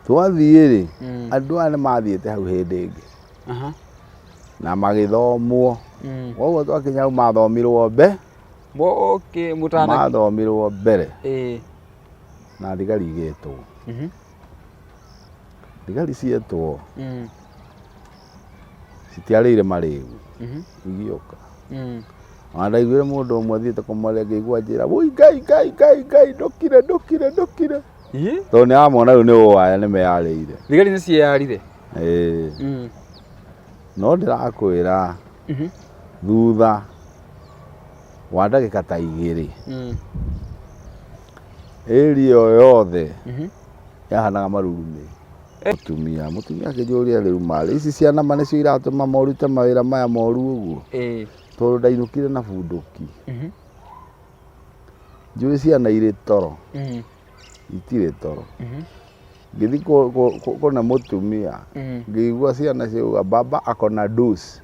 Twathiĩ rĩ, andũ aya nĩ mathiĩte hau hĩndĩ ĩngĩ na magĩthomwo. Koguo twakinya hau mathomirwo mbe Okay, mũtana mathomirwo mbere na thigari igĩtwo. Thigari cietwo citiarĩire marĩgu, igĩũka. Ona ndaiguire mũndũ ũmwe athiĩte kũmaria ngĩigua anjĩra, woi Ngai Ngai Ngai Ngai ndũkire ndũkire ndũkire. Tondũ nĩ aramona rĩu nĩ ũwaya nĩ meyarĩire. Thigari nĩ cieyarire. Ĩĩ. No ndĩrakwĩra thutha wa ndagĩka ta 2 area ĩyo yothe yahanaga marurumĩ. Mũtumia mũtumia akĩnjũria rĩu marĩ ici ciana ma nĩcio iratũma morute mawĩra maya moru ũguo? Tondũ ndainũkire na bunduki. Njũĩ ciana irĩ toro, itirĩ toro. Ngĩthiĩ kũne mũtumia, ngĩigua ciana ciauga baba ako na dosi.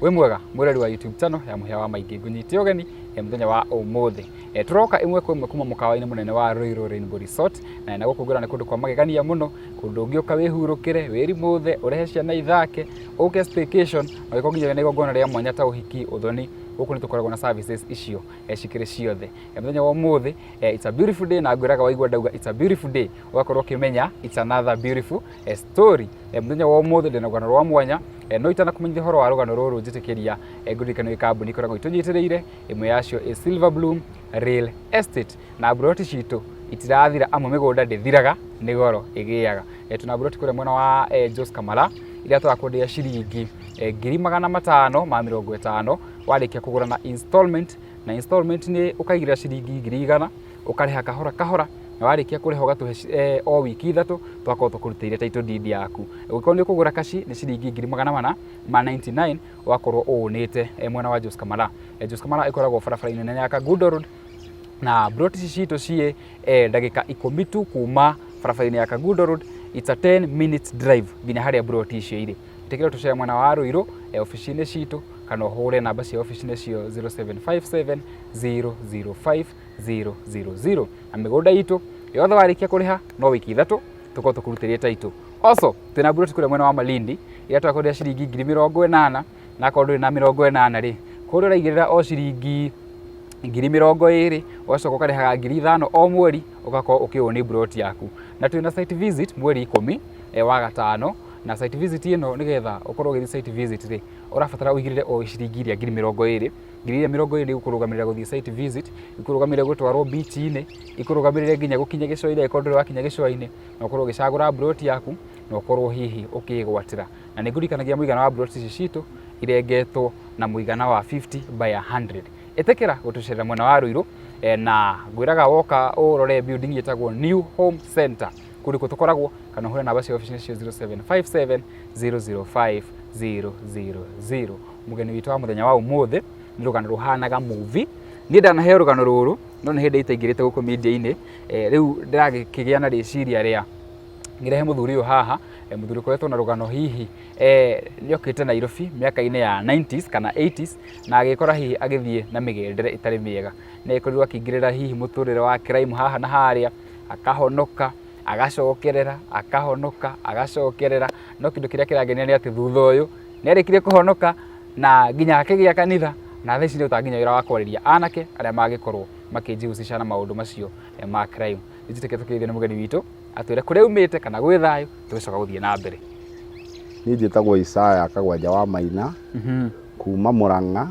Wĩ mwega mwĩrori wa YouTube channel ya Mũhĩa wa Maingĩ, ngũnyite ũgeni mũthenya wa ũmũthĩ. Tũroka ĩmwe kwa ĩmwe kuma mũkawa-inĩ mũnene wa Ruiru Rainbow Resort, na gũkũ ngwĩra nĩ kũndũ kwa magegania mũno, kũndũ ũngĩũka wĩhurũkĩre, wĩrimũthe, ũrehe ciana ithake, ũke staycation, na ũgĩkorwo nginya wĩna igongona rĩa mwanya ta ũhiki, ũthoni, gũkũ nĩ tũkoragwo na services icio cikĩrĩ ciothe. Mũthenya wa ũmũthĩ, it's a beautiful day, na ngwĩraga waigua ndauga it's a beautiful day, ũgakorwo ũkĩmenya it's another beautiful story. Mũthenya wa ũmũthĩ ndĩna rũgano rwa mwanya, no itanakũmenyithia ũhoro wa rũgano rũrũ njĩtĩkĩria ngũririkanie kambuni ikoragwo itũnyitĩrĩire, ĩmwe yacio ĩ Silver Bloom Real Estate, na mburoti citũ itirathira amu mĩgũnda ndĩthiraga nĩ goro ĩgĩaga. Tũna mburoti kũrĩa mwena wa Jos Kamara iria tũrakwenderia ciringi 550,000 warĩkia kũgũra na installment, na installment nĩ ũkaigĩrĩra ciringi 100,000 ũkarĩha kahora kahora, na warĩkia kũrĩha ũgatũhe o wiki 3 tũgakorwo tũkũrutĩire title deed yaku. Ũngĩkorwo nĩ ũkũgũra cash nĩ ciringi 499,000 ũgakorwo ũũnĩte mwena wa Jos Kamara. Jos Kamara ĩkoragwo barabara-inĩ nene ya Kangundo Road, na mburoti ici citũ ciĩ ndagĩka 10 tu kuma barabara-inĩ ya Kangundo Road, it's a 10 minutes drive nginya harĩa mburoti icio irĩ. Ĩtĩkĩra tũcere mwena wa Ruiru obici-inĩ citũ, kana ũhũre namba cia obici nĩcio 0757 005 000. Na mĩgũnda itũ yothe warĩkia kũrĩha no wiki 3 tũkorwo tũkũrutĩrie title. Also twĩna mburoti kũrĩa mwena wa Malindi iria tũrakwenderia ciringi 80,000, na akorwo ndũrĩ na 80 rĩ, kũrĩa ũraigĩrĩra o ciringi 20,000, ũgacoka ũkarĩhaga 5,000 o mweri, ũgakorwo ũkĩũni mburoti yaku. Na twĩna site visit mweri 10 wa gatano, na site visit ĩno nĩgetha ũkorwo ũgĩthiĩ site visit rĩ, ũrabatara ũigĩrĩre o ciringi iria 20,000. 20,000 igũkũrũgamĩrĩra gũthiĩ site visit, ikũrũgamĩrĩre gũtwarwo beach-inĩ, ikũrũgamĩrĩre nginya gũkinya gĩcũa-inĩ angĩkorwo ndũrĩ wakinya gĩcũa-inĩ, na ũkorwo ũgĩcagũra mburoti yaku, na ũkorwo hihi ũkĩĩgwatĩra. Na nĩ ngũririkanagia mũigana wa mburoti ici citũ irengetwo na mũigana wa 50 by 100. Ĩtĩkĩra gũtũcerera mwena wa Ruiru, na ngwĩraga woka ũrore building ĩtagwo New Home Center, kũu nĩkuo tũkoragwo, kana ũhũre namba cia obici nĩcio 0757 005 000. Mũgeni witũ wa mũthenya wa ũmũthĩ nĩ rũgano rũhanaga movie. Niĩ ndanaheo rũgano rũrũ no nĩ hĩndĩ itaingĩrĩte gũkũ media-inĩ, rĩu ndĩragĩkĩgĩa na rĩciria rĩa ngĩrehe mũthuri ũyũ haha, mũthuri ũkoretwo na rũgano hihi nĩ okĩte Nairobi mĩaka-inĩ ya 90s kana 80s, na agĩkora hihi agĩthiĩ na mĩgendere ĩtarĩ mĩega. Nĩ agĩkorirwo akĩingĩrĩra hihi mũtũrĩre wa crime haha na harĩa, akahonoka, agacokerera, akahonoka, agacokerera, no kĩndũ kĩrĩa kĩrangenia nĩ atĩ thutha ũyũ nĩ arĩkirie kũhonoka na nginya akĩgĩa kanitha, na thaa ici nĩ arutaga nginya wĩra wa kwarĩria anake arĩa mangĩkorwo makĩjihusisha na maũndũ macio ma crime. Nĩnjĩtĩkĩtie tũkĩgeithio nĩ mũgeni witũ atwĩre kũrĩa aumĩte kana gwĩ thayũ tũgĩcoka gũthiĩ na mbere. Niĩ njĩtagwo Isaya Kagwanja wa Maina kuma Mũrang'a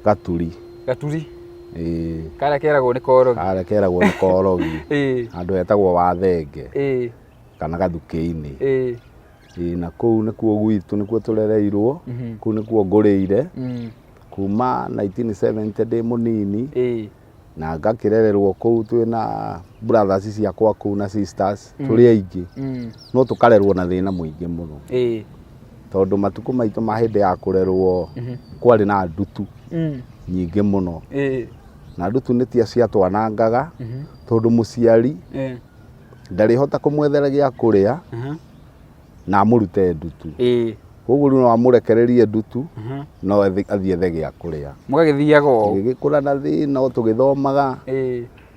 Gaturi. Gaturi. Ĩĩ. Karĩa keragwo nĩ Korogi. Karĩa keragwo nĩ Korogi. Ĩĩ. Handũ hetagwo Wathenge. Ĩĩ. Kana Gathukĩ-inĩ. Ĩĩ. Ĩĩ na kũu nĩkuo gwitũ nĩkuo tũrereirwo, kũu nĩkuo ngũrĩire kuma 1970 ndĩ mũnini. Ĩĩ. Na ngakĩrererwo kũu twĩna brothers ciakwa kũu na sisters tũrĩ aingĩ. No tũkarerwo na thĩna mũingĩ mũno. Ĩĩ. Tondũ matukũ maitũ ma hĩndĩ ya kũrerwo kwarĩ na ndutu nyingĩ mũno. Ĩĩ. Na ndutu nĩ tia ciatwanangaga tondũ mũciari ndarĩhota kũmwethera gĩa kũrĩa. Na amũrute ndutu. Koguo rĩu no amũrekererie ndutu, no athiĩ ethe gĩa kũrĩa. Mũgagĩthiaga ũũ. Tũgĩgĩkũra na thĩna o tũgĩthomaga,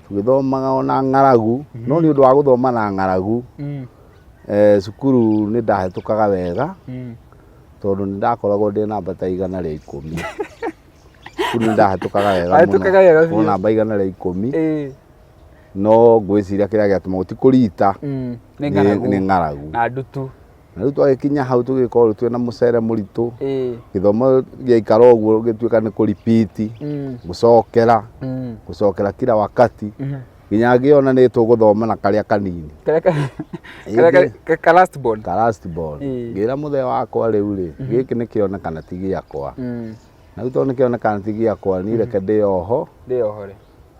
tũgĩthomaga ona ng'aragu, no nĩ ũndũ wa gũthoma na ng'aragu, cukuru nĩ ndahĩtũkaga wega, tondũ nĩ ndakoragwo ndĩ namba ta 110. Cukuru nĩ ndahĩtũkaga wega mũno. Wahĩtũkaga wega biũ. Korwo namba 110. No ngwĩciria kĩrĩa gĩatũma ti kũrita, Nĩ ng'aragu. Nĩ ng'aragu. Na ndutu. Na rĩu twagĩkinya hau tũgĩkorwo rĩu twĩna mũcere mũritũ, gĩthomo gĩaikara ũguo gĩtuĩka nĩ kũripiti, gũcokera, gũcokera kila wakati, nginya ngĩona nĩ tũgũthoma na karĩa kanini. Karĩa ka last born. Ka last born. Ngĩra mũthee wakwa rĩu rĩ, gĩkĩ nĩ kĩonekana ti gĩakwa. Na rĩu tondũ nĩ kĩonekana ti gĩakwa, niĩ reke ndĩyoho. Ndĩyohore.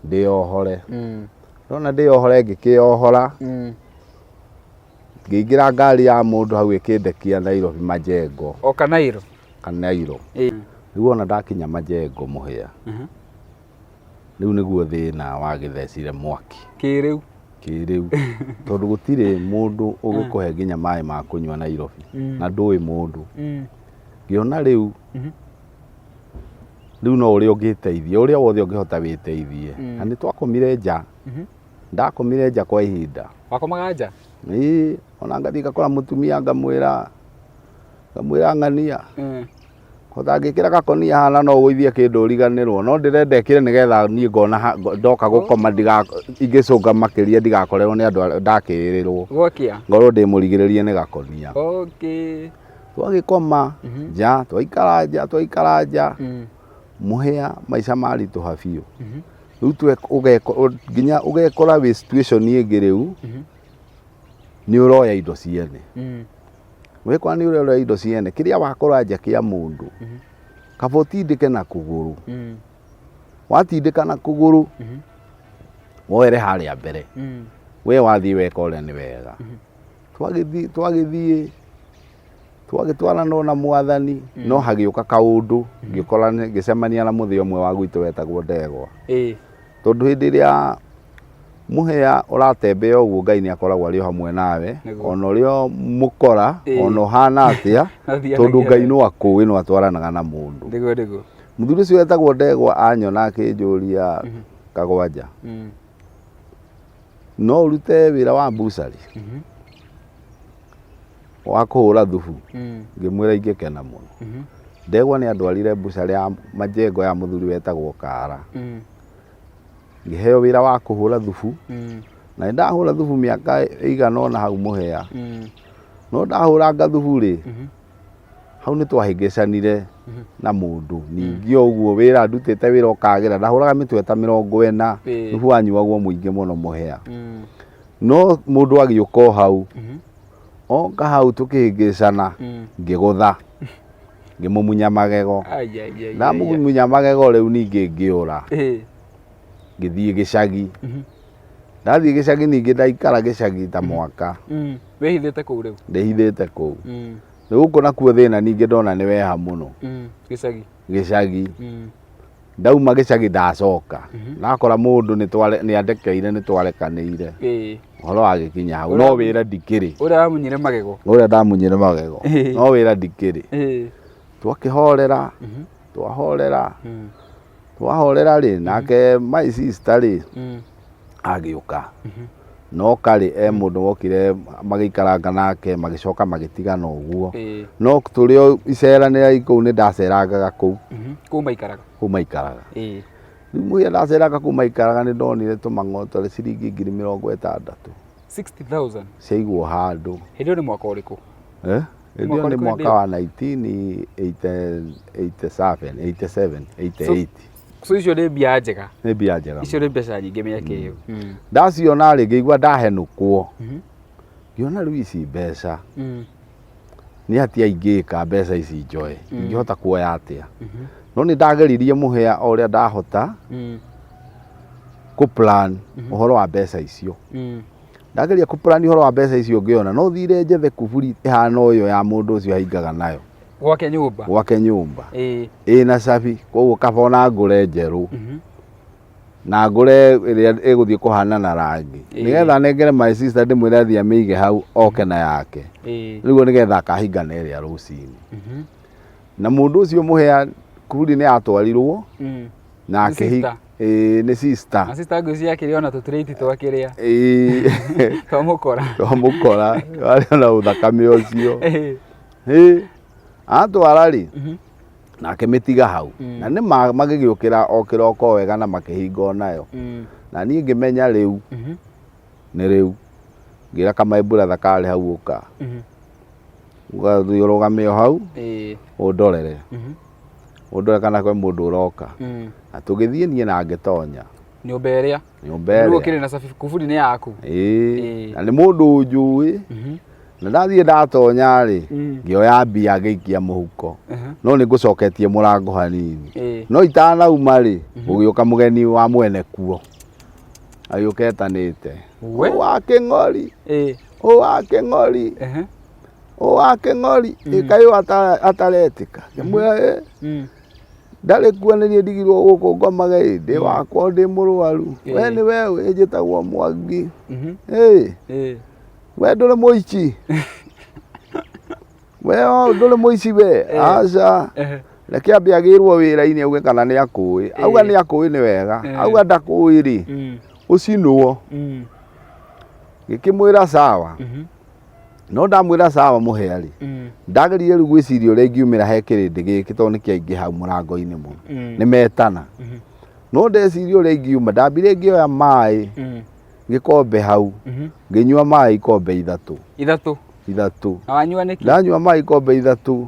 Ndĩyohore. Ndona ndĩyohore ngĩkĩyohora. Ngĩingĩra ngari ya mũndũ hau ĩkĩndekia Nairobi Majengo. O Kanairo? Kanairo. Rĩu ona ndakinya Majengo Mũhĩa, rĩu nĩguo thĩna wagĩthecire mwaki. Kĩrĩu? Kĩrĩu. Tondũ gũtirĩ mũndũ ũgĩkũhe nginya maĩ ma kũnyua Nairobi, na ndũĩ mũndũ. Ngĩona rĩu, rĩu no ũrĩa ũngĩteithia, ũrĩa wothe ũngĩhota wĩteithie. Na nĩ twakomire nja. Ndakomire nja kwa ihinda. Wakomaga nja? Ĩĩ, ona ngathiĩ ngakora mũtumia ngamwĩra, ngamwĩra ng'ania. Hota ngĩkĩra gakonia haha no ũgũithie kĩndũ ũriganĩrwo, no ndĩrenda ĩkĩre nĩgetha niĩ ngona ndoka gũkoma ingĩcũnga makĩria ndigakorerwo nĩ andũ arĩa ndakĩrĩrwo. Gwakĩa? Ngorwo ndĩmũrigĩrĩrie nĩ gakonia. Twagĩkoma nja, twaikara nja, twaikara nja, Mũhĩa maica maritũha biũ. Rĩu nginya ũgekora wĩ situation ĩngĩ rĩu, nĩ ũroya indo ciene. Wekora nĩ ũroya indo ciene, kĩrĩa wakora nja kĩa mũndũ, kaba ũtindĩke na kũgũrũ. Watindĩka na kũgũrũ, woere harĩa mbere. We wathiĩ weka ũrĩa nĩ wega. Twagĩthiĩ, twagĩthiĩ, twagĩtwarana na mwathani, no hagĩũka kaũndũ, ngĩkora ngĩcemania na mũthee ũmwe wa gwitũ wetagwo Ndegwa. Tondũ hĩndĩ ĩrĩa Mũhĩa ũratembea ũguo Ngai nĩ akoragwo arĩ o hamwe nawe, ona ũrĩ o mũkora, ona ũhana atĩa, tondũ Ngai no akũĩ no atwaranaga na mũndũ. Nĩguo, nĩguo. Mũthuri ũcio wetagwo Ndegwa anyona akĩnjũria, Kagwanja, no ũrute wĩra wa mbucari? Wa kũhũra thubu? Ngĩmwĩra ingĩkena mũno. Ndegwa nĩ andwarire mbucari ya Majengo ya mũthuri wetagwo Kara. Ngĩheo wĩra wa kũhũra thubu, na nĩ ndahũra thubu mĩaka ĩigana ũna hau Mũhĩa. No ndahũranga thubu rĩ, hau nĩ twahĩngĩcanire na mũndũ. Ningĩ o ũguo wĩra ndutĩte wĩra ũkagĩra, ndahũraga mĩtwe ta 40, thubu wanyuagwo mũingĩ mũno Mũhĩa. No mũndũ agĩũka o hau, oka hau tũkĩhĩngĩcana, ngĩgũtha, ngĩmũmunya magego. Ndamũmunya magego rĩu ningĩ ngĩũra, ngĩthiĩ gĩcagi. Ndathiĩ gĩcagi ningĩ ndaikara gĩcagi ta mwaka. Wĩhithĩte kũu rĩu? Ndĩhithĩte kũu. Rĩu gũkũ nakuo thĩna ningĩ ndona nĩ weha mũno. Gĩcagi? Gĩcagi. Ndauma gĩcagi ndacoka. Ndakora mũndũ nĩ andekeire nĩ twarekanĩire. Ũhoro wagĩkinya hau. No wĩra ndikĩrĩ. Ũrĩa wamunyire magego. Ũrĩa ndamunyire magego. No wĩra ndikĩrĩ. Twakĩhorera, twahorera, twahorera rĩ, nake my sister rĩ, agĩũka. No karĩ e mũndũ wokire magĩikaranga nake magĩcoka magĩtigana ũguo. No tũrĩ o iceranĩra kũu nĩ ndacerangaga kũu. Kũu maikaraga? Kũu maikaraga. Rĩu mũthenya ndaceranga kũu maikaraga nĩ ndonire tũmang'otore ciringi 60,000. 60,000? Ciaigwo handũ. Hĩndĩ ĩyo nĩ mwaka ũrĩkũ? Hĩndĩ ĩyo nĩ mwaka wa 1987, 87, 88. So icio nĩ mbia njega. Nĩ mbia njega. Icio nĩ mbeca nyingĩ mĩaka ĩyo. Ndaciona rĩ ngĩigua ndahenũkwo. Ngĩona rĩu ici mbeca. Nĩ atĩa ingĩka mbeca ici njoe? Ingĩhota kuoya atĩa? No nĩ ndageririe Mũhĩa o ũrĩa ndahota kũ plan ũhoro wa mbeca icio. Ndageria kũ plan ũhoro wa mbeca icio ngĩona no thire njethe kuburi ĩhana ũyũ ya mũndũ ũcio ahingaga nayo. Gwake nyũmba? Gwake nyũmba. Ĩna cabi, koguo kaba ona ngũre njerũ. Na ngũre ĩrĩa ĩgũthiĩ kũhanana rangi, nĩgetha nengere my sister, ndĩmwĩre athiĩ amĩige hau, oke na yake. Rĩu nĩgetha akahingana ĩrĩa rũcinĩ. Na mũndũ ũcio mũhĩa kuburi nĩ atwarirwo na Nĩ akĩhi sister? Ĩĩ, nĩ sister. Na sister ngwĩciria akĩrĩa ona tũtũrĩti twa kĩrĩa twamũkora. Twamũkora arĩ ona ũthakame ũcio. Ĩĩ, atwara rĩ, na akĩmĩtiga hau. Na nĩ magĩgĩũkĩra o kĩroko wega na makĩhinga onayo. Na niĩ ngĩmenya rĩu nĩ rĩu, ngĩra kamaĩ brother karĩ hau, ũka ũgathiĩ ũrũgame o hau, ũndorere, ũndore kana kwĩ mũndũ ũroka. Na tũgĩthiĩ niĩ na ngĩtonya nyũmba ĩrĩa nyũmba rĩu ĩrĩa ũkĩrĩ na cabi, kuburi nĩ yaku. Ĩĩ. Na nĩ mũndũ ũnjũĩ. Na ndathiĩ ndatonya rĩ, ngĩoya mbia ngĩikia mũhuko, no nĩ ngũcoketie mũrango hanini. No itanauma rĩ, gũgĩũka mũgeni wa mwene kuo, agĩũka etanĩte, We? "Ũ wa kĩng'ori, ũ wa kĩng'ori, ũ wa kĩng'ori, ĩkaĩ ũyũ ataretĩka." Ngĩmwĩra, "Ĩ, ndarĩ kuo, nĩ niĩ ndigirwo gũkũ ngomage ĩ, ndĩ wakwa, ndĩ mũrwaru." "We nĩ we ũ?" "Ĩ, njĩtagwo Mwangi." "Ĩ, we ndũrĩ mũici? We o ndũrĩ mũici we?" "Aca." "Reke ambe agĩrwo wĩra-inĩ, auge kana nĩ akũĩ. Auga nĩ akũĩ nĩ wega, auga ndakũĩ rĩ, ũcinwo." Ngĩkĩmwĩra sawa. No ndamwĩra sawa mũhĩa rĩ, ndageririe rĩu gwĩciria ũrĩa ingiumĩra he kĩrĩndĩ gĩkĩ, tondũ nĩ kĩaingĩ hau mũrango-inĩ mũno, nĩ metana. No ndeciria ũrĩa ingiuma, ndambire ngĩoya maĩ gĩkombe hau, ngĩnyua maĩ ikombe 3. 3? 3. Na wanyua nĩkĩ? Ndanyua maĩ ikombe 3,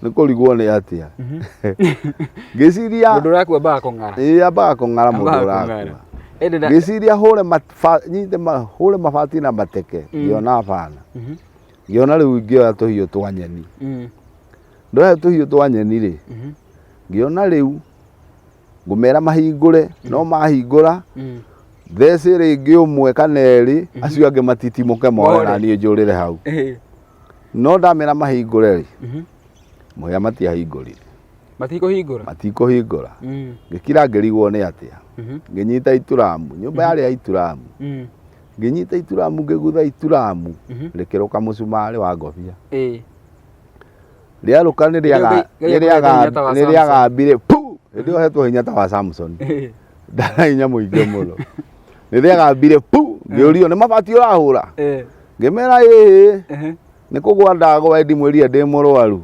nĩ kũrigwo nĩ atĩa, ngĩciria Mũndũ ũrakua ambaga kũng'ara. Ĩĩ, ambaga kũng'ara mũndũ Ambaga ũrakua. kũng'ara. Ĩndĩ Ngĩciria hũre nyite hũre mabati na mateke, ngĩona bana. Ngĩona rĩu ngĩoya tũhiũ twa nyeni. Ndoya tũhiũ twa nyeni rĩ, ngĩona rĩu ngũmera mahingũre, no mahingũra theci rĩngĩ ũmwe kana erĩ, acio angĩ matitimũke more, More. na niĩ njũrĩre hau. No ndamera mahingũre rĩ, mũhĩa matiahingũrire. Matikũhingũra. Matikũhingũra. Ngĩkira ngĩrigwo nĩ atĩa. Ngĩnyita ituramu, nyũmba yarĩ ya ituramu. Ngĩnyita ituramu, ngĩgutha ituramu, rĩkĩrũka mũcumarĩ wa ngobia. Rĩarũka nĩ rĩaga Ngai nĩ akũhete rĩaga hinya ta wa nĩ rĩagambire pu. Hĩndĩ ĩyo hetwo hinya ta wa Samson, ndana hinya mũingĩ mũno. Nĩ rĩagambire pu, ngĩũrio nĩ mabati ũrahũra. Ngĩmera ĩĩ, nĩ kũgwa ndagwa, ndimwĩrire ndĩ mũrwaru.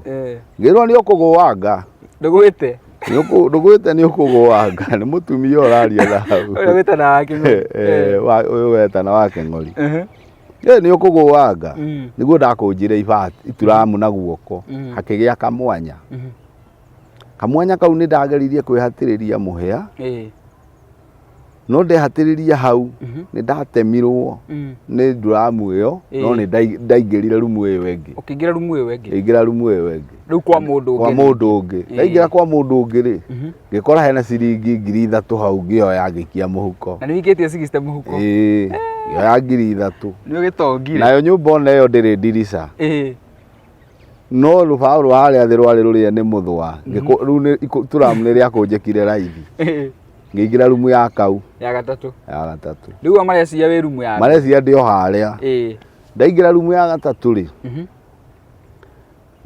Ngĩrwo nĩ ũkũgũanga. Ndũgwĩte. Ndũgwĩte, nĩ ũkũgũanga, nĩ mũtumia ũraria na hau. Ũrĩa wĩtana wa kĩng'ori. Ũyũ wetana wa kĩng'ori. Ĩ, nĩ ũkũgũanga. Nĩguo ndakũnjire ibati ituramu na guoko, hakĩgĩa kamwanya. Kamwanya kau nĩ ndageririe kwĩhatĩrĩria mũhĩa, no ndehatĩrĩria hau, nĩ ndatemirwo nĩ nduramu ĩyo. No nĩ ndaingĩrire rumu ĩyo ĩngĩ. Ũkĩingĩra rumu ĩyo ĩngĩ. Ngĩingĩra rumu ĩyo ĩngĩ. Rĩu kwa mũndũ Kwa ũngĩ. mũndũ ũngĩ. Ndaingĩra kwa mũndũ ũngĩ rĩ, ngĩkora hena ciringi 3000 hau, ngĩoya ngĩikia mũhuko. Na nĩ wĩikĩtie 60 mũhuko? Ĩĩ, ngĩoya 3000. Nĩ ũgĩtongire. Nayo nyũmba ona ĩyo ndĩrĩ ndirica, no rũbaũ rwa harĩa thĩ rwarĩ rũrĩa nĩ mũthũa. Rĩu ituramu nĩ rĩakũnjĩkire raithi. Ngĩingĩra rumu ya kau. Ya gatatũ. Ya gatatũ. Rĩu o mareciria wĩ rumu ya Mareciria ndĩ o harĩa. Ndaingĩra rumu ya gatatũ rĩ,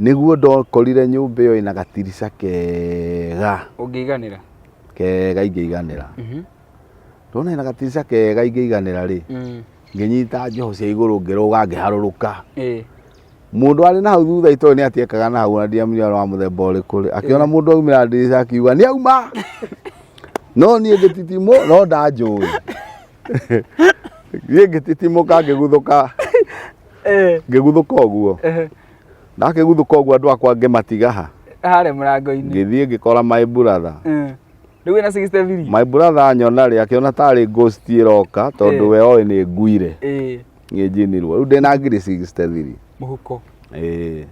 nĩguo ndokorire nyũmba ĩyo ĩna gatirica kega. Ũngĩiganĩra. Kega ingĩiganĩra. Ndona ĩna gatirica kega ingĩiganĩra rĩ, ngĩnyita njoho cia igũrũ, ngĩrũga, ngĩharũrũka. Mũndũ arĩ na hau thutha itoĩ nĩ atiekaga na hau, na ndiamenyire wa mũthemba ũrĩkũ rĩ, akĩona mũndũ aumĩra ndirica, akiuga nĩ auma, no niĩ ngĩtitimũ, no ndanjũĩ. Niĩ ngĩtitimũka, ngĩguthũka. Ngĩguthũka ũguo. Ndakĩguthũka ũguo, andũ akwa ngĩmatiga ha? Harĩa mũrango-inĩ. Ngĩthiĩ ngĩkora my brother. Rĩu wĩna 63. My brother anyona rĩ, akĩona tarĩ ghost ĩroka, tondũ we oĩ nĩ nguire. Nĩ njinirwo. Rĩu ndĩna 63,000 Mũhuko. Ĩĩ.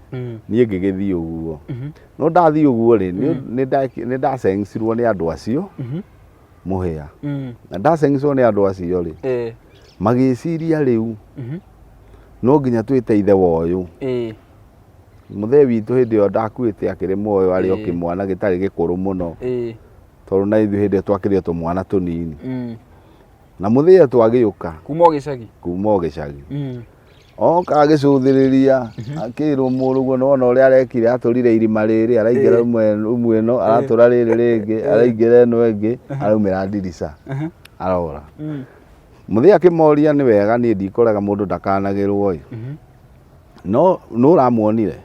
Niĩ ngĩgĩthiĩ ũguo. No ndathiĩ ũguo rĩ, nĩ ndacengcirwo nĩ andũ acio mũhĩa. Na ndacengcirwo nĩ andũ acio rĩ, magĩciria rĩu no nginya twĩte ithe wa ũyũ. Mũthee witũ hĩndĩ ĩyo ndakuĩte akĩrĩ muoyo, arĩ o kĩmwana gĩtarĩ gĩkũrũ mũno. Tondũ na ithuĩ hĩndĩ ĩyo twakĩrĩ o tũmwana tũnini. Na mũthia twagĩũka. Kuma o gĩcagi. Kuma o gĩcagi. Oka agĩcũthĩrĩria akĩrwo mũrũguo nĩwona ũrĩa arekire atũrire irima rĩrĩ araingĩra rumu ĩno aratũra rĩrĩ rĩngĩ araingĩra ĩno ĩngĩ araumĩra ndirica arora. Mũthia akĩmoria nĩ wega niĩ ndikũrega mũndũ ndakanagĩrwo ĩ no nũ ũramuonire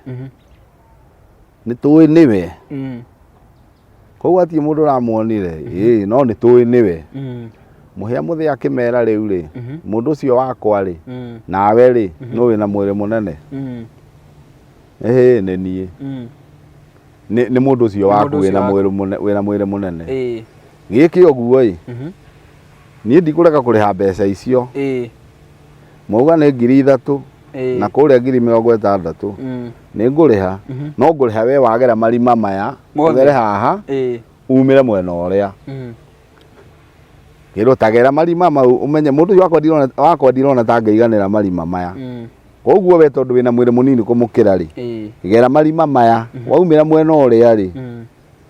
nĩ tũĩ nĩwe koguo hatirĩ mũndũ ũramuonire ĩĩ no nĩ tũĩ nĩwe. Mũhĩa mũthĩa akĩmera rĩu rĩ mũndũ ũcio wakwa rĩ nawe rĩ nũ wĩna mwĩrĩ mũnene ĩhĩ nĩ niĩ nĩ mũndũ ũcio waku wĩna mwĩrĩ mũnene wĩna mwĩrĩ mũnene gĩkĩ ũguo ĩ niĩ ndikũrega kũrĩha mbeca icio mwauga nĩ 3000 na kũrĩa 60,000 nĩ ngũrĩha no ngũrĩha we wagera marima maya ũgere haha umĩre mwena ũrĩa kĩrwo tagera marima mau ũmenye mũndũ ũcio wakwa ndirona ta angĩiganĩra marima maya koguo we tondũ wĩna mwĩrĩ mũnini kũmũkĩra rĩ gera marima maya waumĩra mwena ũrĩa rĩ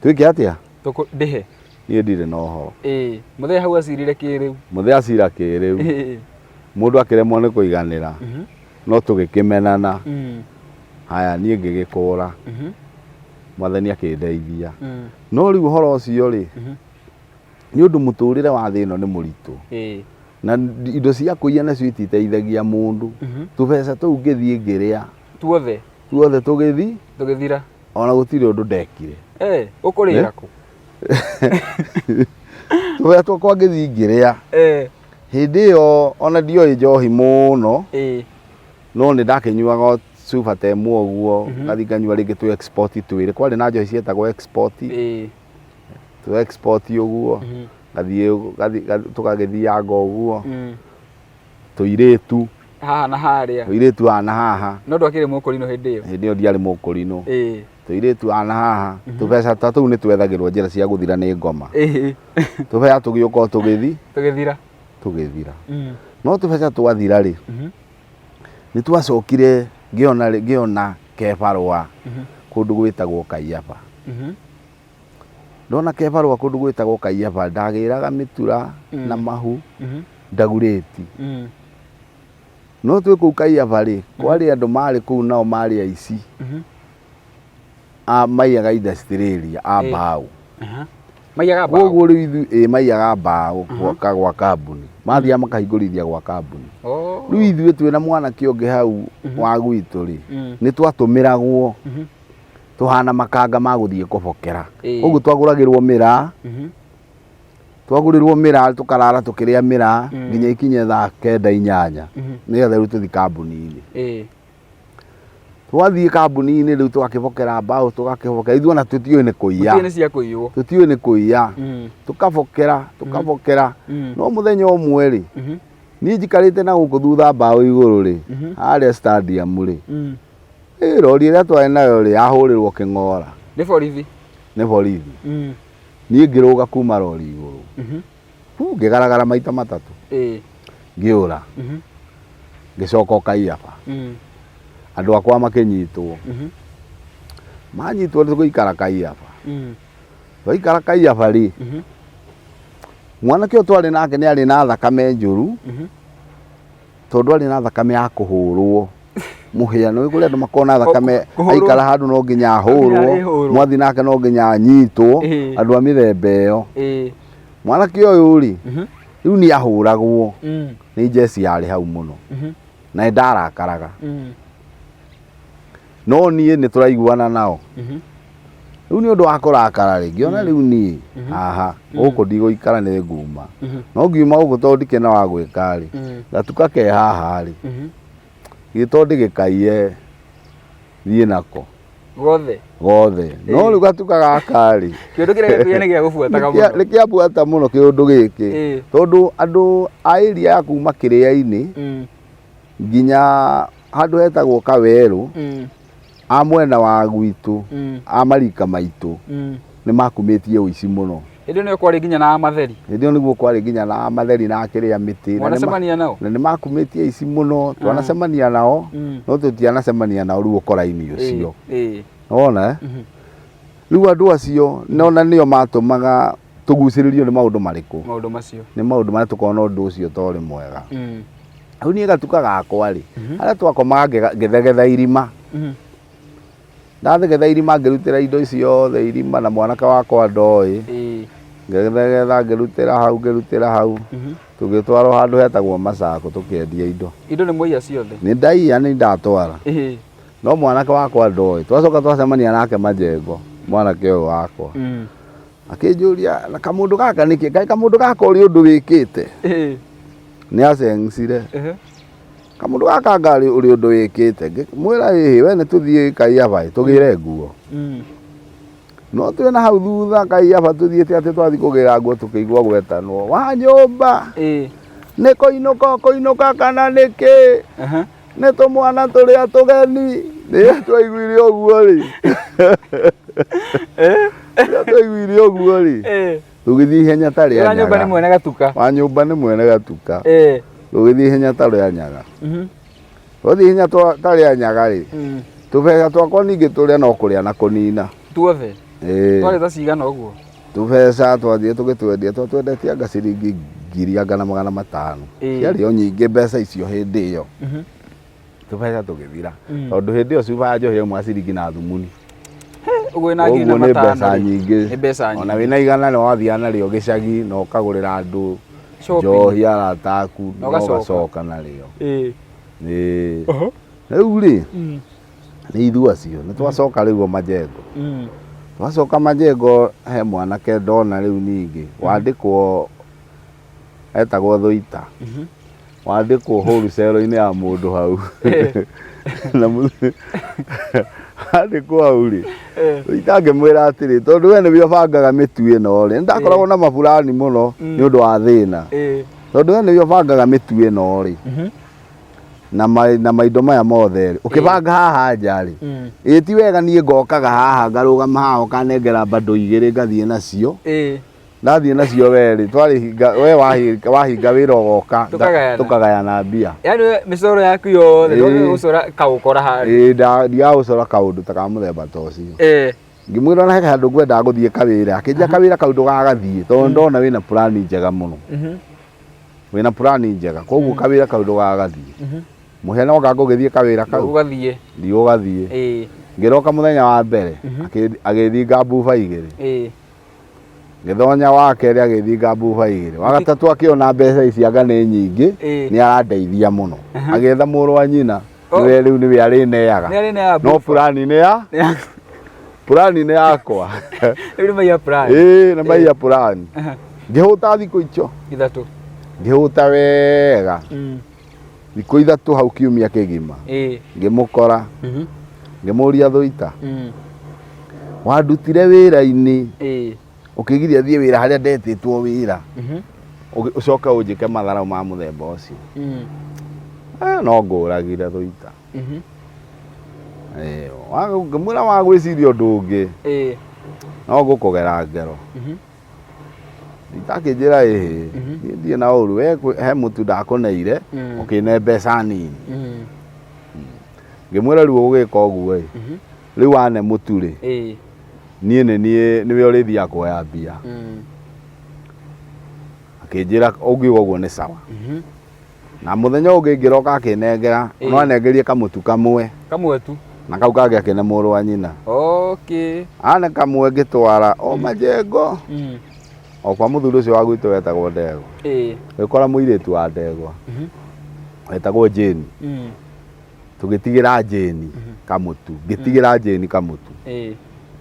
twĩke atĩa ndĩhe niĩ ndirĩ na ũhoro mũthee hau acirire kĩrĩu mũthee acira kĩrĩu mũndũ akĩremwo nĩ kũiganĩra no tũgĩkĩmenana haya niĩ ngĩgĩkũra mwathani akĩndeithia no rĩu ũhoro ũcio rĩ nĩ ũndũ mũtũrĩre wa thĩ ĩno nĩ mũritũ na indo cia kũiya nacio ititeithagia mũndũ tũbeca tũu ngĩthiĩ ngĩrĩa tuothe tuothe tũgĩthi tũgĩthira ona gũtirĩ ũndũ ndekire ũkũrĩra kũ tũbeca twakwa ngĩthiĩ ngĩrĩa hĩndĩ ĩyo ona ndioĩ njohi mũno no nĩ ndakĩnyuaga cuba ta ĩmwe ũguo ngathiĩ nganyua rĩngĩ twĩ export twĩrĩ kwarĩ na njohi cietagwo export twĩ export ũguo ngathiĩ tũgagĩthianga ũguo tũirĩtu haha na harĩa tũirĩtu haha na haha no ndwakĩrĩ mũkũrinũ hĩndĩ ĩyo hĩndĩ ĩyo ndiarĩ mũkũrinũ tũirĩtu haha na haha tũbeca ta tũu nĩ twethagĩrwo njĩra cia gũthira nĩ ngoma tũbeca tũgĩũka o tũgĩthi tũgĩthira tũgĩthira no tũbeca twathira rĩ nĩ twacokire ngĩona ngĩona kebarũa kũndũ gwĩtagwo Kaiyaba ndona kebarũa kũndũ gwĩtagwo Kaiyaba ndagĩraga mĩtura na mahu ndagurĩti no twĩ kũu Kaiyaba rĩ kwarĩ andũ marĩ kũu nao marĩ aici a maiyaga industrial area a mbaũ maiyaga mbaũ koguo rĩu ithuĩ ĩ maiyaga mbaũ gwaka gwa kambuni mathiaga makahingũrithia gwa kambuni rĩu ithuĩ twĩna mwanake ũngĩ hau wa gwitũ rĩ nĩ twatũmĩragwo tũhana makanga ma gũthiĩ kũbokera koguo twagũragĩrwo mĩraa twagũrĩrwo mĩraa tũkarara tũkĩrĩa mĩraa nginya ikinye thaa 9 8 nĩgetha rĩu tũthiĩ kambuni-inĩ twathiĩ kambuni-inĩ rĩu tũgakĩbokera mbaũ tũgakĩbokera ithuĩ ona tũtiũĩ nĩ kũiya nĩ cia kũiywo tũtiũĩ nĩ kũiya tũkabokera tũkabokera no mũthenya ũmwe rĩ niĩ njikarĩte na gũkũ thutha mbaũ igũrũ rĩ harĩa stadium rĩ rori ĩrĩa twarĩ nayo rĩ yahũrĩrwo kĩng'ora nĩ borithi nĩ borithi niĩ ngĩrũga kuma rori igũrũ ngĩgaragara maita 3 ngĩũra ngĩcoka o Kaiyaba andũ akwa makĩnyitwo manyitwo tũgĩikara Kaiyaba twaikara Kaiyaba rĩ mwanake ũyũ twarĩ nake nĩ arĩ na thakame njũru tondũ arĩ na thakame ya kũhũrwo mũhĩa nĩ kũrĩ andũ makoragwo na thakame aikara handũ no nginya ahũrwo mwathi nake no nginya anyitwo andũ a mĩthemba ĩyo mwanake ũyũ rĩ rĩu nĩ ahũragwo nĩ njeci yarĩ hau mũno na nĩ ndarakaraga no niĩ nĩ tũraiguana nao rĩu nĩ ũndũ wa kũrakara rĩ ngĩona rĩu niĩ haha gũkũ ndigũikara nĩ nguma no ngiuma gũkũ tondũ ndikĩrĩ na wa gwĩka rĩ gatuka ke haha rĩ gĩtoo ndĩgĩkaiye thiĩ nako gothe gothe no rĩu gatuka gaka rĩ kĩũndũ kĩrĩa gĩkuia nĩ gĩa gũbuataga mũno nĩ kĩabuata mũno kĩũndũ gĩkĩ tondũ andũ a area ya kuma kĩrĩa-inĩ nginya handũ hetagwo Kawerũ a mwena wa gwitũ a marika maitũ nĩ makumĩtie ũici mũno hĩndĩ ĩyo kwarĩ nginya na amatheri hĩndĩ ĩyo nĩguo kwarĩ nginya na amatheri na akĩrĩa mĩtĩ mwanacemania nao na nĩ makumĩtie ici mũno twanacemania nao no tũtianacemania nao rĩu ũkora-inĩ ũcio wona rĩu andũ acio nona nĩo matũmaga Tũgucĩrĩrio nĩ maũndũ marĩkũ? Maũndũ macio. Nĩ maũndũ marĩa tũkona ũndũ ũcio to ũrĩ mwega. Rĩu niĩ gatuka gakwa rĩ, harĩa twakomaga ngĩthegetha irima. Ndathegetha irima ngĩrutĩra indo ici ciothe irima na mwanake wakwa ndoĩ. Ngĩthegetha ngĩrutĩra hau ngĩrutĩra hau. Tũgĩtwarwo handũ hetagwo Masako tũkĩendia indo. Indo nĩ mwaiya ciothe? Nĩ ndaiya nĩ ndatwara. No mwanake wakwa ndoĩ. Twacoka twacemania nake Majengo, mwanake ũyũ wakwa. Akĩnjũria na kamũndũ gaka nĩkĩ? Kaĩ kamũndũ gaka ũrĩ ũndũ wĩkĩte? Nĩ acengcire. Kamũndũ gaka anga ũrĩ ũndũ wĩkĩte. Ngĩmwĩra ĩhĩ we nĩ tũthiĩ Kaiyaba ĩ tũgĩre nguo. No twĩ na hau thutha Kaiyaba tũthiĩte atĩ twathiĩ kũgĩra nguo tũkĩigua gwetanwo wa nyũmba nĩ kũinũka ũkũinũka kana nĩkĩ? Nĩ tũmwana tũrĩa tũgeni. Rĩrĩa twaiguire ũguo rĩ, rĩrĩa twaiguire ũguo rĩ, tũgĩthiĩ ihenya ta rĩa Wa nyũmba nĩ nyaga. mwene gatuka. Wa nyũmba nĩ mwene gatuka. Tũgĩthiĩ ihenya ta rĩa nyaga. Twathiĩ ihenya ta rĩa nyaga rĩ, tũbeca twakwa ningĩ tũrĩa no kũrĩa na kũnina. Tuothe? Ĩĩ. Twarĩ ta cigana ũguo? Tũbeca twathiĩ tũgĩtwendia, twatwendetie anga ciringi ngiri anga na magana matano. Ciarĩ o nyingĩ mbeca icio hĩndĩ ĩyo. Tũbeca tũgĩthira. Tondũ hĩndĩ ĩyo cuba ya njohi yauma ciringi na thumuni. Ũguo wĩna ngiri Ũguo na nĩ matano mbeca rĩ, nyingĩ. Nĩ mbeca nyingĩ. Ona wĩna igana nĩ wathiaga narĩo gĩcagi na ũkagũrĩra andũ Shopping. njohi arata aku Na na ũgacoka. ũgacoka narĩo. Ĩĩ. Rĩu rĩ, nĩ ithuĩ acio nĩ twacoka rĩu o Majengo. Twacoka Majengo he mwanake ndona rĩu ningĩ wandĩkwo etagwo Thũita. Wandĩkwo wholesale-inĩ ya mũndũ hau. Na andĩkwo hau rĩ, Thũita ngĩmwĩra atĩrĩ, tondũ we nĩwe ũbangaga mĩtu ĩno rĩ, nĩ ndakoragwo na maburani mũno nĩ ũndũ wa thĩna. Tondũ we nĩwe ũbangaga mĩtu ĩno rĩ, na maindo maya mothe rĩ, ũkĩbanga haha nja rĩ, ĩ ti wega niĩ ngokaga haha ngarũgama haha ũkanengera bando igĩrĩ ngathiĩ nacio. Ndathiĩ nacio we rĩ, twarĩhinga, we wahinga wĩra ũgoka, Tũkagayana. tũkagayana mbia. Yaani we mĩcoro yaku yothe, Ĩĩ. ndwagĩrĩirwo gũcora kaũkora harĩa. Ĩĩ, ndigaga gũcora kaũndũ ta ka mũthemba ta ũcio. Ngĩmwĩra ona he handũ ngwendaga gũthiĩ kawĩra, akĩnjĩra kawĩra kau ndũgagathiĩ tondũ ndona wĩna plan njega mũno. Wĩna plan njega, koguo kawĩra kau ndũgagathiĩ. Mũhĩa no anga ngũgĩthiĩ kawĩra kau? Ndũgũgathiĩ. Ndigũgathiĩ. Ngĩroka mũthenya wa mbere, agĩthinga mbuba igĩrĩ. Ngĩthonya wa kerĩ agĩthinga mbuba igĩrĩ. Wa gatatũ akĩona mbeca ici anga nĩ nyingĩ, nĩ arandeithia mũno. Agĩetha mũrũ wa nyina, nĩwe rĩu nĩwe arĩneaga. Nĩ arĩneaga No mbuba. plan nĩ ya? Plan nĩ yakwa. Rĩu nĩ maiya plan. Ĩĩ, nĩ maiya plan. Ngĩhũta thikũ icio. Ithatũ. Ngĩhũta wega. Thikũ ithatũ hau kiumia kĩgima. Ngĩmũkora. Ngĩmũria Thũita. Wandutire wĩra-inĩ. Ũkĩgiria thiĩ wĩra harĩa ndetĩtwo wĩra. Ũcoke ũnjĩke matharau ma mũthemba ũcio. No ngũragire Thũita. Ngĩmwĩra wa gwĩciria ũndũ ũngĩ. No ngũkũgera ngero. Thũita akĩnjĩra ĩhĩ, niĩ ndirĩ na ũru, we he mũtu ndakũneire, ũkĩne mbeca nini. Ngĩmwĩra rĩu ũgĩka ũguo ĩ, rĩu wane mũtu rĩ, niĩ nĩ niĩ nĩwe ũrĩthiaga kuoya mbia. Akĩnjĩra ũngiuga ũguo nĩ sawa. Na mũthenya ũngĩ ngĩroka akĩnengera, no anengerie kamũtu kamwe. Kamwe tu. Na kau kangĩ akĩne mũrũ wa nyina. Ane kamwe ngĩtwara o Majengo. O kwa mũthuri ũcio wa gwitũ wetagwo Ndegwa. Ngĩkora mũirĩtu wa Ndegwa. Wetagwo Jane. Tũgĩtigĩra Jane kamũtu. Ngĩtigĩra Jane kamũtu.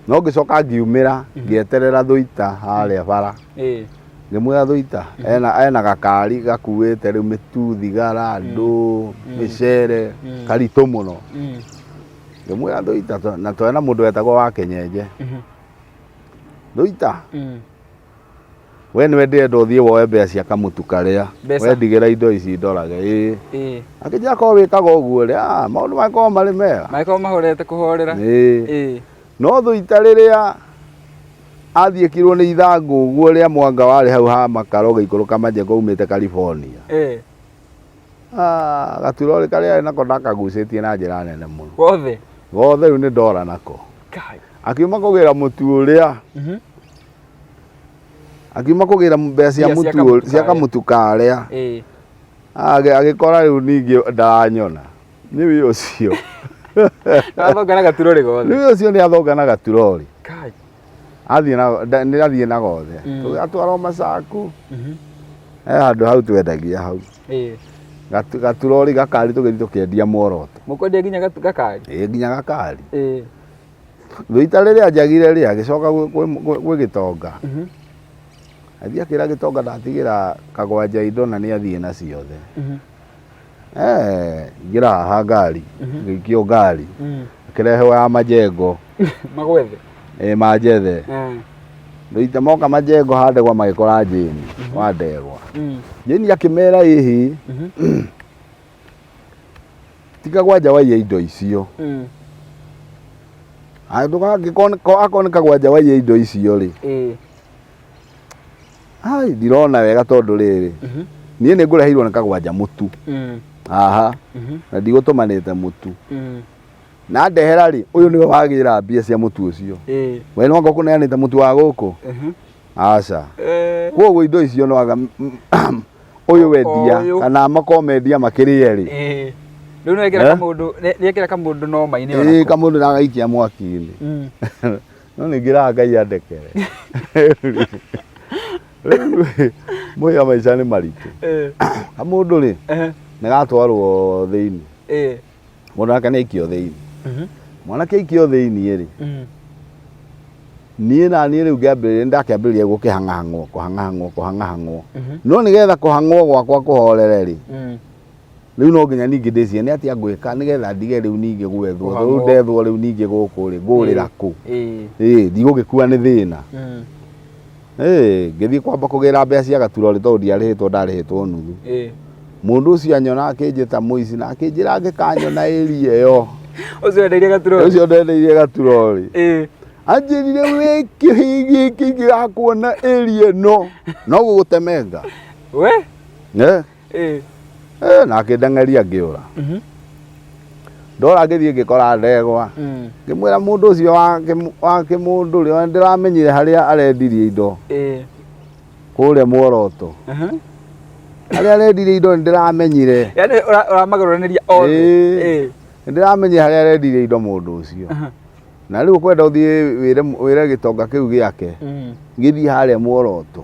No ngĩcoka ngiumĩra, ngĩeterera Thũita harĩa bara. Ngĩmwĩra Thũita, ena gakari gakuĩte rĩu mĩtu, thigara, ndũ, mĩcere, karitũ mũno. Ngĩmwĩra Thũita, na twarĩ na mũndũ wetagwo wa Kĩnyenje. Thũita, we nĩwe ndĩrenda ũthiĩ woe mbeca cia kamũtu karĩa, we ndigĩra indo ici ndorage. Ĩĩ. Akĩnjĩra korwo wĩkaga ũguo rĩ, maũndũ mangĩkorwo marĩ mega. Mangĩkorwo mahorete kũhorera. Ĩĩ. No Thũita rĩrĩa athiĩkirwo nĩ ithangũ ũguo rĩa mwanga warĩ hau ha makara ũgĩikũrũka Majengo umĩte California. Gaturori karĩa arĩ nako ndakagucĩtie na njĩra nene mũno. Gothe? Gothe rĩu nĩ ndora nako. Kai. Akiuma kũgĩra mũtu ũrĩa. Akiuma kũgĩra mbeca cia Mbia cia mũtu kamũtu cia karĩa. kamũtu karĩa. Agĩkora rĩu ningĩ ndaranyona. Nĩ wĩ ũcio. Athonga na gaturori gothe. Nĩ wĩ ũcio nĩ athonga na gaturori. Kai. Athiĩ na nĩ athiĩ na gothe. Atwarwo Masaku. He handũ hau twendagia hau. Gaturori gakari tũgĩthiĩ tũkĩendia Muoroto. Mũkwendia nginya gakari? Ĩĩ nginya gakari. Thũita rĩrĩa njagire rĩ agĩcoka gwĩ gĩtonga. Athiĩ akĩra gĩtonga ndatigĩra kagwanja indo na nĩ athiĩ na ciothe. Eh, ingĩra haha ngari, ngĩikio ngari, akĩrehwo ya majengo. Magwethe? Ĩ manjethe. Thũita moka majengo ha ndegwa magĩkora Jane wa ndegwa. Jane akĩmera ĩhĩ ti kagwanja waiya indo icio. Akorwo nĩ kagwanja waiya indo icio rĩ, ai ndirona wega tondũ rĩrĩ, niĩ nĩ ngũreheirwo nĩ kagwanja mũtu haha na ndigũtũmanĩte mũtu. Na ndehera rĩ, ũyũ nĩwe wagĩra mbia cia mũtu ũcio. We nĩ wanga ũkũneanĩte mũtu wa gũkũ? Aca. Koguo indo icio no anga ũyũ wendia Ũyũ. kana makorwo mendia makĩrĩe rĩ. Rĩu nĩekĩra Eh? kamũndũ nĩekĩra kamũndũ noma-inĩ Ĩĩ onako. kamũndũ na agaikia mwaki-inĩ. No nĩ ngĩraga Ngai andekere. Rĩu mũhĩa maica nĩ maritũ. Kamũndũ rĩ nĩ gatwarwo thĩinĩ. Mũndũ nake nĩ aikio thĩinĩ. Mwanake aikio thĩinĩ rĩ, niĩ na niĩ rĩu ngĩambĩrĩria ndakĩambĩrĩria gũkĩhang'ahang'wo kũhang'ahang'wo kũhang'ahang'wo. No nĩgetha kũhang'wo gwakwa kũhorere rĩ, rĩu no nginya ningĩ ndĩcirie nĩ atĩa ngwĩka nĩgetha ndige rĩu ningĩ gwethwo. Tondũ rĩu Kũhang'wo. ndethwo rĩu ningĩ gũkũ rĩ, ngũrĩra kũ? Ĩĩ ndigũgĩkua nĩ thĩna. Ĩĩ ngĩthiĩ kwamba kũgĩra mbeca cia gaturori tondũ ndiarĩhĩtwo ndarĩhĩtwo nuthu. Mũndũ ũcio anyona akĩnjĩta mũici na akĩnjĩra angĩkanyona ĩria ĩyo. Ũcio wendeirie gaturori? Ũcio ndendeirie gaturori. Anjĩrire wĩ kĩhĩĩ gĩkĩ ingĩgakuona ĩria ĩno no gũgũtemenga. We? Eh. Na akĩndeng'eria ngĩũra. Ndora ngĩthiĩ ngĩkora ndegwa. Ngĩmwĩra mũndũ ũcio wa kĩmũndũ rĩ, ona ndĩramenyire harĩa arendirie indo. Kũrĩa Muoroto. Harĩa arendirie indo nĩ ndĩramenyire. Yaani ũramagũrũranĩria othe. Nĩ ndĩramenyire harĩa arendirie indo mũndũ ũcio. Na rĩu ũkwenda ũthiĩ wĩre gĩtonga kĩu gĩake. Gĩthiĩ harĩa Muoroto.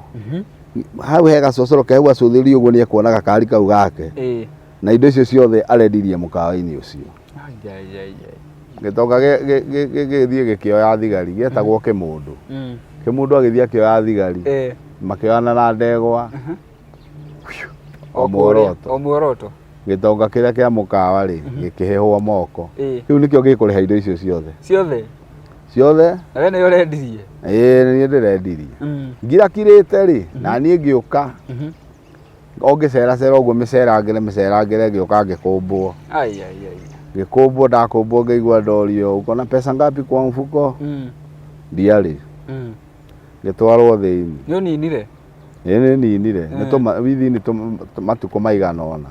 Hau he gacocoro ke hau acũthĩrĩrie ũguo nĩ ekuona gakari kau gake. Na indo icio ciothe arendirie mũkawa-inĩ ũcio. Gĩtonga gĩgĩthiĩ gĩkĩoya thigari, gĩetagwo Kĩmũndũ. Kĩmũndũ agĩthiĩ akĩoya thigari, makĩoyana na ndegwa. O Muoroto. O Muoroto. Gĩtonga kĩrĩa kĩa mũkawa rĩ, gĩkĩhĩhwo moko. Kĩu nĩkĩo gĩkũrĩha indo icio ciothe. Ciothe? Ciothe. Na we nĩwe ũrendirie? Ĩĩ nĩ niĩ ndĩrendirie. Ngirakirĩte rĩ, na niĩ ngĩũka. O ngĩceracera ũguo mĩcerangĩre mĩcerangĩre ngĩũka ngĩkũmbwo. Ngĩkũmbwo ndakũmbwo ngĩigua ndorio uko na pesa ngapi kwa mfuko? Ndiarĩ. Ngĩtwarwo thĩinĩ. Nĩ ũninire? Ĩĩ nĩ ninire. Withi nĩ matukũ maigana ũna.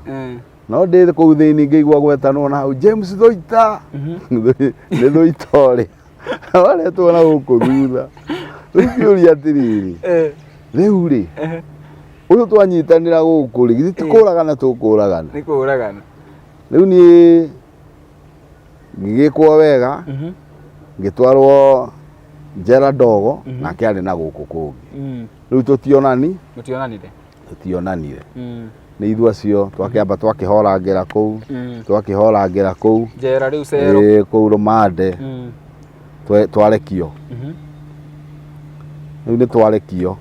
No ndĩ kũu thĩinĩ ngĩigua gwetanwo na hau James Thuita. Nĩ Thuita ũrĩa. Waretwo na gũkũ thutha. Rĩu ngĩũria atĩrĩrĩ, rĩu rĩ, ũyũ twanyitanĩra gũkũ rĩ, githĩ ti kũragana tũkũragana? Nĩ kũragana. Rĩu niĩ ngĩgĩkwo wega, ngĩtwarwo njera ndogo, nake arĩ na gũkũ kũngĩ. Rĩu tũtionani. Mũtionanire? Tũtionanire. Nĩ ithuĩ acio twakĩamba twakĩhorangĩra kũu, twakĩhorangĩra kũu. Njera rĩu cero. Ĩĩ kũu rũmande. Twarekio. Rĩu nĩ twarekio.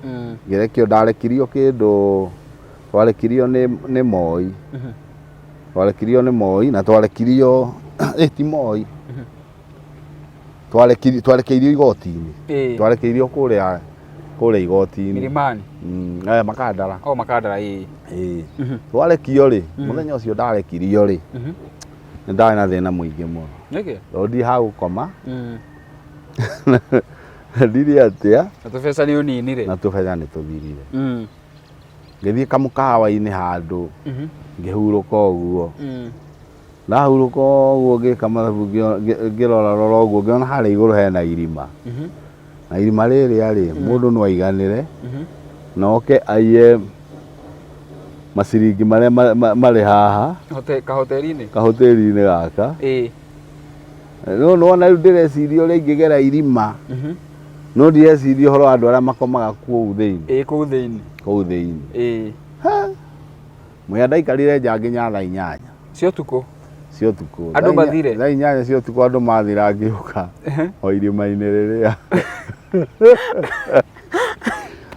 Ngĩrekio ndarekirio kĩndũ, twarekirio nĩ Moi. Twarekirio nĩ Moi na twarekirio, ĩ ti Moi. Twarekeirio igoti-inĩ. Twarekeirio kũrĩa igoti-inĩ. Milimani. Makandara. Oh, Makandara, ĩĩ. Ĩĩ. Twarekio rĩ, mũthenya ũcio ndarekirio rĩ, nĩ ndarĩ na thĩna mũingĩ mũno. Nĩkĩ? Tondũ ndirĩ ha gũkoma. Ndirĩ atĩa. Na tũbeca nĩ ũninire. Na tũbeca nĩ tũthirire. Ngĩthiĩ kamũkawa-inĩ handũ, ngĩhurũka ũguo. Ndahurũka ũguo ngĩka mathabu ngĩrora rora ũguo ngĩona harĩa igũrũ hena irima. Na irima rĩrĩa rĩ, mũndũ no aiganĩre. Na oke aiye maciringi marĩa marĩ haha. Kahoteri-inĩ. Kahoteri-inĩ gaka. No nĩwona rĩu ndĩreciria ũrĩa ingĩgera irima. No ndireciria ũhoro wa andũ arĩa makomaga kũu thĩinĩ. Ĩĩ, kũu thĩinĩ. Kũu thĩinĩ. Mũhĩa ndaikarire nja nginya thaa 8 cia ũtukũ. Cia ũtukũ. Andũ mathire. Thaa 8 cia ũtukũ andũ mathira ngĩũka o irima-inĩ rĩrĩa.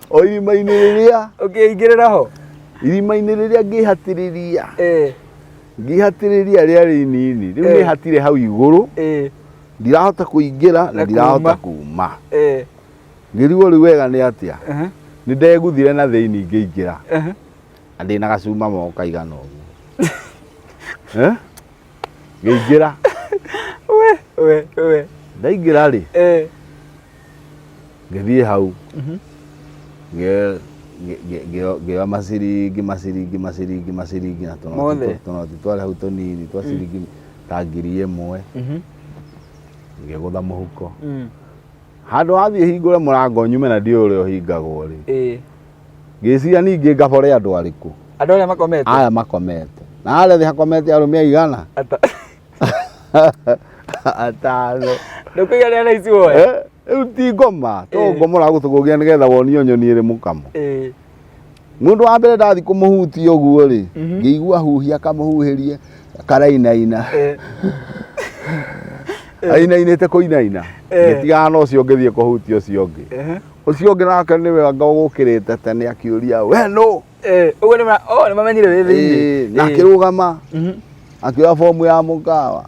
O irima-inĩ rĩrĩa. Ũkĩingĩrĩra ho? Irima-inĩ rĩrĩa ngĩhatĩrĩria. Ngĩhatĩrĩria rĩarĩ inini. Rĩu nĩhatire hau igũrũ. Ndirahota kũingĩra na ndirahota kuma. Ngĩrigwo rĩu wega nĩ atĩa. Nĩ ndeguthire na thĩinĩ ngĩingĩra. Na ndĩna gacuma moko kaigana ũguo. Ngĩingĩra. We, we, we. Ndaingĩra rĩ. Ngĩthiĩ hau. Ngĩoya maciringi maciringi maciringi maciringi na tũnoti twarĩ hau tũnini twa ciringi ta 1000. Ngĩgũtha mũhuko. Handũ hathiĩ hingũre mũrango nyume na ndiũĩ ũrĩa ũhingagwo rĩ. Ngĩciria ningĩ ngabore andũ arĩkũ. Andũ arĩa makomete. Aya makomete. Na harĩa thĩ hakomete arũme aigana? 5. Ndũkũigana na ici woe? Rĩu ti ngoma, to ngoma ũragũtũgũgia nĩgetha wonio nyoni ĩrĩ mũkamo. Mũndũ wa mbere ndathi kũmũhutia ũguo rĩ, ngĩigua huhia kamũhuhĩrie karainaina. Ainainĩte kũinaina. Ngĩtigana na ũcio ngĩthiĩ kũhutia ũcio ũngĩ. Ũcio ũngĩ nake nĩwe anga ũgũkĩrĩte tene akĩũria we nũ? Ũguo nĩ mamenyire wĩ thĩinĩ. Na akĩrũgama. Akĩoya bomu ya mũkawa.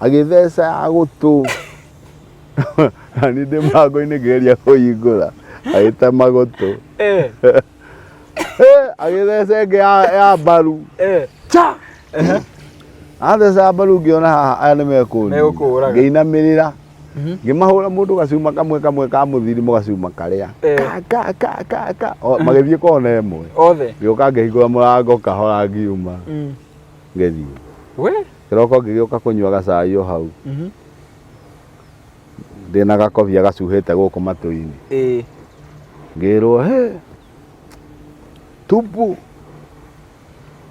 Agĩtheca ya gũtũ. Na niĩ ndĩ mũrango-inĩ ngĩgeria kũhingũra. Agĩtema gũtũ. Agĩtheca ĩngĩ ya mbaru. Cha! Atheca ya mbaru ngĩona haha aya nĩ mekũnina. Megũkũraga. Ngĩinamĩrĩra. Ngĩmahũra mũndũ gacuma kamwe kamwe ka mũthirimo gacuma karĩa. Ka ka ka ka ka. Magĩthiĩ kona ĩmwe. Othe. Ngĩũka ngĩhingũra mũrango kahora ngiuma. Ngĩthiĩ. We? Kĩroko ngĩgĩũka kũnyua gacai o hau. Ndĩna gakobia gacuhĩte gũkũ matũ-inĩ. Ngĩrwo he tupu.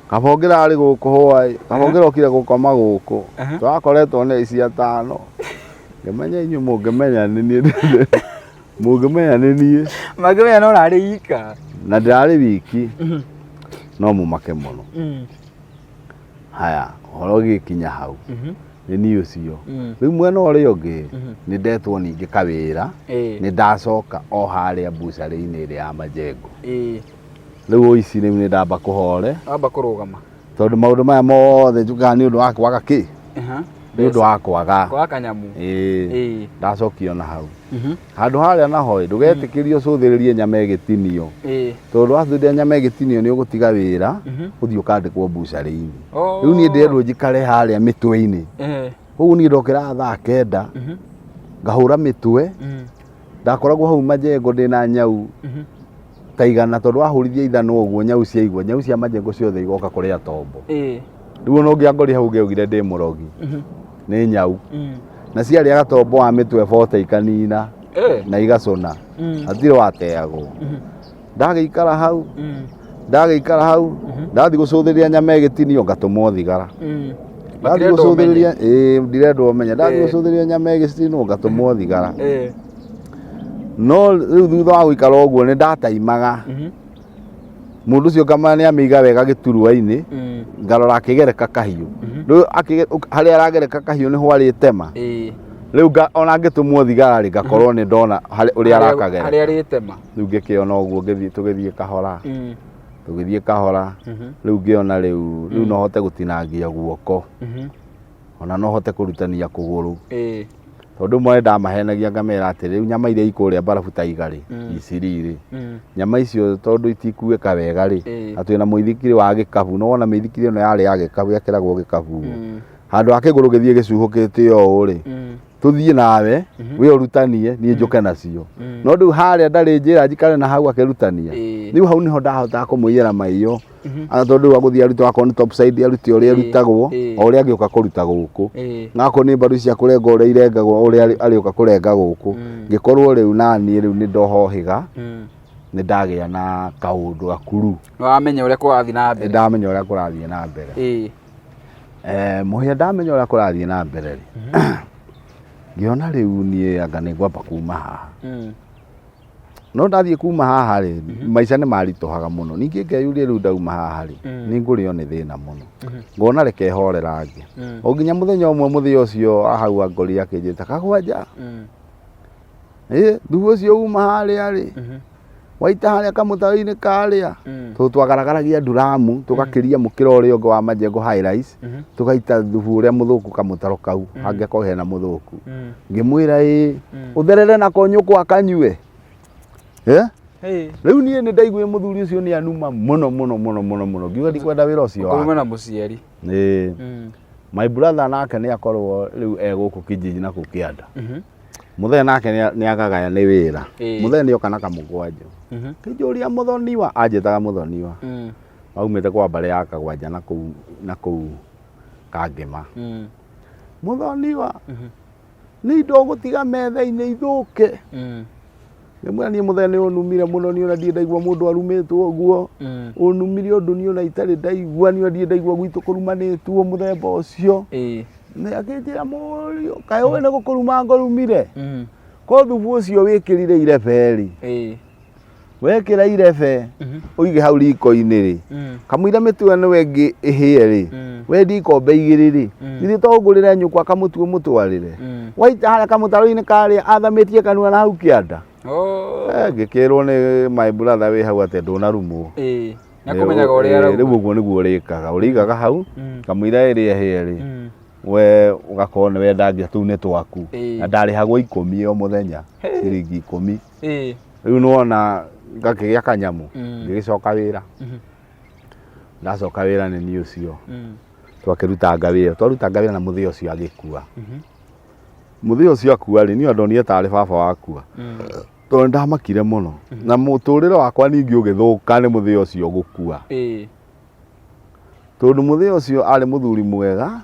Kabongera arĩ gũkũ hwaĩ, kabongera okire gũkoma gũkũ. Twakoretwo nĩ ici 5. Ngĩmenya inyuĩ mũngĩmenya nĩ niĩ. Mũngĩmenya nĩ niĩ. Mangĩmenya no ũrarĩ ika. Na ndĩrarĩ wiki. No mũmake mũno. Haya, ũhoro ũgĩkinya hau. Nĩ niĩ ũcio. Rĩu mwena ũrĩa ũngĩ, nĩ ndetwo ningĩ kawĩra. Nĩ ndacoka o harĩa mbucarĩ-inĩ ĩrĩa ya Majengo. Rĩu ũici rĩu nĩ ndamba kũhore. Wamba kũrũgama. Tondũ maũndũ maya mothe njugaga nĩ ũndũ wa kwaga kĩ? Nĩ ũndũ wa kwaga. Kwaga kanyamu. Ndacokio na hau. Handũ harĩa naho ĩ, ndũgetĩkĩrie ũcũthĩrĩrie nyama ĩgĩtinio. Tondũ wacũthĩrĩria nyama ĩgĩtinio nĩ ũgũtiga wĩra, ũthiĩ ũkandĩkwo mbucarĩ-inĩ. Rĩu niĩ ndĩrendwo njikare harĩa mĩtwe-inĩ. Koguo niĩ ndokĩraga thaa 9, ngahũra mĩtwe, ndakoragwo hau Majengo ndĩna nyau ta 100 tondũ wahũrithia ithanwa ũguo nyau ciaigua, nyau cia Majengo ciothe igoka kũrĩa tombo. Rĩu ona ũngĩangorire hau ũngĩaugire ndĩ mũrogi. Nĩ nyau. Na ciarĩaga tombo wa mĩtwe bote ikanina na igacũna. Hatirĩ wateagwo. Ndagĩikara hau, ndagĩikara hau, ndathiĩ gũcũthĩrĩria nyama ĩgĩtinio ngatũmwo thigara. Ndathiĩ gũcũthĩrĩria, ndirendwo ũmenye, ndathiĩ gũcũthĩrĩria nyama ĩgĩcinwo ngatũmwo thigara. No rĩu thutha wa gũikara ũguo nĩ ndataimaga. Mũndũ ũcio ngamenya nĩ amĩiga wega gĩturwa-inĩ, ngarora akĩgereka kahiũ. Rĩu harĩa aragereka kahiũ nĩho arĩtema. Rĩu ona ngĩtũmwo thigara rĩ, ngakorwo nĩ ndona ũrĩa arakagereka. Harĩa arĩtema. Rĩu ngĩkĩona ũguo tũgĩthiĩ kahora. Tũgĩthiĩ kahora. Rĩu ngĩona rĩu no hote gũtinangia guoko. Ona no hote kũrutania kũgũrũ. Tondũ mwe ndamahenagia ngamera atĩ rĩu nyama iria ikũrĩa mbarabu ta igarĩ, iciri rĩ. Nyama icio tondũ itikuĩka wega rĩ, na twĩna mũithikiri wa gĩkabu, no wona mĩithikiri ĩno yarĩ ya gĩkabu, yekĩragwo gĩkabu. Handũ ha kĩgũrũ gĩthiĩ gĩcuhũkĩte ũũ rĩ, tũthiĩ nawe, we ũrutanie, niĩ njũke nacio. No rĩu harĩa ndarĩ njĩra njikare na hau akĩrutania. Rĩu hau nĩho ndahotaga kũmũiyĩra maiyo. Tondũ rĩu agũthiĩ arute akorwo nĩ top side arute ũrĩa ĩrutagwo, o ũrĩa angĩũka kũruta gũkũ. Na akorwo nĩ mbaru cia kũrenga ũrĩa irengagwo, ũrĩa arĩũka kũrenga gũkũ. Ngĩkorwo rĩu naniĩ rĩu nĩ ndohohĩga. Nĩ ndagĩa na kaũndũ gakuru. Nĩ wamenya ũrĩa kũrathiĩ na Nĩ mbere. ndamenya ũrĩa kũrathiĩ na mbere. Mũhĩa ndamenya ũrĩa kũrathiĩ na mbere rĩ, ngĩona rĩu niĩ anga nĩ ngwamba kuma haha. No ndathiĩ kuma haha rĩ, maica nĩ maritũhaga mũno. Ningĩ ngeyũria rĩu ndauma haha rĩ, nĩ ngũrĩo nĩ thĩna mũno. Ngona reke horerange. O nginya mũthenya ũmwe mũthĩa ũcio wa hau angorire akĩnjĩta Kagwanja. Ĩ, thubu ũcio uma harĩa rĩ, waita harĩa kamũtaro-inĩ karĩa. Tondũ twagaragaragia nduramu, tũgakĩria mũkĩra ũrĩa ũngĩ wa Majengo High Rise, tũgaita thubu ũrĩa mũthũku kamũtaro kau, hangĩkorwo hena mũthũku. Ngĩmwĩra ĩ, ũtherere nako nyũkwa akanyue. Eh? Rĩu niĩ nĩ ndaiguire mũthuri ũcio nĩ anuma mũno mũno mũno mũno mũno. Ngiuga ndikwenda wĩra ũcio wake. Kũruma na mũciari. Ĩĩ. My brother nake nĩ akorwo rĩu e gũkũ kijiji na kũu kĩanda. Mũthee nake nĩ akagaya nĩ wĩra. Mũthee nĩ oka na kamũgwanjũ. Kĩnjũria mũthoniwa, anjĩtaga mũthoniwa. Aumĩte kwa mbarĩ ya Kagwanja na kũu na kũu Kangĩma. Mũthoniwa, nĩ indo ũgũtiga metha-inĩ ithũke. Ngĩmwĩra niĩ mũthee nĩ ũnumire mũno, niĩ ona ndirĩ ndaigua mũndũ arumĩtwo ũguo. Ũnumire ũndũ niĩ ona itarĩ ndaigua, niĩ ona ndirĩ ndaigua gwitũ kũrumanĩtwo mũthemba ũcio. Nĩ akĩnjĩra mũriũ, kaĩ ũĩ nĩ gũkũruma ngũrumire? Ko thubu ũcio wĩkĩrire irebe rĩ, wekĩra irebe ũige hau riko-inĩ rĩ, kamũira mĩtu ĩno ĩngĩ ĩhĩe rĩ, wendie ikombe igĩrĩ rĩ, githĩ to ũngũrĩre nyũkwa kamũtu ũmũtwarĩre? Waita harĩa kamũtaro-inĩ karĩa athamĩtie kanua na hau kĩanda. Ngĩkĩrwo nĩ my brother wĩ hau atĩ ndũnarumwo. Nĩakũmenyaga ũrĩa arauga. Rĩu ũguo nĩguo ũrĩkaga, ũrĩigaga hau kamũira ĩrĩa ĩhĩe rĩ, we ũgakorwo nĩ wendangia tũu nĩ twaku. Na ndarĩhagwo 10 o mũthenya, ciringi 10. Rĩu nĩwona ngakĩgĩa kanyamũ, ngĩgĩcoka wĩra. Ndacoka wĩra nĩ niĩ ũcio twakĩrutanga wĩra, twarutanga wĩra na mũthĩa ũcio agĩkua. Mũthĩa ũcio akua rĩ, niĩ ndonire tarĩ baba wakua. Tondũ nĩndamakire mũno. Na mũtũrĩre wakwa ningĩ ũgĩthũka nĩ mũthĩa ũcio gũkua. Tondũ mũthĩa ũcio arĩ mũthuri mwega,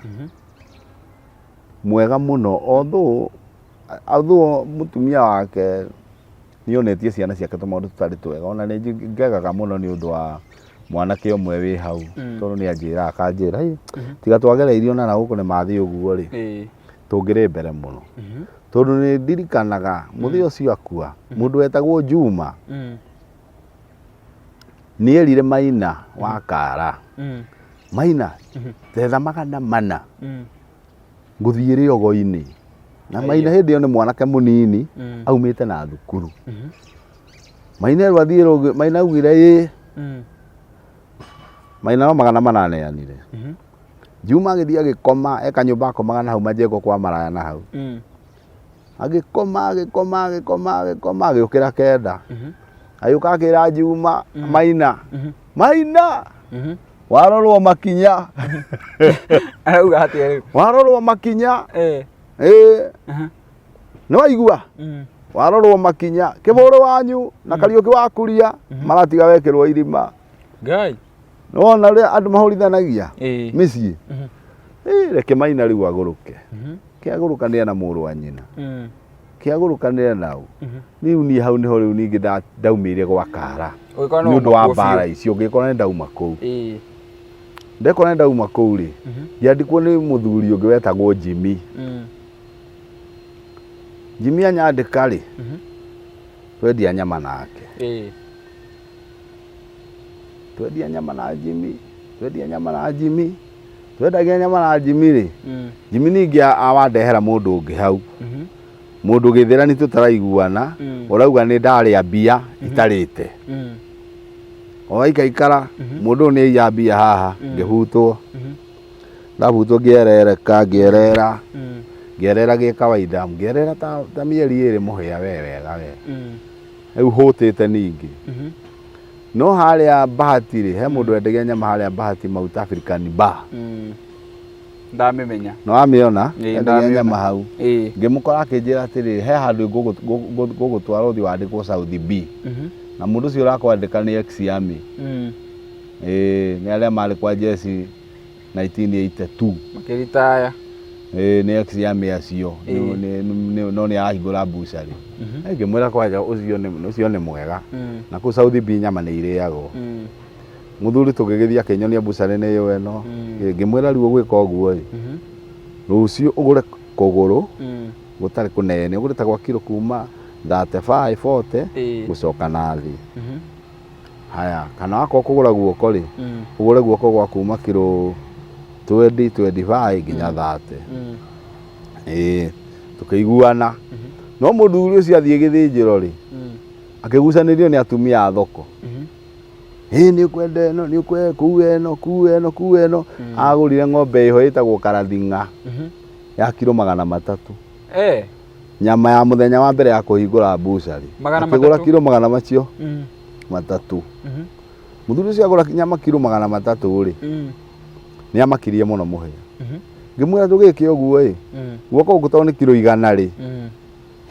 mwega mũno. Although, although mũtumia wake nĩonetie ciana ciake tũmaũndũ tũtarĩ twega. Ona nĩ ngegaga mũno nĩ ũndũ wa mwanake ũmwe wĩ hau. Tondũ nĩ anjĩraga akanjĩra, "Hĩ, tiga twagereirio na gũkũ nĩ mathiĩ ũguo rĩ, tũngĩrĩ mbere mũno." Tondũ nĩ ndirikanaga mũthĩa ũcio akua, mũndũ wetagwo Juma, nĩ erire Maina wa Kara, Maina, tetha 400 ngũthiĩ rĩogo-inĩ. Na Maina hĩndĩ ĩyo nĩ mwanake mũnini, aumĩte na thukuru. Maina erwo athiĩ rũgĩ, Maina augire ĩĩ. Maina no 400 aneanire. Juma agĩthiĩ agĩkoma, e kanyũmba akomaga na hau majengo kwa maraya na hau. Agĩkoma, agĩkoma, agĩkoma, agĩkoma, agĩũkĩra 9. Agĩũka akĩra Juma, Maina, Maina, warorwo makinya. Arauga atĩa rĩu? Warorwo makinya. Ĩĩ. Nĩ waigua? Warorwo makinya. Kĩbũrũ wanyu na Kariũki wa Kuria maratiga wekĩrwo irima. Ngai. Nĩwona ũrĩa andũ mahũrithanagia mĩciĩ? Reke Maina rĩu agũrũke. Kĩagũrũkanĩre na mũrũ wa nyina. Kĩagũrũkanĩre na ũ. Rĩu niĩ hau nĩho rĩu ningĩ ndaumĩire gwa Kara. Nĩ ũndũ wa mbara icio ngĩkora nĩ ndauma kũu. Ndekora nĩ ndauma kũu rĩ, ngĩandĩkwo nĩ mũthuri ũngĩ wetagwo Jimmy. Jimmy anyandĩka rĩ, twendia nyama nake. Twendia nyama na Jimmy, twendia nyama na Jimmy, twendagia nyama na Jimmy rĩ, Jimmy ningĩ awandehera mũndũ ũngĩ hau. Mũndũ gĩthĩra nĩ tũtaraiguana, ũrauga nĩ ndarĩa mbia itarĩte. O waikaikara, mũndũ ũyũ nĩ aiya mbia haha, ngĩhutwo. Ndahutwo ngĩerereka, ngĩerera, ngĩerera gĩ kawaida, ngĩerera ta mĩeri 2 mũhĩa we wega we. Rĩu hũtĩte ningĩ. No harĩa Bahati rĩ, he mũndũ wendagia nyama harĩa Bahati Mount African Bar. Ndamĩmenya. Nĩ wamĩona? Endagia nyama hau. Ngĩmũkora akĩnjĩra atĩrĩrĩ, he handũ ngũgũtwara ũthiĩ wandĩkwo South B. Na mũndũ ũcio ũrakwandĩka nĩ ex army. Ĩĩ, nĩ arĩa marĩ kwa jeshi 1982. Makĩritaya. Ĩĩ, nĩ ex ya mĩ acio. Ĩĩ. No nĩ arahingũra mbucarĩ. Ngĩmwĩra kwanja ũcio nĩ mwega. Na kũu South B nyama nĩ irĩagwo. Mũthuri tũgĩgĩthiĩ akĩnyonia mbucarĩ nĩ ĩyo ĩno. Ngĩmwĩra rĩu ũgwĩka ũguo ĩ, rũciũ ũgũre kũgũrũ gũtarĩ kũnene, ũgũre ta gwa kiro kuma 35, 40 gũcoka na thĩ. Haya, kana wakorwo kũgũra guoko rĩ, ũgũre guoko gwa kuma kiro 20, 25 nginya 30. Ĩĩ, tũkĩiguana. No mũthuri ũcio athiĩ gĩthĩnjĩro rĩ, akĩgucanĩrio nĩ atumia a thoko. Ĩĩ nĩ ũkwenda ĩno, nĩ ũkwenda kuua ĩno, kuua ĩno, kuua ĩno. Agũrire ng'ombe ĩho ĩtagwo karathing'a ya kiro 300. Nyama ya mũthenya wa mbere ya kũhingũra mbucarĩ. Magana Akĩgũra matatũ. kiro magana macio matatũ. Mũthuri ũcio agũra nyama kiro 300 rĩ, nĩ amakirie mũno mũhĩa. Ngĩmwĩra ndũgĩke ũguo ĩ, guoko gũkũ tondũ nĩ kiro 100 rĩ,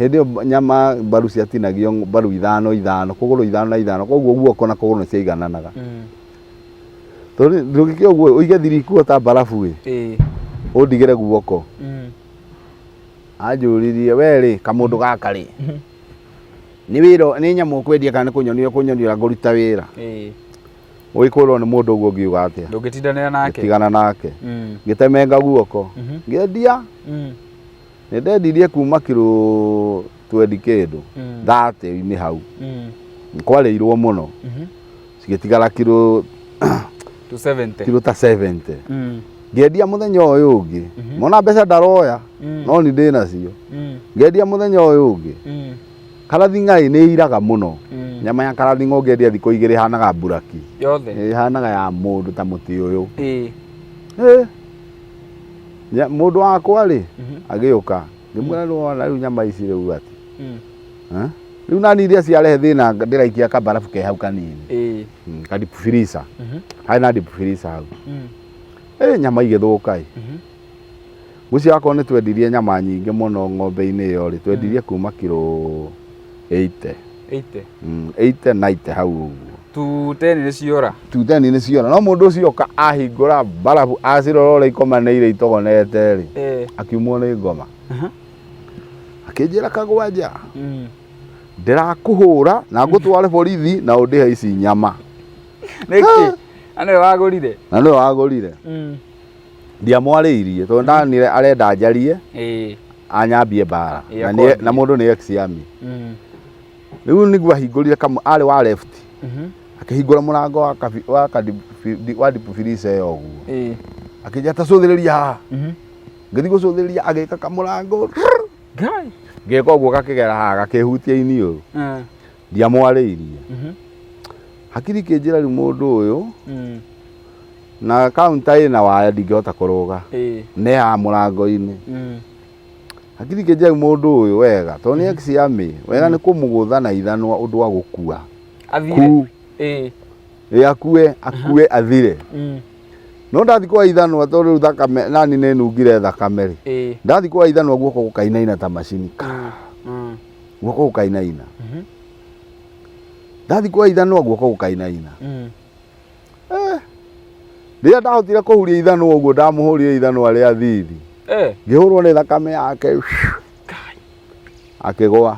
hĩndĩ ĩyo nyama mbaru ciatinagio mbaru ithano ithano, kũgũrũ ithano na ithano, koguo guoko na kũgũrũ nĩ ciaigananaga. Tondũ ndũgĩke ũguo ũige thirikuo ta mbarabu ĩ, ũndigĩre guoko. Anjũririe we rĩ, kamũndũ gaka rĩ, nĩ wĩra nĩ nyamũ ũkwendia kana nĩ kũnyonia ũkũnyonia ngũruta wĩra? Ũgĩkwĩrwo nĩ mũndũ ũguo ũngiuga atĩa? Ndũngĩtindanĩra nake. Ngĩtigana nake. Ngĩtemenga guoko. Ngĩendia. Nĩ ndendirie kuma kiro 20 kĩndũ, 30-inĩ hau. Kwarĩirwo mũno. Cigĩtigara kiro 270. Kiro ta 70. Ngĩendia mũthenya ũyũ ũngĩ. Mona mbeca ndaroya, no nĩ ndĩ nacio. Ngĩendia mũthenya ũyũ ũngĩ. Karathing'a ĩ nĩ iraga mũno. Nyama ya karathing'a ũngĩendia thikũ igĩrĩ ĩhanaga mburaki. Yothe. Ĩhanaga ya mũndũ ta mũtĩ ũyũ. Mũndũ wakwa rĩ, agĩũka. Ngĩmwĩra rĩu wona rĩu nyama ici rĩu atĩ. Rĩu nani iria ciarehe thĩna ndĩraikia kabarabu ke hau kanini. Ka deep freezer. Harĩ na deep freezer hau. Nyama igĩthũka ĩ. Ngwĩciria akorwo nĩ twendirie nyama nyingĩ mũno ng'ombe-inĩ ĩyo rĩ, twendirie kuma kiro 80. 80. 80, 90 hau ũguo. 210 nĩ ciora. 210 nĩ ciora. No mũndũ ũcio oka ahingũra mbarabu acirora ũrĩa ikomanĩire itogonete rĩ, akiumwo nĩ ngoma. Akĩnjĩra kagwanja, ndĩrakũhũra na ngũtware borithi na ũndĩhe ici nyama. Nĩkĩ? Na nĩwe wagũrire? Na nĩwe wagũrire. Ndiamwarĩirie tondũ ndanire arenda njarie anyambie mbara. Na mũndũ nĩ ex army. Rĩu nĩguo ahingũrire kamwe arĩ wa left. Akĩhingũra mũrango wa deep freezer ĩyo ũguo. Akĩnjĩra ta cũthĩrĩria haha. Ngĩthiĩ gũcũthĩrĩria agĩka kamũrango. Ngai. Ngĩka ũguo gakĩgera haha gakĩhutia iniũrũ. Ndiamwarĩirie. Hakiri ikĩnjĩra rĩu mũndũ ũyũ na counter ĩna waya ndingĩhota kũrũga. Nĩ haha mũrango-inĩ. Hakiri ikĩnjĩra rĩu mũndũ ũyũ wega tondũ nĩ ex army wega nĩ kũmũgũtha na ithanwa ũndũ wa gũkua. Athire. Ku. Ĩ akue, akue athire. No ndathiĩ kwa ithanwa tondũ rĩu thakame nani nĩ nungire thakame rĩ. Ndathiĩ kwa ithanwa guoko gũkainaina ta macini. Guoko gũkainaina. Ndathiĩ kwa ithanwa guoko gũkainaina. Rĩrĩa ndahotire kũhuria ithanwa ũguo ndamũhũrire ithanwa rĩa thithi. Ngĩhũrwo nĩ thakame yake. Akĩgwa.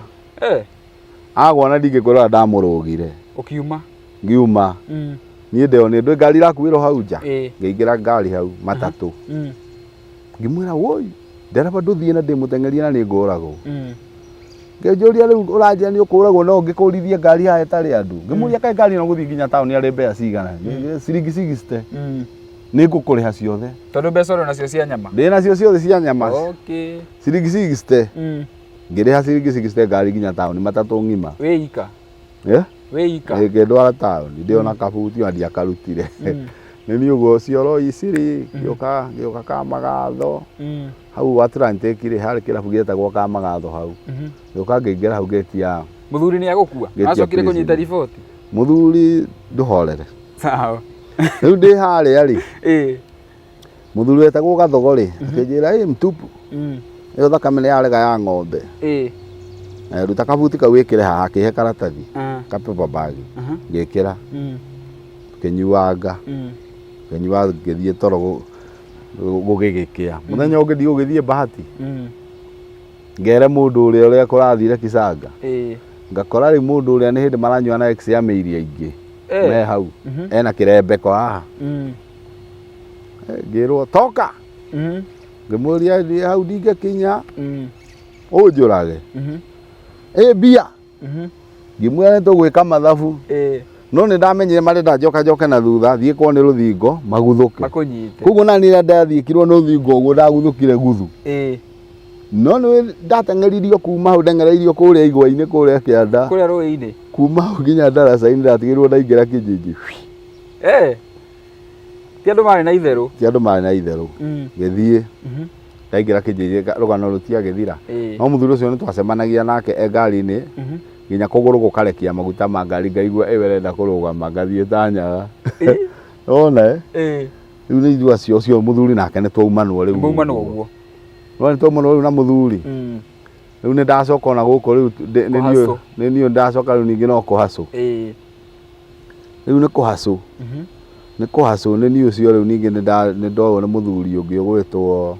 Agwa na ndingĩkwĩrora ndamũrũgire. Ũkiuma? Ngiuma. Niĩ ndĩonire ndũĩ ngari irakuĩrwo hau nja. Ngĩingĩra ngari hau matatũ. Ngĩmwĩra woi ndereba ndũthiĩ na ndĩmũteng'erie na nĩngũragwo. Ngĩnjũria rĩu ũranjĩra nĩ ũkũragwo no ngĩkũrithie ngari haha ĩtarĩ andũ. Ngĩmũria kaĩ ngari ĩno gũthiĩ nginya taũni arĩ mbeca cigana? Ciringi 60. Nĩ ngũkũrĩha ciothe. Tondũ mbeca ũrĩ nacio cia nyama? Ndĩ nacio ciothe cia nyama. Ciringi 60. Ngĩrĩha ciringi 60 ngari nginya taũni matatũ ng'ima. Wĩ ika? Wĩ ika? Ngĩndwara taũni ndĩ ona kabuti ona ndiakarutire. Nĩ niĩ ũguo cioro ici rĩ, ngĩũka Kamagatho. Hau Atlantic rĩ, harĩ kĩrabu gĩetagwo Kamagatho hau. Ngĩũka ngĩingĩra hau ngĩtia. Mũthuri nĩ agũkua? Ngĩtia Acokire kũnyita prison. riboti? Mũthuri ndũhorere. Sawa. Rĩu ndĩ harĩa rĩ, mũthuri wetagwo Gathogo rĩ, akĩnjĩra ĩ mtupu. Ĩyo thakame nĩ yarega ya ng'ombe. Ruta kabuti kau wĩkĩre haha, akĩhe karatathi. Ka paper bag. Ngĩkĩra. Ngĩnyuanga. Ngĩnyua ngĩthiĩ toro Gũgĩgĩkĩa mũthenya ũngĩ ndigũgĩthiĩ Bahati ngere mũndũ ũrĩa ũrĩa kũrathire Kisanga, ngakora rĩu mũndũ ũrĩa nĩ hĩndĩ maranyua na ex ya mĩiri aingĩ me hau, ena kĩrembeko haha. Ngĩrwo toka, ngĩmũria "Ndĩ hau ndingĩkinya, ũnjũrage ĩ mbia." Ngĩmwĩra nĩ tũgwĩka mathabu, no nĩ ndamenyire marenda njoka njoke na thutha thiĩ kwao nĩ rũthingo maguthũke. Makũnyite. Koguo nani rĩrĩa ndathiĩkirwo nĩ rũthingo ũguo ndaguthũkire guthu, no nĩ ndateng'eririo kuma hau, ndeng'ereirio kũrĩa igwa-inĩ kũrĩa kĩanda. Kũrĩa rũĩ-inĩ. Kuma hau nginya ndaraca-inĩ ndatigĩrwo ndaingĩra kijiji. Ti andũ marĩ na itherũ. Ti andũ marĩ na itherũ. Gĩthiĩ ndaingĩra kijiji, rũgano rũtiagĩthira. No mũthuri ũcio nĩ twacemanagia nake e ngari-inĩ, nginya kũgũrũ gũkarekia maguta ma ngari, ngaigua ĩyo ĩrenda kũrũgama, ngathiĩ ta nyaga ona eh. Rĩu nĩ ithuĩ acio, ũcio mũthuri nake nĩ twaumanwo rĩu. Maumanwo ũguo. No nĩ twaumanwo rĩu na mũthuri. Rĩu nĩ ndacoka ona gũkũ rĩu nĩ niĩ. Kũhacũ. Nĩ niĩ ndacoka rĩu ningĩ no kũhacũ. Rĩu nĩ kũhacũ, nĩ kũhacũ nĩ niĩ ũcio. Rĩu ningĩ nĩ ndoywo nĩ mũthuri ũngĩ ũgwĩtwo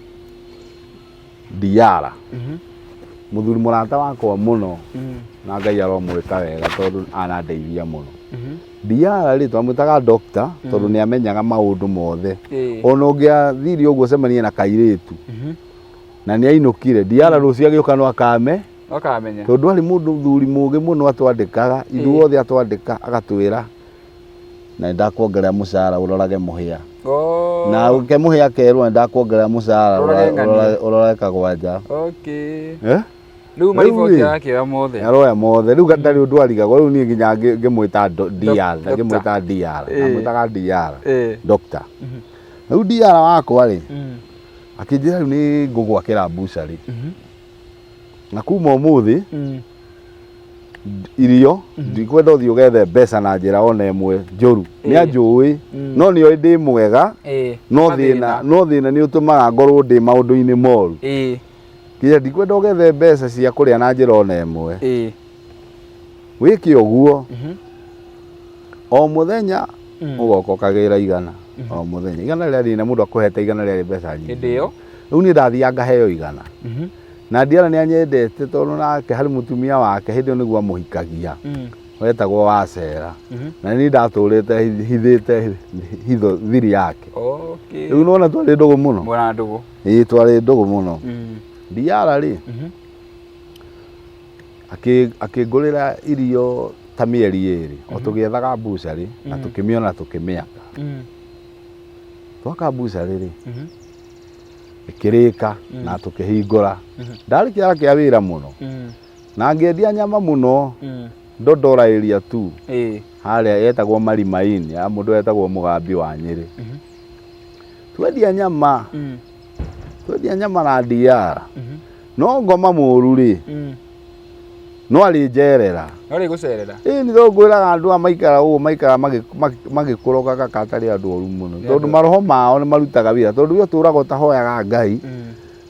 Diara, mũthuri mũrata wakwa mũno, na Ngai aromwĩka wega tondũ anandeithia mũno. Diara rĩ, twamwĩtaga doctor tondũ nĩ amenyaga maũndũ mothe. Ona ũngĩathire ũguo ũcemanie na kairĩtu na nĩ ainũkire, Diara rũciũ agĩũka no akame. Ũkamenya. Tondũ arĩ mũndũ thuri mũgĩ mũno, atwandĩkaga ithuothe, atwandĩka agatwĩra na nĩ ndakuongerera mũcara ũrorage mũhĩa. Na ke mũhĩa kerwo nĩ ndakuongerera mũcara. Ũrorage ng'ania. Ũrorage kagwanja. Eh? Rĩu mariboti Rĩu-ĩ. arakĩoya mothe. Aroya mothe rĩu, ndarĩ ũndũ arigagwo. Rĩu niĩ nginya ngĩmwĩta DR. Doctor. Ngĩmwĩta DR. Ndamwĩtaga DR. Doctor. Rĩu DR wakwa rĩ, akĩnjĩra rĩu nĩ ngũgwakĩra mbucarĩ, na kuma ũmũthĩ irio ndikwenda ũthiĩ ũgethe mbeca na njĩra ona ĩmwe njũru. Nĩ anjũĩ, no nĩ oĩ ndĩ mwega, no thĩna, no thĩna nĩ ũtũmaga ngorwo ndĩ maũndũ-inĩ moru. Nginya ndikwenda ũgethe mbeca cia kũrĩa na njĩra ona ĩmwe. Wĩke ũguo, o mũthenya ũgoka ũkagĩra 100, o mũthenya 100 rĩarĩ na mũndũ akũhete 100 rĩarĩ mbeca nyingĩ. Hĩndĩ ĩyo. Rĩu niĩ ndathiaga ngaheo 100, na Ndiara nĩ anyendete tondũ nake harĩ mũtumia wake hĩndĩ ĩyo nĩguo amũhikagia, wetagwo Wacera, na niĩ ndatũrĩte hithĩte hitho thiri yake. Rĩu nona twarĩ ndũgũ mũno. Mwena ndũgũ. Ĩĩ, twarĩ ndũgũ mũno. Ndiara rĩ, akĩngũrĩra irio ta mĩeri 2 o tũgĩethaga mbucarĩ na tũkĩmĩona tũkĩmĩaka. Twaka mbucarĩ rĩ, ĩkĩrĩka na tũkĩhingũra. Ndarĩ kĩara kĩa wĩra mũno na ngĩendia nyama mũno Ndondora area 2, harĩa yetagwo Marimaini ya mũndũ wetagwo Mũgambi wa Nyĩrĩ. Twendia nyama, twendia nyama na ndiara, no ngoma mũru rĩ, no arĩ njerera. No rĩ gũcerera. Ĩĩ, nĩ tondũ ngwĩraga andũ aya maikara ũguo maikara magĩkũrogaga katarĩ andũ oru mũno. Nĩ tondũ andũ- maroho mao nĩ marutaga wĩra, tondũ we ũtũraga ũtahoyaga Ngai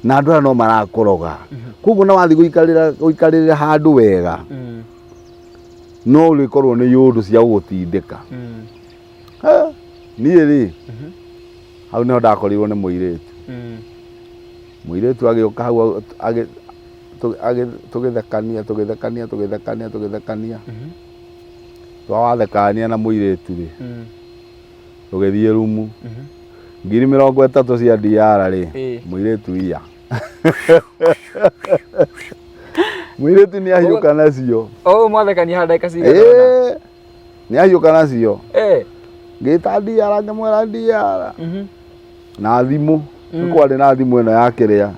na andũ aya no marakũroga. Koguo na wathiĩ gũikarĩra gũikarĩra handũ wega, no ũrĩkorwo nĩ yũndũ cia gũgũtindĩka. Eh, niĩ rĩ, hau nĩho ndakorirwo nĩ mũirĩtu. Mũirĩtu agĩũka hau tũgĩthekania tũgĩthekania tũgĩthekania tũgĩthekania, twawathekania na mũirĩtu rĩ, tũgĩthiĩ rumu, 30,000 cia DR rĩ. Mũirĩtu iya, mũirĩtu nĩ ahiũka nacio. O mwathekania ha ndagĩka cigana ũna? Ĩĩ, nĩ ahiũka nacio. Ngĩta DR, ngĩmwĩra DR na thimũ, nĩ kwarĩ na thimũ ĩno ya kĩrĩa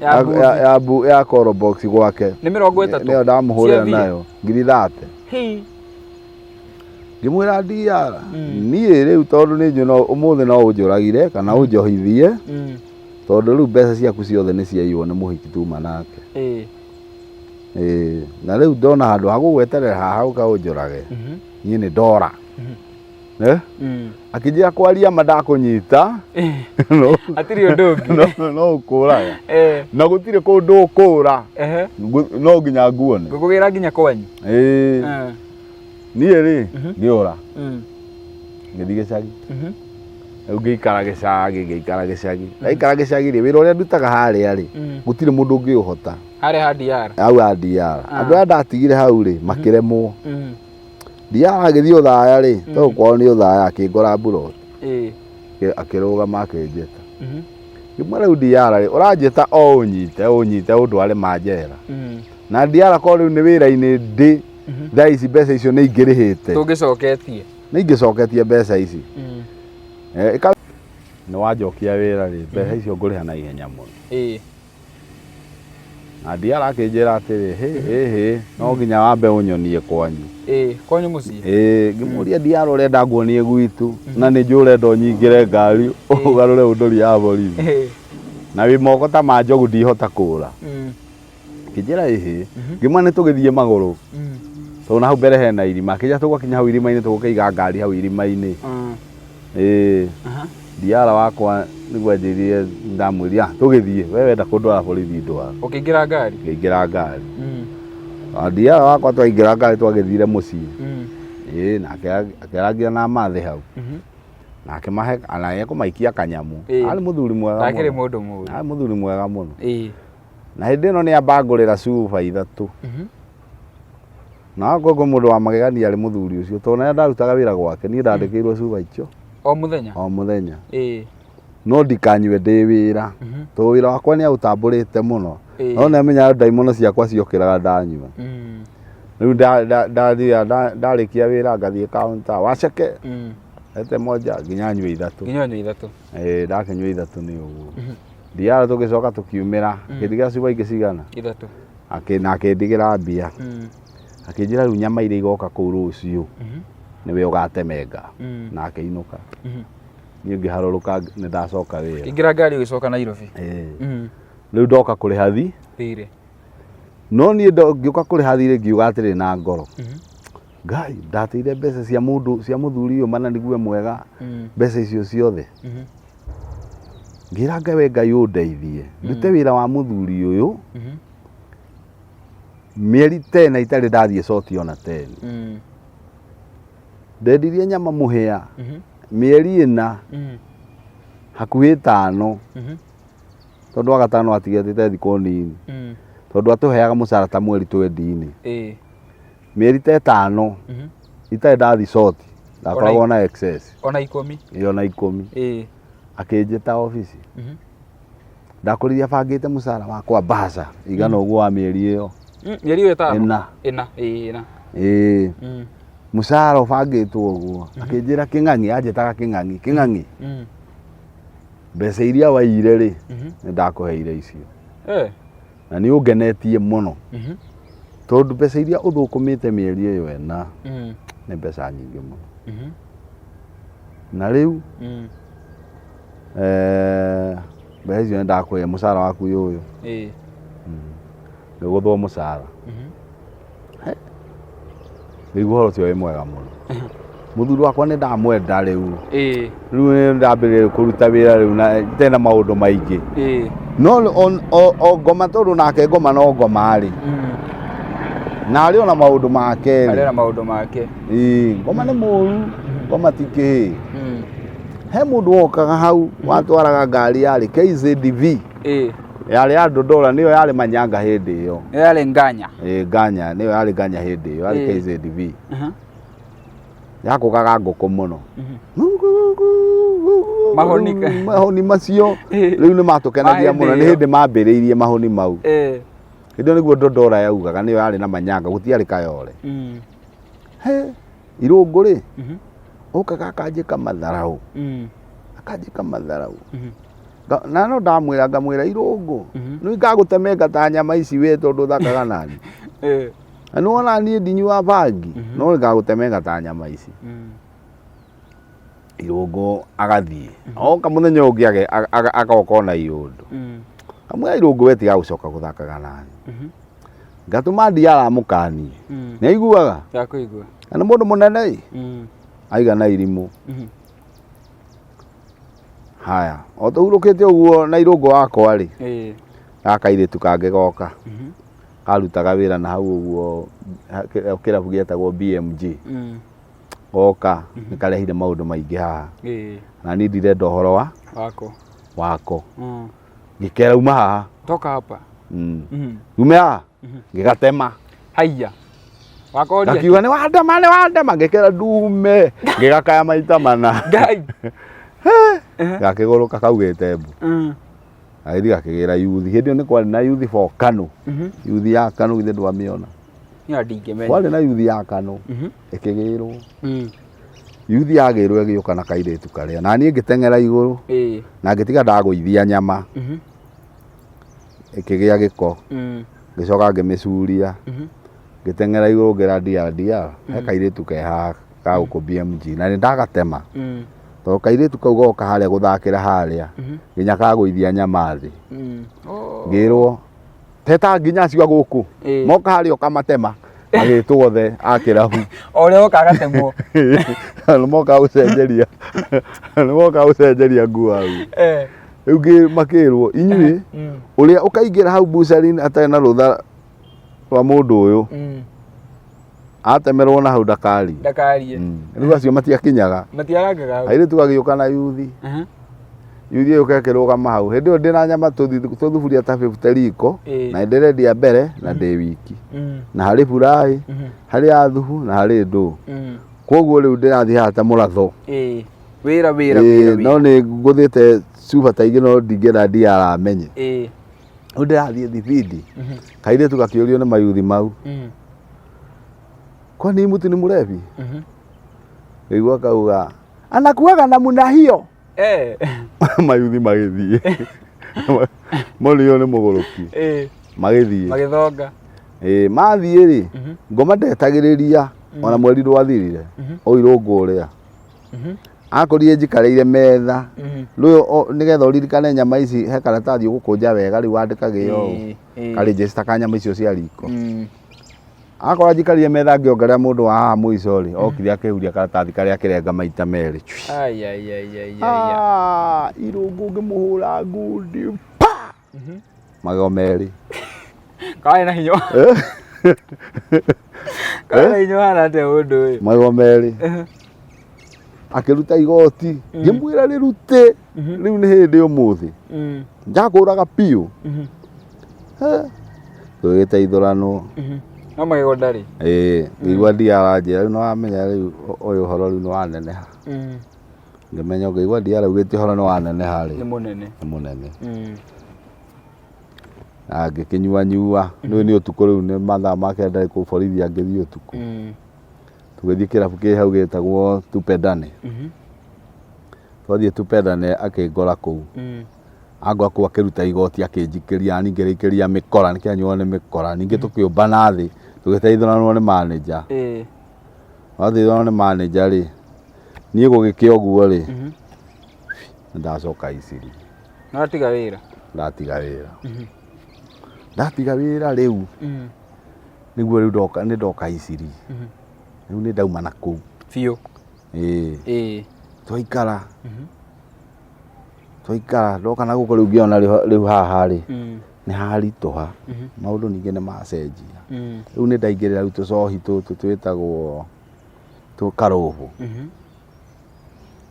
Ya ya, ya call box gwake. Nĩ 30. Nĩyo ndamũhũrĩra Cia mbia? nayo 30,000. Hii. Ngĩmwĩra DR, niĩ rĩu tondũ nĩ njũĩ no ũmũthĩ no ũnjũragire kana ũnjohithie, tondũ rĩu mbeca ciaku ciothe nĩ ciaiywo nĩ mũhiki tuma nake. Ĩĩ, na rĩu ndona handũ ha gũgweterera haha ũka ũnjũrage, niĩ nĩ ndora. Eh? Akĩnjĩra kwaria ma ndakũnyita no Hatirĩ ũndũ ũngĩ. No ũkũraga na gũtirĩ kũndũ ũkũra. No nginya nguone. Ngũkũgĩra nginya kwanyu. Ĩĩ. Niĩ rĩ, ngĩũra, ngĩthiĩ gĩcagi. Rĩu ngĩikara gĩcagi, ngĩikara gĩcagi. Ndaikara gĩcagi rĩ, wĩra ũrĩa ndutaga harĩa rĩ, gũtirĩ mũndũ ũngĩũhota. Harĩa ha DR. Hau ha DR. Andũ arĩa ndatigire hau rĩ, makĩremwo. DR agĩthiĩ ũthaya rĩ, tondũ kwao nĩ ũthaya, akĩngora mburoti. Akĩrũgama akĩnjĩta. Ngĩmwĩra rĩu DR rĩ, ũranjĩta o ũnyite, ũnyite ũndware manjera. Na DR korwo rĩu nĩ wĩra-inĩ ndĩ, thaa ici mbeca icio nĩ ingĩrĩhĩte. Tũngĩcoketie. Nĩ ingĩcoketie mbeca ici. Eh, nĩ wanjokia wĩra rĩ, mbeca icio ngũrĩha na ihenya mũno. Na ndiara akĩnjĩra atĩrĩ, hĩ hĩ hĩ, no nginya wambe ũnyonie kwanyu. Ĩĩ, kwanyu mũciĩ. Ĩĩ, ngĩmũria ndiara ũrenda nguonie gwitũ, na nĩ njũĩ ũrenda ũnyingĩre ngari ũgarũre ũndũri ya borithi. Na wĩ moko ta ma njogu ndihota kũra. Akĩnjĩra ĩhĩ, ngĩmwĩra nĩ tũgĩthiĩ magũrũ, tondũ na hau mbere hena irima. Akĩnjĩra tũgwakinya hau irima-inĩ tũgũkĩiga ngari hau irima-inĩ. Ĩĩ, ndiara wakwa nĩguo anjĩrire ndamwĩrire "Ah, tũgĩthiĩ, we wenda kũndwara borithi ndwara." Ũkĩingĩra ngari? Ngĩingĩra ngari. Ndiara wakwa twaingĩra ngari twagĩthire mũciĩ. Ĩĩ, nake akĩarangia na mathĩ hau. Na akĩmahe na ekũmaikia kanyamũ. Arĩ mũthuri mwega mũno. Ndakĩrĩ mũndũ mũũru. Arĩ mũthuri mwega mũno. Na hĩndĩ ĩno nĩ ambangũrĩra cuba ithatũ. Na okorwo kwĩ mũndũ wa magegania arĩ mũthuri ũcio, tondũ na ndarutaga wĩra gwake, niĩ ndandĩkĩirwo cuba icio. O mũthenya? O mũthenya. No ndikanyue ndĩ wĩra, tondũ wĩra wakwa nĩ aũtambũrĩte mũno. No nĩ amenyaga ndaimono ciakwa ciokĩraga ndanyua. Rĩu ndathiaga ndarĩkia wĩra ngathiĩ counter, waceke, lete moja, nginya nyue ithatũ. Nginya ũnyue ithatũ. Ĩĩ, ndakĩnyua ithatũ nĩ ũguo. Ndiara tũgĩcoka tũkiumĩra, akĩndigĩra cuba ingĩ cigana? Ithatũ. Na akĩndigĩra mbia. Akĩnjĩra rĩu nyama iria igoka kũu rũciũ, nĩwe ũgatemenga. Na akĩinũka. Niĩ ngĩharũrũka nĩ ndacoka wĩra. Ingĩra ngari ũgĩcoka Nairobi. Ĩĩ. Rĩu ndoka kũrĩha thirĩ. No niĩ ngĩũka kũrĩha thirĩ ngiuga atĩrĩ na ngoro. Ngai, ndateire mbeca cia mũndũ, cia mũthuri ũyũ mana nĩgue mwega, mbeca icio ciothe. Ngĩra Ngai we Ngai ũndeithie, ndute wĩra wa mũthuri ũyũ, mĩeri tena itarĩ ndathiĩ coti ona teni. Ndendirie nyama mũhĩa, mĩeri ĩna, hakuhĩ ĩtano, tondũ wa gatano atigĩte thikũ nini, tondũ atũheaga mũcara ta mweri twendi-inĩ. Mĩeri ta ĩtano, itarĩ ndathi coti, ndakoragwo na excess. Ona ikũmi. Ĩĩ ona ikũmi. Akĩnjĩta obici. Ndakũrire abangĩte mũcara wakwa mbaca igana ũguo wa mĩeri ĩyo. Mĩeri ĩyo ĩtano? Ĩna. Ĩna, ĩĩ ĩna. Ĩĩ. Mũcara ũbangĩtwo ũguo. Akĩnjĩra Kĩng'ang'i, anjĩtaga Kĩng'ang'i, Kĩng'ang'i. Mbeca iria waiyire rĩ, nĩ ndakũheire icio. Na nĩ ũngenetie mũno. Tondũ mbeca iria ũthũkũmĩte mĩeri ĩyo ĩna, nĩ mbeca nyingĩ mũno. Na rĩu, mbeca icio nĩ ndakũhe mũcara waku ũyũ ũyũ. Ngĩgũthwo mũcara. Rĩu ũhoro ũcio wĩ mwega mũno. Mũthuri wakwa nĩ ndamwenda rĩu. Rĩu nĩ ndambĩrĩria kũruta wĩra rĩu na tena maũndũ maingĩ. No o ngoma tondũ nake ngoma no ngoma rĩ. Na arĩ ona maũndũ make rĩ. Arĩ ona maũndũ make. Ĩĩ, ngoma nĩ mũru, ngoma ti kĩĩ. He mũndũ wokaga hau watwaraga ngari yarĩ KZV. Yarĩ ya Dodora nĩyo yarĩ manyanga hĩndĩ ĩyo. Nĩyo yarĩ nganya. Ĩĩ nganya, nĩyo yarĩ nganya hĩndĩ ĩyo, yarĩ KZV. Yakũgaga ngũkũ mũno. Mahoni. Mahoni macio rĩu nĩ matũkenagia mũno, nĩ hĩndĩ mambĩrĩirie mahoni mau. Hĩndĩ ĩyo nĩguo Dodora yaugaga nĩyo yarĩ na manyanga, gũtiarĩ kayore. He, irũngũ rĩ, okaga akanjĩka matharaũ. Akanjĩka matharaũ. Na no ndamwĩra ngamwĩra irũngũ, nĩ ngagũtemenga ta nyama ici we tondũ ũthakaga nani. Na nĩ wona niĩ ndinyuaga bangi, no nĩ ngagũtemenga ta nyama ici. Irũngũ agathiĩ. Oka mũthenya ũngĩ agoka ona iũndũ. Ngamwĩra irũngũ we tiga gũcoka gũthakaga nani. Ngatũma ndiara amũkanie. Nĩ aiguaga? Ndakũigua. Na nĩ mũndũ mũnene ĩ. Aigana irimũ. Haya, o tũhurũkĩte ũguo na irũngũ wakwa rĩ, gaka kairĩtu kangĩ goka. Karutaga wĩra na hau ũguo kĩrabu gĩetagwo BMG. Goka nĩ karehire maũndũ maingĩ haha. Ĩĩ. Na niĩ ndirenda ũhoro wa Wako. Wako. Ngĩkera uma haha. Toka hapa. Ume haha. Ngĩgatema. Haiya. Wakoria. Gakiuga nĩ wandema, nĩ wandema, ngĩkera ndume, ngĩgakaya maita mana. Ngai. Gakĩgũrũka kaugĩte mbu. Gagĩthiĩ gakĩgĩra yuthi. Hĩndĩ ĩyo nĩ kwarĩ na yuthi for Kanu. Yuthi ya Kanu githĩ ndwamĩona? Niĩ ndingĩmenya. Kwarĩ na yuthi ya Kanu. Ĩkĩgĩrwo. Yuthi yagĩrwo ĩgĩũka na kairĩtu karĩa. Na niĩ ngĩteng'era igũrũ. Na ngĩtiga ndagũithia nyama. Ĩkĩgĩa gĩko. Ngĩcoka ngĩmĩcuria. Ngĩteng'era igũrũ ngĩra DR DR. He kairĩtu ke haha ga gũkũ BMG. Na nĩ ndagatema. Tondũ kairĩtu kau goka harĩa gũthakĩra harĩa. Nginya kagũithia nyama thĩ. Ngĩrwo teta nginya acio a gũkũ. Moka harĩa ũkamatema. Magĩtwo othe a kĩrabu. O ũrĩa oka agatemwo. Nĩ moka gũcenjeria. Nĩ moka gũcenjeria nguo hau. Rĩu makĩrwo inyuĩ ũrĩa ũkaingĩra hau bucari-inĩ atarĩ na rũtha rwa mũndũ ũyũ atemerwo na hau ndakarie. Ndakarie. Rĩu acio matiakinyaga. Matiarangaga hau. Airĩtu gagĩũka na yuthi. Yuthi ĩgĩũka ĩkĩrũgama hau. Hĩndĩ ĩyo ndĩna nyama tũthuburia ta 50 riko na ndĩrendia mbere na ndĩ wiki. Na harĩ buraĩ, harĩ ya thubu na harĩ ndũũ. Koguo rĩu ndĩrathiĩ haha ta mũratho. Wĩra wĩra wĩra. No nĩ ngũthĩte cuba ta igĩrĩ no ndingĩenda ndiaramenye. Rĩu ndĩrathiĩ thibindi. Kairĩtu gakĩũrio nĩ mayuthi mau. Kwani mtu ni mlevi? Ngĩigua kauga anakuaga namna hiyo. Mayuthi magĩthiĩ. Monio nĩ mũgũrũki. Magĩthiĩ. Magĩthonga. Mathiĩ rĩ, ngoma ndetagĩrĩria ona mweri ndwathirire. Oirwo ngũrĩa. Akorire njikarĩire metha. Rĩu nĩgetha ũririkane nyama ici he karatathi ũgũkũnja wega rĩu wandĩkage ũũ. Karĩnjĩcita ka nyama icio cia riko. Akora njikarĩire metha ngĩongerera mũndũ wa haha mũico rĩ, okire akĩhuria karatathi karĩa akĩrenga maita merĩ. Irũngũ ngĩmũhũra ngundi pa! Magego merĩ. Karĩ na hinya. Karĩ na hinya ũhana atĩa mũndũ ũyũ? Magego merĩ. Akĩruta igoti, ngĩmwĩra rĩrute, rĩu nĩ hĩndĩ ũmũthĩ. Njakũraga biũ. Tũgĩteithũranwo. No magego ndarĩ. Ĩĩ, ngĩigua ndiaranjĩra rĩu nĩwamenya rĩu ũyũ ũhoro rĩu nĩwaneneha. Ngĩmenya ngĩigua ndiaraugĩte ũhoro nĩwaneneha rĩ. Nĩ mũnene. Nĩ mũnene. Na ngĩkĩnyua nyua, rĩu nĩ ũtukũ rĩu nĩ mathaa ma kenda kũu borithi angĩthiĩ ũtukũ. Tũgĩthiĩ kĩrabu kĩ hau gĩtagwo Tupendane. Twathiĩ Tupendane akĩngora kũu. Angora kũu akĩruta igoti akĩnjikĩria, nani ngĩrĩikĩria mĩkora, nĩkĩanyuo nĩ mĩkora. Ningĩ tũkĩũmbana thĩ, tũgĩteithũranwo nĩ manager. Twateithũranwo nĩ manager rĩ, niĩ gũgĩkĩa ũguo rĩ, nĩndacoka Isiri. Nĩwatiga wĩra? Ndatiga wĩra. Ndatiga wĩra rĩu, nĩguo rĩu ndoka, nĩndoka Isiri. Rĩu nĩndauma na kũu. Biũ. Ĩĩ. Twaikara. Twaikara ndoka na gũkũ rĩu ngĩona rĩu haha rĩ, nĩ haritũha. Maũndũ ningĩ nĩ macenjia. Rĩu nĩ ndaingĩrĩra rĩu tũcohi tũtũ twĩtagwo karũbũ.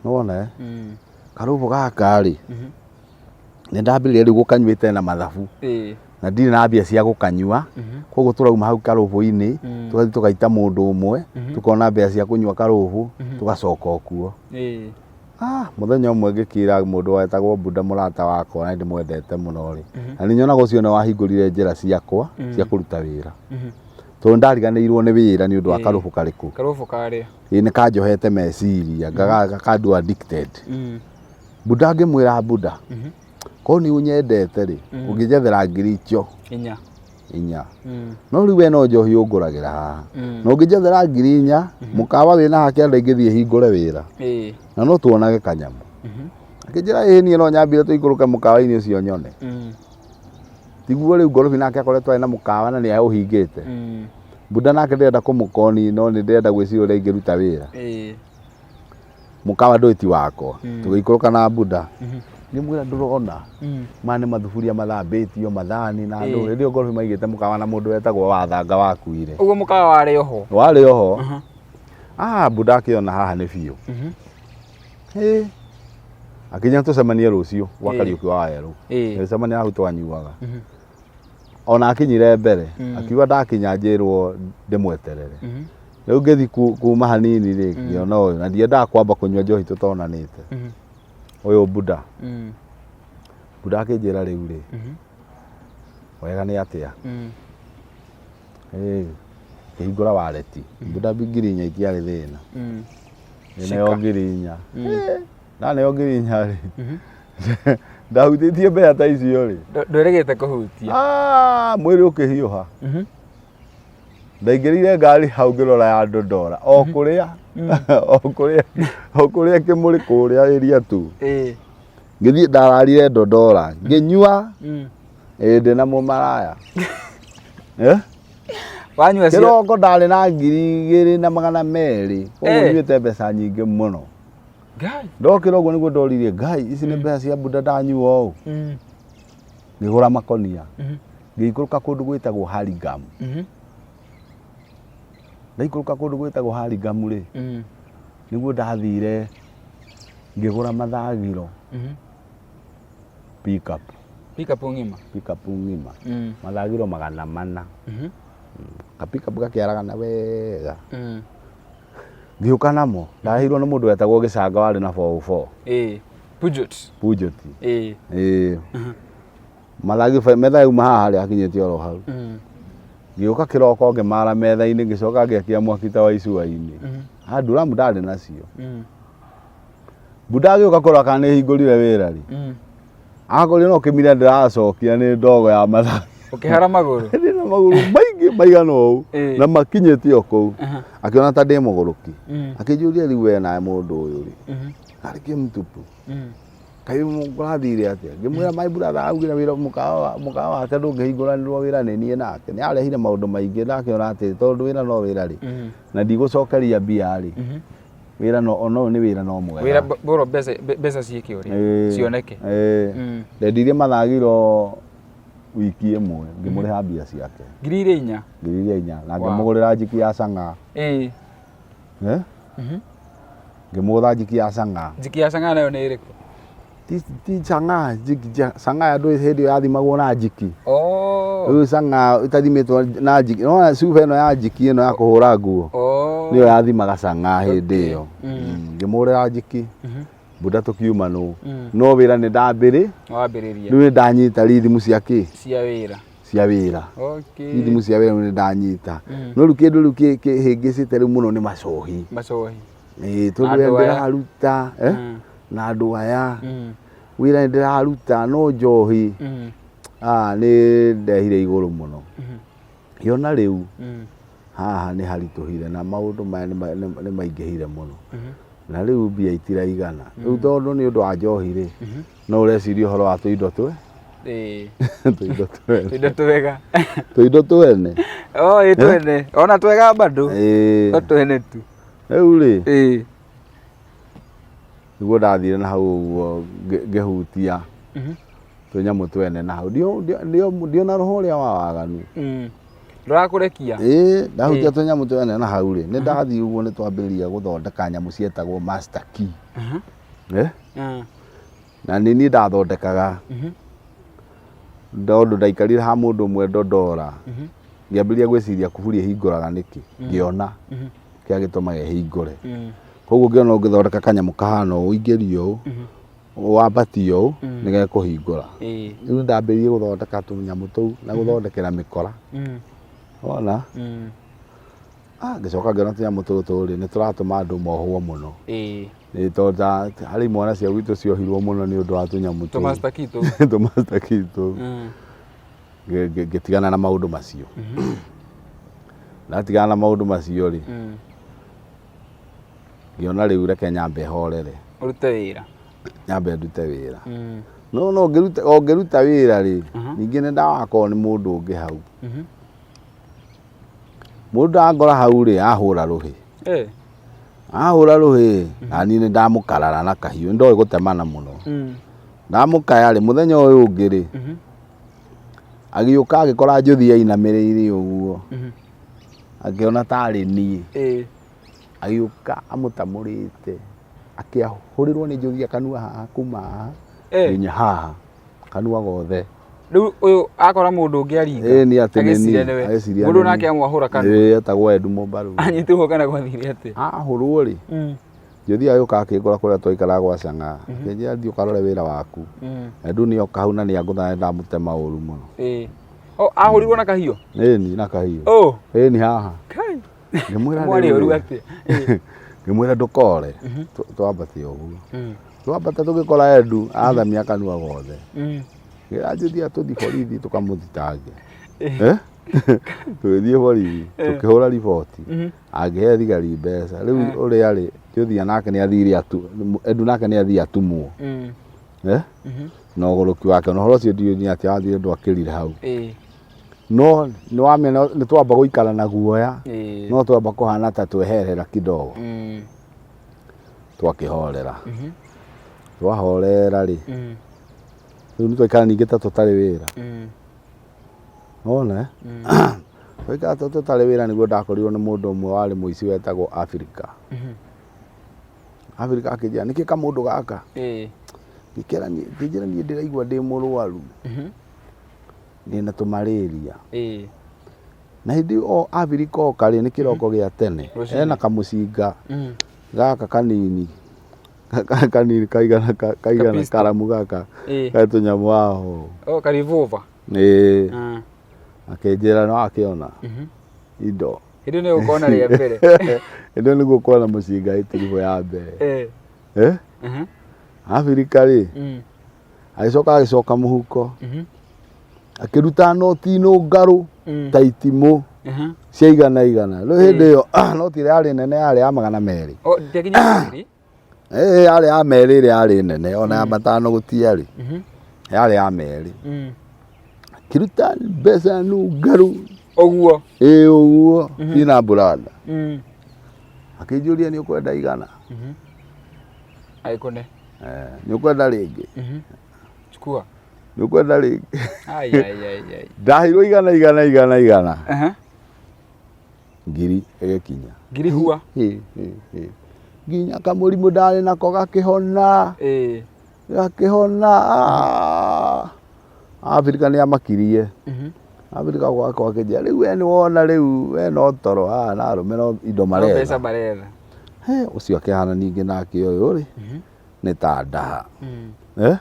Nĩwona karũbũ gaka rĩ, nĩ ndambĩrĩria rĩu gũkanyuĩte na mathabu. Na ndirĩ na mbia cia gũkanyua. Koguo tũrauma hau karũbũ-inĩ, tũgathiĩ tũgaita mũndũ ũmwe, tũkona mbia cia kũnyua karũbũ, tũgacoka o kuo. Mũthenya ũmwe ngĩkĩra mũndũ wetagwo Buda mũrata wakwa na ndĩmwendete mũno rĩ. Na nĩ nyonaga ũcio nĩ wahingũrire njĩra ciakwa cia kũruta wĩra. Tondũ ndariganĩirwo nĩ wĩra nĩ ũndũ wa karũbũ karĩkũ. Karũbũ karĩa. Ĩĩ nĩ kanjohete meciria, gakandua addicted. Buda ngĩmwĩra Buda, korwo nĩ ũnyendete rĩ, ũngĩnjethera ngiri icio 4. 4. No rĩu we no njohi ũngũragĩra haha. Na ũngĩnjethera ngiri 4, mũkawa wĩna haha kĩanda ingĩthiĩ hingũre wĩra. Na no tuonage kanyamũ. Akĩnjĩra ĩĩ niĩ no nyambire tũikũrũke mũkawa-inĩ ũcio nyone. Tiguo rĩu Ngorobi nake akoretwo arĩ na mũkawa na nĩ aũhingĩte. Buda nake ndĩrenda kũmũkoni no nĩ ndĩrenda gwĩciria ũrĩa ingĩruta wĩra. Mũkawa ndũĩ ti wakwa. Tũgĩikũrũka na Buda. Ngĩmwĩra ndũrona. Maya nĩ mathuburia mathambĩtio, mathani na ndũ. Hĩndĩ ĩyo Ngorobi maigĩte mũkawa na mũndũ wetagwo Wathanga wakuire. Ũguo mũkawa warĩ oho? Warĩ oho. Ah, buda akĩona haha nĩ biũ. Ĩ, akinya tũcemanie rũciũ gwa Kariũki wa Werũ. Tũgĩcemania hau twanyuaga. Ona akinyire mbere, akiuga ndakinya njĩrwo ndĩmweterere. Rĩu ngĩthiĩ kuma hanini rĩ, ngĩona ũyũ, na ndiendaga kwamba kũnyua njohi tũtonanĩte. Ũyũ buda. Buda akĩnjĩra rĩu rĩ, wega nĩ atĩa? Ĩĩ, ngĩhingũra wareti. Buda 4,000 itiarĩ thĩna. Nĩneo 4,000. Ndaneo 4,000 rĩ, ndahutĩtie mbea ta icio rĩ, Ndwĩrĩgĩte kũhutia. Ah, mwĩrĩ ũkĩhiũha. Ndaingĩrire ngari hau ngĩrora ya Ndondora o kũrĩa o kũrĩa o kũrĩa kĩmũrĩ kũrĩa area tu. Ngĩthiĩ ndararire Ndondora ngĩnyua ĩĩ ndĩ na mũmaraya. Eh? Wanyua cio. Kĩroko ndarĩ na 2,200 koguo nyuĩte mbeca nyingĩ mũno. Ngai. Ndokĩra ũguo nĩguo ndoririe Ngai ici nĩ mbeca cia buda ndanyua ũũ. Ngĩgũra makonia. Ngĩikũrũka kũndũ gwĩtagwo Hurlingham. Ndaikũrũka kũndũ gwĩtagwo Hurlingham rĩ, nĩguo ndathire ngĩgũra mathagiro pickup. Pickup ng'ima. Pickup ng'ima. Mathagiro 400. Ka pickup gakĩaragana wega. Ngĩũka namo, ndaheirwo nĩ mũndũ wetagwo Gĩcanga warĩ na 404. Peugeot. Peugeot. Ĩĩ. Mathagiro metha yauma haha rĩ akinyĩte oro hau. Ngĩũka kĩroko ngĩmara metha-inĩ ngĩcoka ngĩakia mwaki ta wa icua-inĩ. Ha nduramu ndarĩ nacio. Buda agĩũka kũrora kana nĩ hingũrire wĩra rĩ. Akorire no kĩmira ndĩracokia nĩ ndogo ya mathaa. Ũkĩhara magũrũ. Ndĩ na magũrũ maingĩ maigana ũũ na makinyĩte o kũu. Akĩona ta ndĩ mũgũrũki. Akĩnjũria rĩu we nawe mũndũ ũyũ rĩ. Arĩ kĩmtupu. Kaĩ kũrathire atĩa? Ngĩmwĩra my brother augire wĩra mũkawa wake ndũngĩhingũranĩrwo wĩra nĩ niĩ nake. Nĩ arehire maũndũ maingĩ ndakĩona atĩ tondũ wĩra no wĩra rĩ. Na ndigũcokeria mbia rĩ. Wĩra no ona ũyũ nĩ wĩra no mwega. Wĩra bora mbeca ciĩke ũrĩa cioneke. Ndendirie mathagiro wiki ĩmwe ngĩmũrĩha mbia ciake. 4,000? 4,000 na ngĩmũgũrĩra njiki ya cang'aa. Ngĩmũgũra njiki ya cang'aa. Njiki ya cang'aa nayo nĩ ĩrĩkũ? Ti cang'aa, njiki cang'aa andũ hĩndĩ ĩyo yathimagwo na njiki. Rĩu cang'aa ĩtathimĩtwo na njiki, nĩwona cuba ĩno ya njiki ĩno ya kũhũra nguo? Nĩyo yathimaga cang'aa hĩndĩ ĩyo. Ngĩmũgũrĩra njiki, buda tũkiuma nũ. No wĩra nĩ ndambĩrĩ, Wambĩrĩria. rĩu nĩ ndanyita rhythm cia kĩ? Cia wĩra. Cia wĩra. Rhythm cia wĩra rĩu nĩ ndanyita. No rĩu kĩndũ rĩu kĩhĩngĩcĩte rĩu mũno nĩ macohi. Macohi. Ĩĩ tondũ wĩra ndĩraruta na andũ aya, wĩra nĩ ndĩraruta no njohi nĩ ndehire igũrũ mũno. Ngĩona rĩu haha nĩ haritũhire na maũndũ maya nĩ maingĩhire mũno. Na rĩu mbia itiraigana. Rĩu tondũ nĩ ũndũ wa njohi rĩ, no ũreciria ũhoro wa tũindo twe tũindo twene. Tũindo twega. Tũindo twene. Oh, ĩ twene. Ona twega bado. No twene tu. Rĩu rĩ, nĩguo ndathire na hau ũguo ngĩhutia tũnyamũ twene na hau. Ndiona roho ũrĩa wa waganu. Ndũrakũrekia? Ĩĩ, ndahutia tũnyamũ twene na hau rĩ, nĩ ndathiĩ ũguo nĩ twambĩrĩria gũthondeka nyamũ cietagwo master key. Na nĩ niĩ ndathondekaga. Tondũ ndaikarire ha mũndũ ũmwe Ndondora, ngĩambĩrĩria gwĩciria kuburi ĩhingũraga nĩkĩ, ngĩona kĩrĩa gĩtũmaga ĩhingũre. Koguo ngĩona ũngĩthondeka kanyamũ kahana ũũ, ũingĩrie ũũ, wambatie ũũ, nĩ gekũhingũra. Rĩu nĩ ndambĩrĩirie gũthondeka tũnyamũ tũu na gũthondekera mĩkora. Wona? Ngĩcoka ngĩona tũnyamũ tũtũ rĩ, nĩ tũratũma andũ mohwo mũno. Nĩ tondũ ta harĩ imwana cia gwitũ ciohirwo mũno nĩ ũndũ wa tũnyamũ tũu. Tũ-master key tũu. Tũ-master key tũu. Ngĩtigana na maũndũ macio. Ndatigana na maũndũ macio rĩ, ngĩona rĩu reke nyambe horere. Ũrute wĩra. Nyambe ndute wĩra. No no ũngĩruta wĩra rĩ, ningĩ nĩ ndawakorwo nĩ mũndũ ũngĩ hau. Mũndũ angora hau rĩ, ahũra rũhĩ. Ahũra rũhĩ, na niĩ nĩ ndamũkarara na kahiũ, nĩ ndoĩ gũtemana mũno. Ndamũkaya rĩ, mũthenya ũyũ ũngĩ rĩ, agĩũka agĩkora njũthi ainamĩrĩire ũguo, akĩona tarĩ niĩ. Agĩũka amũtamũrĩte, akĩahũrĩrwo nĩ njũthia kanua haha, kuma haha nginya haha, kanua gothe. Rĩu ũyũ akora mũndũ ũngĩ aringa. Ĩĩ nĩ atĩ nĩ Agĩciria niĩ. nĩwe. Agĩciria Mũndũ nĩ nake niĩ. amwahũra kanua. Ĩĩ, etagwo Edu Mũmbaru. Anyitirwo kana gwathire atĩa? Ahũrwo rĩ, Njũthi agĩũka akĩngora kũrĩa twaikaraga gwa Chang'aa. Akĩnjĩra thiĩ ũkarore wĩra waku. Edu nĩ oka hau na nĩ angũtha ndamũtema ũru mũno. Ĩĩ. Oh, ahũrirwo na kahiũ? Ĩni na kahiũ. Oh. Ĩni haha. Kai. Ngĩmwĩra Mwarĩ rĩu ũru rĩ, atĩa? Ĩĩ. Ngĩmwĩra ndũkore. Twambate ũguo. Twambata tũgĩkora Edu athamia kanua gothe. Ngĩra Njũthi tũthiĩ borithi tũkamũthitange. Eh? Tũgĩthiĩ borithi tũkĩhũra riboti. Angĩhe thigari mbeca. Rĩu ũrĩa rĩ, Njũthia nake nĩ athire atu, Edu nake nĩ athire atumwo. Eh? Na ũgũrũki wake na ũhoro ũcio ndiũĩ nĩ atĩa wathire ndwakĩrire hau. No nĩ wamenya nĩ twamba gũikara na guoya. No twamba kũhana ta tweherera kidogo. Twakĩhorera. Twahorera rĩ, rĩu nĩ twaikara ningĩ ta tũtarĩ wĩra. Wona eh? Twaikara ta tũtarĩ wĩra nĩguo ndakorirwo nĩ mũndũ ũmwe warĩ mũici wetagwo Africa. Africa akĩnjĩra nĩkĩ kamũndũ gaka? Ngĩkĩra niĩ, ngĩnjĩra niĩ ndĩraigua ndĩ mũrwaru. Ndĩna tũmarĩria. Na hĩndĩ ĩyo o Africa oka rĩ, nĩ kĩroko gĩa tene. Rũcinĩ. Ena kamũcinga gaka kanini. Kanini kaigana kaigana Kapistol. karamu gaka. Ge tũnyamũ haha ũũ. Oh, ka revolver. Ĩĩ. Akĩnjĩra no akĩona indo. Hĩndĩ nĩ ũkona rĩa mbere. Hĩndĩ ĩyo nĩguo kuona mũcinga ĩtiribũ ya mbere. Eh? Afrika rĩ, agĩcoka agĩcoka mũhuko. Akĩruta noti nũngarũ ta itimũ cia igana igana. Rĩu hĩndĩ ĩyo noti ĩrĩa yarĩ nene yarĩ ya 200. Oh, ndĩakinyĩte ngiri? Ĩĩ yarĩ ya 2 ĩrĩa yarĩ nene, ona ya 5 gũtiarĩ. Yarĩ ya 2. Akĩruta mbeca nũngarũ. Ũguo. Ĩĩ ũguo, ciĩna mburanda. Akĩnjũria nĩ ũkwenda igana? Agĩkũne. Nĩ ũkwenda rĩngĩ? Chukua. Nĩ ũkwenda rĩngĩ? Ai ai ai ai. Ndaheirwo igana igana igana igana. Ngiri ĩgĩkinya. Ngiri hua. Nginya kamũrimũ ndarĩ nako gakĩhona. Gakĩhona. Afrika nĩ amakirie. Afrika gwakwa akĩnjĩra rĩu we nĩ wona rĩu we no toro haha na arũme no indo No mbeca maretha. maretha. He, ũcio akĩhana ningĩ nake ũyũ rĩ nĩ ta ndaha. Eh?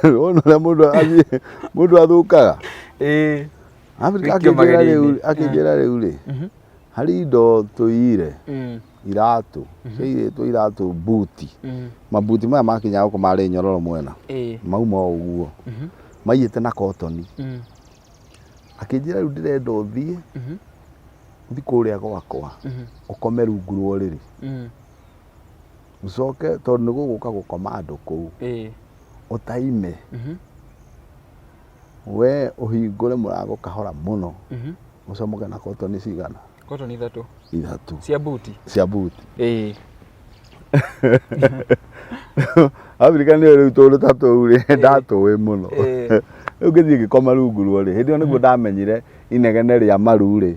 Wona ũrĩa mũndũ athiĩ mũndũ athũkaga. Afrika Wĩkio akĩnjĩra rĩu magerio-inĩ. akĩnjĩra rĩu rĩ harĩ indo tũiyire iratũ ciaiyĩtwo iratũ buti mabuti maya makinya gũkũ marĩ nyororo mwena mauma o ũguo maiyĩte na kotoni. Akĩnjĩra rĩu ndĩrenda ũthiĩ ũthiĩ kũrĩa gwakwa ũkome rungu rwa ũrĩrĩ ũcoke tondũ nĩ gũgũka gũkoma andũ kũu ũtaime we ũhingũre mũrango kahora mũno ũcomoke na kotoni cigana? Kotoni ithatũ. Ithatũ. Cia buti. Cia buti. Afrika nĩ rĩu tũndũ ta tũu rĩ ndatũĩ mũno. Rĩu ngĩthiĩ ngĩkoma rungu rwa ũrĩrĩ. Hĩndĩ ĩyo nĩguo ndamenyire inegene rĩa maru rĩ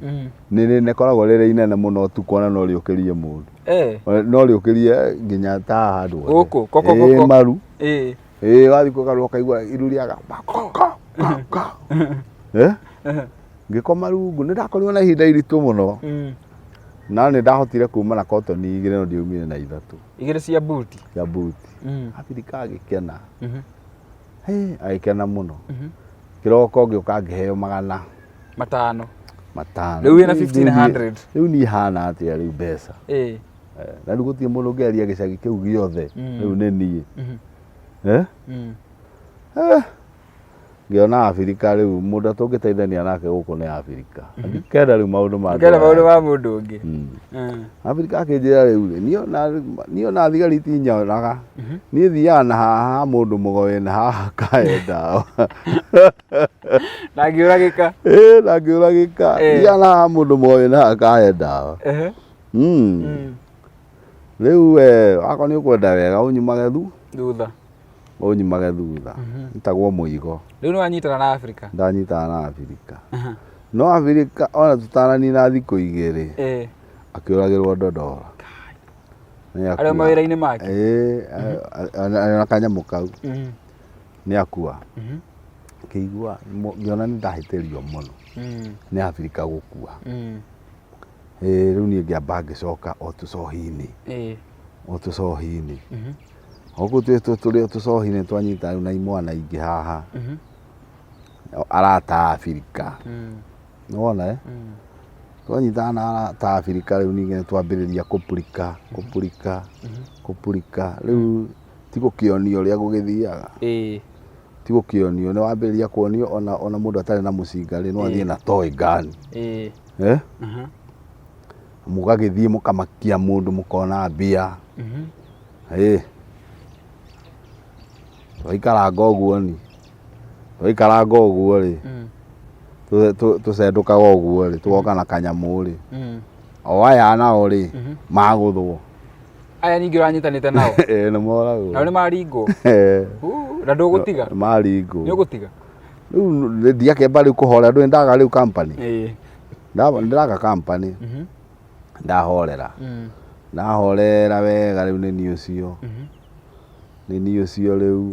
nĩ rĩkoragwo rĩrĩ inene mũno ũtukũ ona no rĩũkĩrie mũndũ. No rĩũkĩrie nginya ta haha handũ hothe. Gũkũ, koko, Ĩĩ, koko. maru. Ĩĩ wathiĩ kũgarũra ũkaigua iru rĩagamba ko ko ko ko. Eh? Ngĩkoma rungu nĩ ndakorirwo na ihinda iritũ mũno. Na nĩ ndahotire kuma na kotoni igĩrĩ no ndiaumire na ithatũ. Igĩrĩ cia buti. Cia buti. Abirika agĩkena. Hĩ, agĩkena mũno. Kĩroko ngĩũka ngĩheo 500. 500. Rĩu wĩna 1500. Rĩu niĩ hana atĩa rĩu mbeca? Na rĩu gũtirĩ mũndũ ũngĩaria gĩcagi kĩu gĩothe. Rĩu nĩ niĩ. Eh? Ngĩona Abirika rĩu mũndũ tũngĩteithania nake gũkũ nĩ Abirika. Ndikenda rĩu maũndũ ma Ndũkenda maũndũ ma mũndũ ũngĩ. Abirika akĩnjĩra rĩu rĩ, niĩ ona thigari itinyonaga. Niĩ thiaga na haha mũndũ mũgo wĩna haha kae ndawa. Na ngĩũragĩka. Ĩĩ na ngĩũragĩka. Thiaga na haha mũndũ mũgo wĩna haha kae ndawa. Rĩu we wakorwo nĩ ũkwenda wega ũnyumage Thutha. Ũnyumage thutha. Ĩtagwo mũigo. Rĩu nĩ wanyitana na Afrika? Ndanyitana na Afrika. No Afrika ona tũtananina thikũ igĩrĩ akĩũragĩrwo Ndondora. Nĩ Arĩ o akua. mawĩra-inĩ make. Ĩĩ, arĩ na kanyamũ kau. Nĩ akua. Ngĩigua ngĩona nĩ ndahĩtĩrio mũno nĩ Abirika gũkua. Ĩĩ, rĩu niĩ ngĩamba ngĩcoka o tũcohi-inĩ, o tũcohi-inĩ. O kũu tũrĩ o tũcohi-inĩ twanyita rĩu na imwana ingĩ haha, arata a Abirika. Nĩwona eh? Twanyitana na arata a Abirika rĩu ningĩ nĩtwambĩrĩria kũpurika, kũpurika, kũpurika. Rĩu ti gũkĩonio ũrĩa gũgĩthiaga. Ti gũkĩonio, nĩ wambĩrĩria kuonio ona ona mũndũ atarĩ na mũcinga rĩ, no athiĩ na toy gun. Eh? Mũgagĩthiĩ mũkamakia mũndũ mũkona mbia. Ĩĩ. Twaikaranga ũguo ni, twaikaranga ũguo rĩ, tũcendũkaga ũguo rĩ, tũgoka na kanyamũ rĩ, o aya nao rĩ, magũthwo. Aya ningĩ ũranyitanĩte nao? Ĩĩ nĩ moragwo. Nao nĩ maringwo? Ĩĩ. Na ndũgũtiga? Nĩ maringwo. Nĩ ũgũtiga? Rĩu ndiakĩamba rĩu kũhorera, ndũĩ ndaga rĩu company. Ĩĩ. Ndĩraga company. Ndahorera. Ndahorera wega rĩu nĩ niĩ ũcio. Nĩ niĩ ũcio rĩu.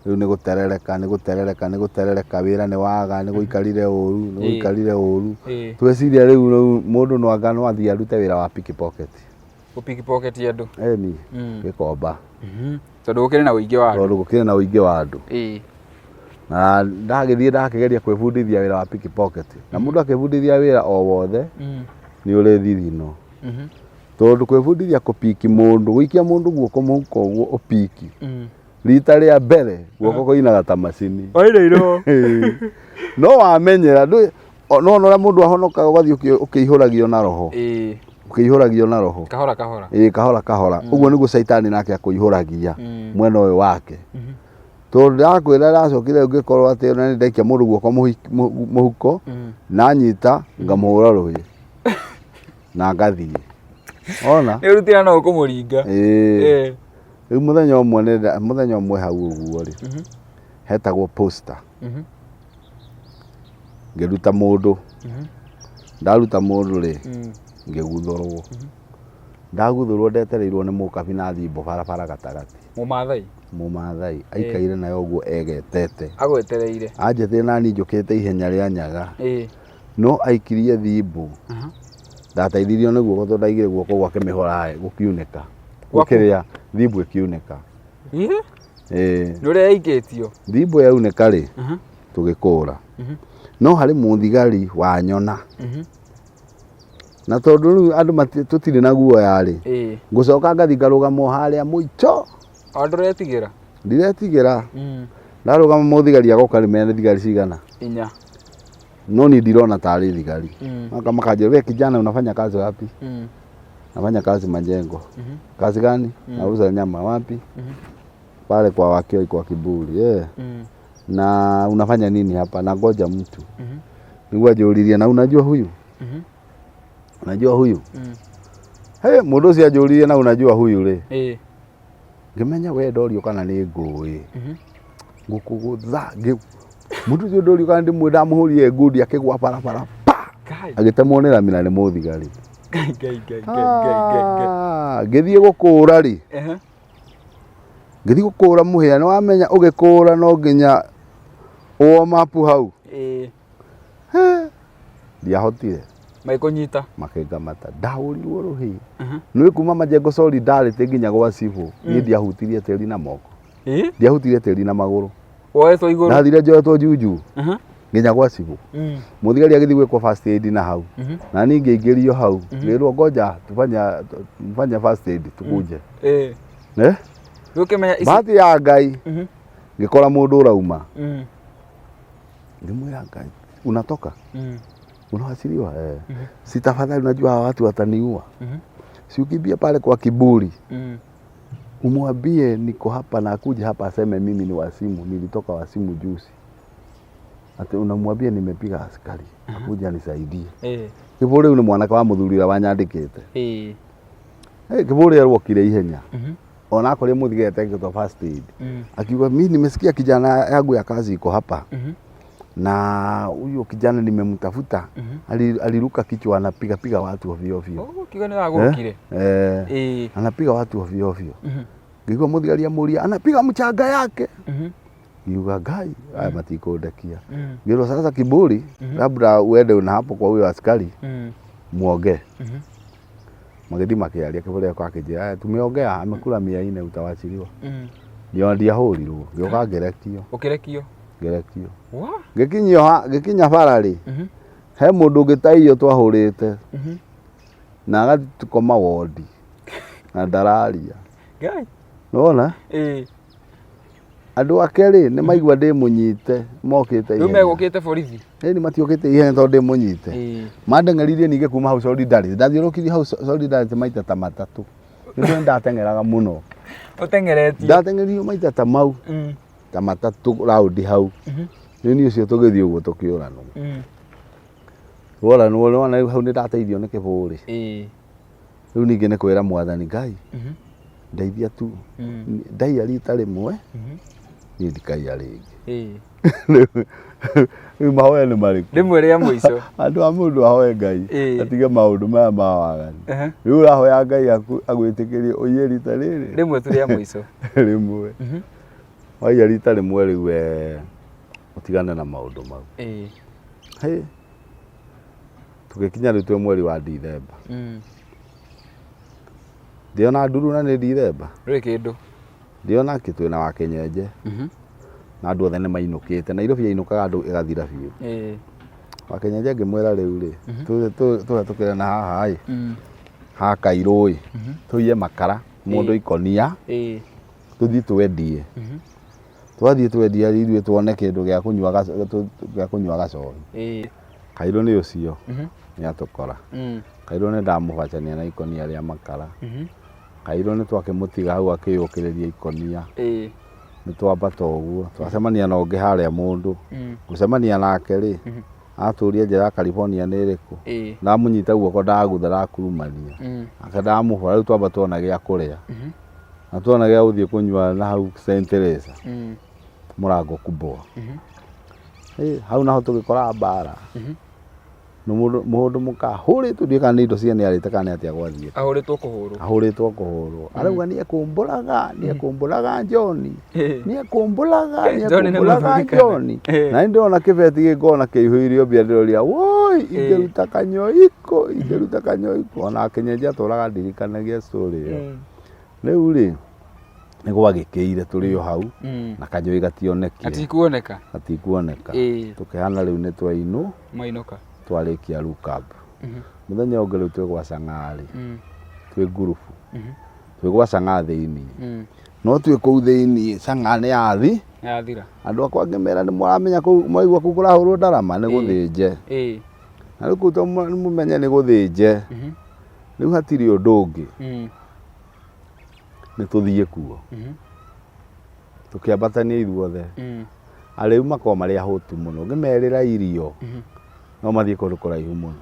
Rĩu nĩ gũterereka, nĩ gũterereka, nĩ gũterereka, wĩra nĩ waga, nĩ gũikarire ũru, nĩ gũikarire ũru. Tweciria rĩu rĩu mũndũ no anga no athiĩ arute wĩra wa pickpocket. Gũ pickpocket andũ. Ĩni, gĩkomba. Tondũ gũkĩrĩ na ũingĩ wa andũ. Tondũ gũkĩrĩ na ũingĩ wa andũ. Na ndagĩthiĩ ndakĩgeria kwĩbundithia wĩra wa pickpocket. Na mũndũ akĩbundithia wĩra o wothe nĩ ũrĩ thithino. Tondũ kwĩbundithia kũpiki mũndũ, gũikia mũndũ guoko mũhuko ũguo ũpiki. Rita rĩa mbere guoko kũinaga ta macini. Wainairwo. No wamenyera ndũĩ no ona ũrĩa mũndũ ahonokaga ũgathiĩ ũkĩihũragio na roho. Ũkĩihũragio na roho. Kahora kahora. Ĩĩ kahora kahora. Ũguo nĩguo caitani nake akũihũragia mwena ũyũ wake. Tondũ ndakwĩra ndacokire ngĩkorwo atĩ ona nĩ ndaikia mũndũ guoko mũhuko na nyita ngamũhũra rũhĩ na ngathiĩ. Ona? Nĩ ũrutĩra no ũkũmũringa. Ĩĩ. Rĩu mũthenya ũmwe mũthenya ũmwe hau ũguo rĩ, hetagwo poster. Ngĩruta mũndũ. Ndaruta mũndũ rĩ, ngĩguthũrwo. Ndaguthũrwo ndetereirwo nĩ mũkabi na thimbo barabara gatagatĩ. Mũmathai? Mũmathai aikaire nayo ũguo egetete. Agwetereire. Anjetereire nani njũkĩte ihenya rĩa nyaga. No aikirie thimbo. Ndateithirio nĩ guoko tondũ ndaigire guoko gwake mĩhũraĩ gũkiunĩka. Gũkĩrĩa thimbo ĩkiunĩka. Ĩĩ. Nĩ ũrĩa yaikĩtio? Thimbo yaunĩka rĩ, tũgĩkũra. No harĩ mũthigari wanyona. Na tondũ rĩu andũ tũtirĩ na guoya rĩ, ngũcoka ngathiĩ ngarũgama o harĩa mũico. O ndũretigĩra? Ndiretigĩra. Ndarũgama mũthigari agoka rĩ, mena thigari cigana? Inya. No niĩ ndirona tarĩ thigari. Makanjĩra, we kijana unafanya kazi wapi? Nafanya kazi majengo. Kazi gani? Nauza nyama wapi? Pale kwa Wakioi kwa Kiburi. Yeah. Na unafanya nini hapa? Nangoja mtu. Niguo anjũririe, na unajua huyu? Unajua huyu? Hey, mũndũ ũcio anjũririe na unajua huyu rĩ. Ngĩmenya we ndorio kana nĩ ngũĩ. Ngũkũgũtha. Mũndũ ũcio ndorio kana ndĩmwĩ ndamũhũrire ngundi akĩgwa barabara pa! Agĩtemwo nĩ rami na nĩ mũthigari. Ngai, ngai, ngai, ngai, ngai, ngai, ngai. Ngĩthiĩ gũkũra rĩ. Ngĩthiĩ gũkũra mũhĩa, nĩ wamenya ũgĩkũra no nginya warm up hau. Ndiahotire. Magĩkũnyita. Makĩngamata. Ndahũrirwo rũhĩ. Nĩ kuma Majengo Solidarity nginya gwa cibũ, niĩ ndiahutirie tĩri na moko. Ndiahutirie tĩri na magũrũ. Woetwo igũrũ. Ndathire njoetwo juju. Nginya gwa cibũ. Mũthigari agĩthiĩ gwĩkwo first aid na hau. Na niĩ ngĩingĩrio hau. Ngĩrwo ngoja tufanye first aid tukuje. Eh? Rĩu ũkĩmenya ici. Bahati ya Ngai. Ngĩkora mũndũ ũrauma. Ngĩmwĩra Ngai, unatoka? Unawasiliwa? Si tafadhali, unajua hawa watu wataniua. Si ukimbie pale kwa Kiburi. Umwambie niko hapa na akuje hapa aseme mimi ni wasimu, nilitoka wasimu juzi. Ati unamwambia nimepiga askari, akuje anisaidie. Kiburi rĩu nĩ mwanake wa mũthuri ũrĩa wanyandĩkĩte. Kiburi erwokire ihenya. Ona akorire mũthigari atekĩtwo first aid. Akiuga mimi nimesikia kijana yangu ya kazi iko hapa. Na huyo kijana nimemtafuta, aliruka kichwa, anapiga piga watu ovyo ovyo. Oh, kiuga nĩ wagũrũkire. Eh, anapiga watu ovyo ovyo. Ngĩigua mũthigari amũria, anapiga mchanga yake. Ngiuga, Ngai, aya matikũndekia. Ngĩrwo, sasa Kiburi, labda uende una hapo kwa huyo askari muongee. Magĩthiĩ makĩaria, Kiburi akwa akĩnjĩra, "Aya, tumeongea, amekula 400, utawachiliwa." Ndio ndiahũrirwo, ngĩũka ngĩrekio. Ũkĩrekio. Ngĩrekio. Wa? Ngĩkinyio ngĩkinya bara rĩ, he mũndũ ũngĩ ta iyo twahũrĩte na agatukoma wondi na ndararia. Ngai. Nĩwona? Andũ ake rĩ, nĩ maigua ndĩ mũnyite, mokĩte Rĩu ihenya. megũkĩte borithi. Ĩni, matiũkĩte ihenya tondũ ndĩ mũnyite. Mandeng'eririe ningĩ kuma hau Solidarity, ndathiũrũrũkirie hau Solidarity maita ta matatũ, nĩguo ndateng'eraga mũno. Ũteng'eretie. Ndateng'eririo maita ta mau ta matatũ raundi hau. Rĩu niĩ ũcio tũgĩthiĩ ũguo tũkĩũranwo. Woranwo, nĩwona rĩu hau nĩ ndateithio nĩ kĩbũrĩ. Rĩu ningĩ nĩ kwĩra mwathani Ngai, ndeithia tu. Ndaiya rita rĩmwe, niĩ ndikaiya rĩngĩ. Rĩu mahoya nĩ marĩkũ? Rĩmwe rĩa mũico. Andũ a mũndũ ahoe Ngai atige maũndũ maya ma waganu. Rĩu ũrahoya Ngai agwĩtĩkĩrie ũiye rita rĩrĩ. Rĩmwe tu rĩa mũico. Rĩmwe. Waiya rita rĩmwe rĩu we ũtigane na maũndũ mau. Hĩ. Tũgĩkinya rĩu twĩ mweri wa Dithemba. Ndĩona nduru na nĩ Dithemba. Ndũrĩ kĩndũ. Ndĩona kĩ twĩna wa Kĩnyenje. Na andũ othe nĩ mainũkĩte. Nairobi yainũkaga andũ ĩgathira biũ. Wa Kĩnyenje ngĩmwĩra, rĩu rĩ, tũhetũkĩre na haha ĩ, ha Kairũ ĩ, tũiye makara mũndũ ikonia, tũthiĩ twendie. Twathiĩ twendia ithuĩ tuone kĩndũ gĩa kũnyua gĩa kũnyua gacohi. Kairũ nĩ ũcio nĩ atũkora. Kairũ nĩ ndamũbacania na ikonia rĩa makara. Kairũ nĩ twakĩmũtiga hau akĩyũkĩrĩria ikonia. Nĩ twambata ũguo twacemania na ũngĩ harĩa, mũndũ gũcemania nake rĩ, atũria njĩra ya California nĩ ĩrĩkũ. Ndamũnyita guoko, ndagutha, ndakurumania ake, ndamũhũra. Rĩu twamba tuona gĩa kũrĩa na tuona gĩa gũthiĩ kũnyua na hau St. Teresa, mũrango kubwa. Hau naho tũgĩkora mbara nĩ mũndũ mũkahũrĩtwo, ndiũĩ kana nĩ indo ciene arĩte kana nĩ atĩa gwathiĩte. Ahũrĩtwo kũhũrwo. Ahũrĩtwo kũhũrwo, arauga nĩ ekũmbũraga, nĩ ekũmbũraga John, nĩ ekũmbũraga. John nĩ Nĩ ekũmbũraga mũthuri kana? John. Na nĩ ndĩrona kĩbeti gĩkona kĩihũirio mbia, ndĩroria, woi, ingĩruta kanyoiko, ingĩruta kanyoiko. Ona Kĩnyenje atũraga ndirikanagia story ĩyo. Rĩu rĩ, nĩ gwagĩkĩire tũrĩ o hau na kanyoi gationekire. Gatikuoneka. Gatikuoneka. Tũkĩhana rĩu nĩ twainũ. Mainũka. Twarĩkia lukab. Mũthenya ũngĩ rĩu twĩ gwa Sang'arĩ, twĩ ngurubu, twĩ gwa Sang'aa thĩiniĩ, no twĩ kũu thĩiniĩ Sang'aa nĩ yathi. Yathira. Andũ akwa ngĩmera, nĩ mũramenya kũu mwaigua kũu kũrahũrwo ndarama nĩ gũthĩnje. Na rĩu kũu to mũmenye nĩ gũthĩnje. Rĩu hatirĩ ũndũ ũngĩ, nĩ tũthiĩ kuo. Tũkĩambatania ithuothe. Arĩu makoragwo marĩ ahũtu mũno, ngĩmerĩra irio no mathiĩ kũndũ kũraihu mũno.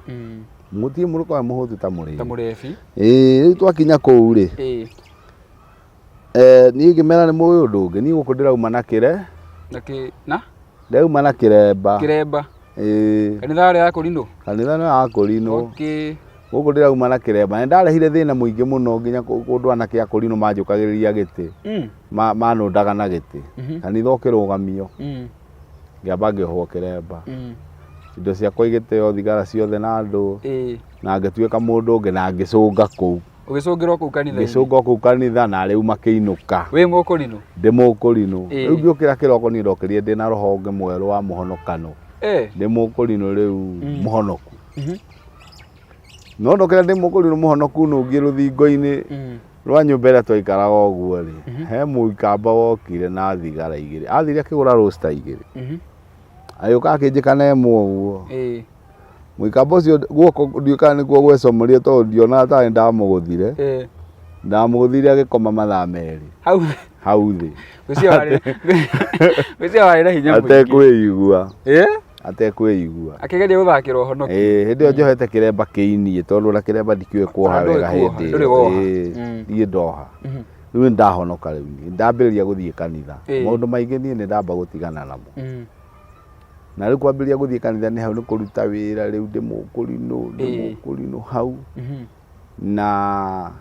Mũthiĩ mũrũkorwo mũhũtu ta mũrĩi. Ta mũrebi. Ĩĩ, rĩu twakinya kũu rĩ, niĩ ngĩmera, nĩ mũĩ ũndũ ũngĩ, niĩ gũkũ ndĩrauma na kĩre Na kĩ na ndĩrauma na kĩremba. Kĩremba. Ĩĩ. Kanitha harĩa ya kũrinũ. Kanitha nĩ wa kũrinũ. Gũkũ ndĩrauma na kĩremba, nĩ ndarehire thĩna mũingĩ mũno nginya kũndũ anake a kũrinũ manjũkagĩrĩria gĩtĩ. Manũndaga na gĩtĩ. Kanitha ũkĩrũgamio, ngĩamba ngĩohwo kĩremba. Indo ciakwa igĩteo, thigara ciothe na andũ, na ngĩtuĩka mũndũ ũngĩ na ngĩcũnga kũu. Ũgĩcũngĩrwo kũu kanitha-inĩ. Ngĩcũnga kũu kanitha na rĩu makĩinũka. Wĩ mũkũrinũ. Ndĩ mũkũrinũ. Rĩu ngĩũkĩra kĩroko, niĩ ndokĩrire ndĩna roho ũngĩ mwerũ wa mũhonokano. Ndĩ mũkũrinũ rĩu mũhonoku. No ndokĩra ndĩ mũkũrinũ mũhonoku, nũngiĩ rũthingo-inĩ rwa nyũmba ĩrĩa twaikaraga ũguo rĩ, he mũikamba wokire na thigara igĩrĩ, athire akĩgũra roster igĩrĩ. Agĩũka akĩnjĩka na ĩmwe ũguo. Mũikamba ũcio guoko ndiũĩ kana nĩkuo gwecomorie, tondũ ndionaga tarĩ ndamũgũthire. Ndamũgũthire agĩkoma mathaa 2. Hau. Hau thĩ. Ngwĩciria warĩ na hinya mũingĩ. Atekwĩigua. Atekwĩigua. Akĩgeria gũthakĩra ũhonoki. Ĩĩ, hĩndĩ ĩyo njohete kĩremba kĩiniĩ, tondũ ona kĩremba ndikĩũĩ kuoha Ndũĩ wega kuoha, hĩndĩ ndũrĩ ĩyo. woha. Ĩĩ, niĩ ndoha. Rĩu nĩ ndahonoka, rĩu niĩ ndambĩrĩria gũthiĩ kanitha. Maũndũ maingĩ niĩ nĩ ndamba gũtigana namo. Na rĩu kwambĩrĩria gũthiĩ kanitha nĩ hau nĩ kũruta wĩra rĩu ndĩ mũkũrinũ, ndĩ mũkũrinũ hau. Na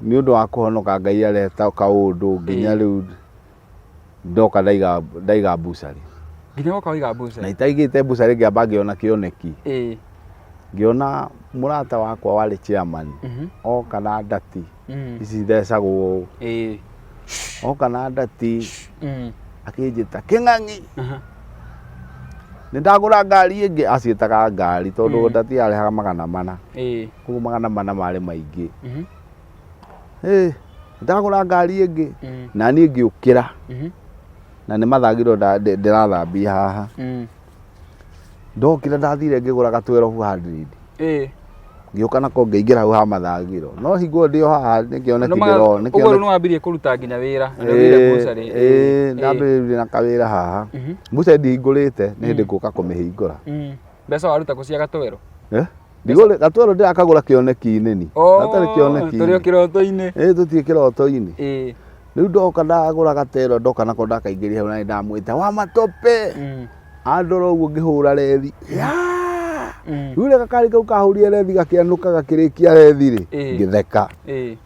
nĩ ũndũ wa kũhonoka Ngai areta kaũndũ nginya rĩu ndoka ndaiga ndaiga mbucarĩ. Nginya woka waiga mbucarĩ. Na itaigĩte mbucarĩ ngĩamba ngĩona kĩoneki. Ngĩona mũrata wakwa warĩ chairman oka na ndati ici ithecagwo ũũ. Oka na ndati akĩnjĩta kĩng'ang'i nĩ ndagũra ngari ĩngĩ, aciĩtaga ngari tondũ ndati yarĩhaga 400. Koguo 400 marĩ maingĩ. Ĩ ndagũra ngari ĩngĩ na niĩ ngĩũkĩra na nĩ mathagiro ndĩrathambia haha. Ndokĩra ndathire ngĩgũra ga 1200. Ngĩũka nako ngĩingĩra hau ha mathagiro. No hingo ĩyo ndĩ o haha nĩ kĩoneki ndĩrona. Nĩ Ũguo rĩu kĩoneki. nĩ wambirie kũruta nginya wĩra. Na nĩ ũgĩire mbucarĩ. Ĩĩ, ndambĩrĩirie na kawĩra haha. Mbucarĩ ndihingũrĩte, nĩ hĩndĩ ngũka kũmĩhingũra. Mbeca waruta kũ cia gatwero? Eh? Ndigũrĩ gatwero ndĩrakagũra kĩoneki-inĩ ni. Gatarĩ kĩoneki. Tũrĩ o kĩroto-inĩ. Ĩĩ tũtirĩ kĩroto-inĩ. Rĩu ndoka ndagũra gatero ndoka nako ndakaingĩria hau na nĩ ndamwĩta wa matope. Andora ũguo ngĩhũra rethi. Rĩu rĩrĩa gakari kau kahũrire rethi gakĩanũka gakĩrĩkia rethi rĩ, ngĩtheka.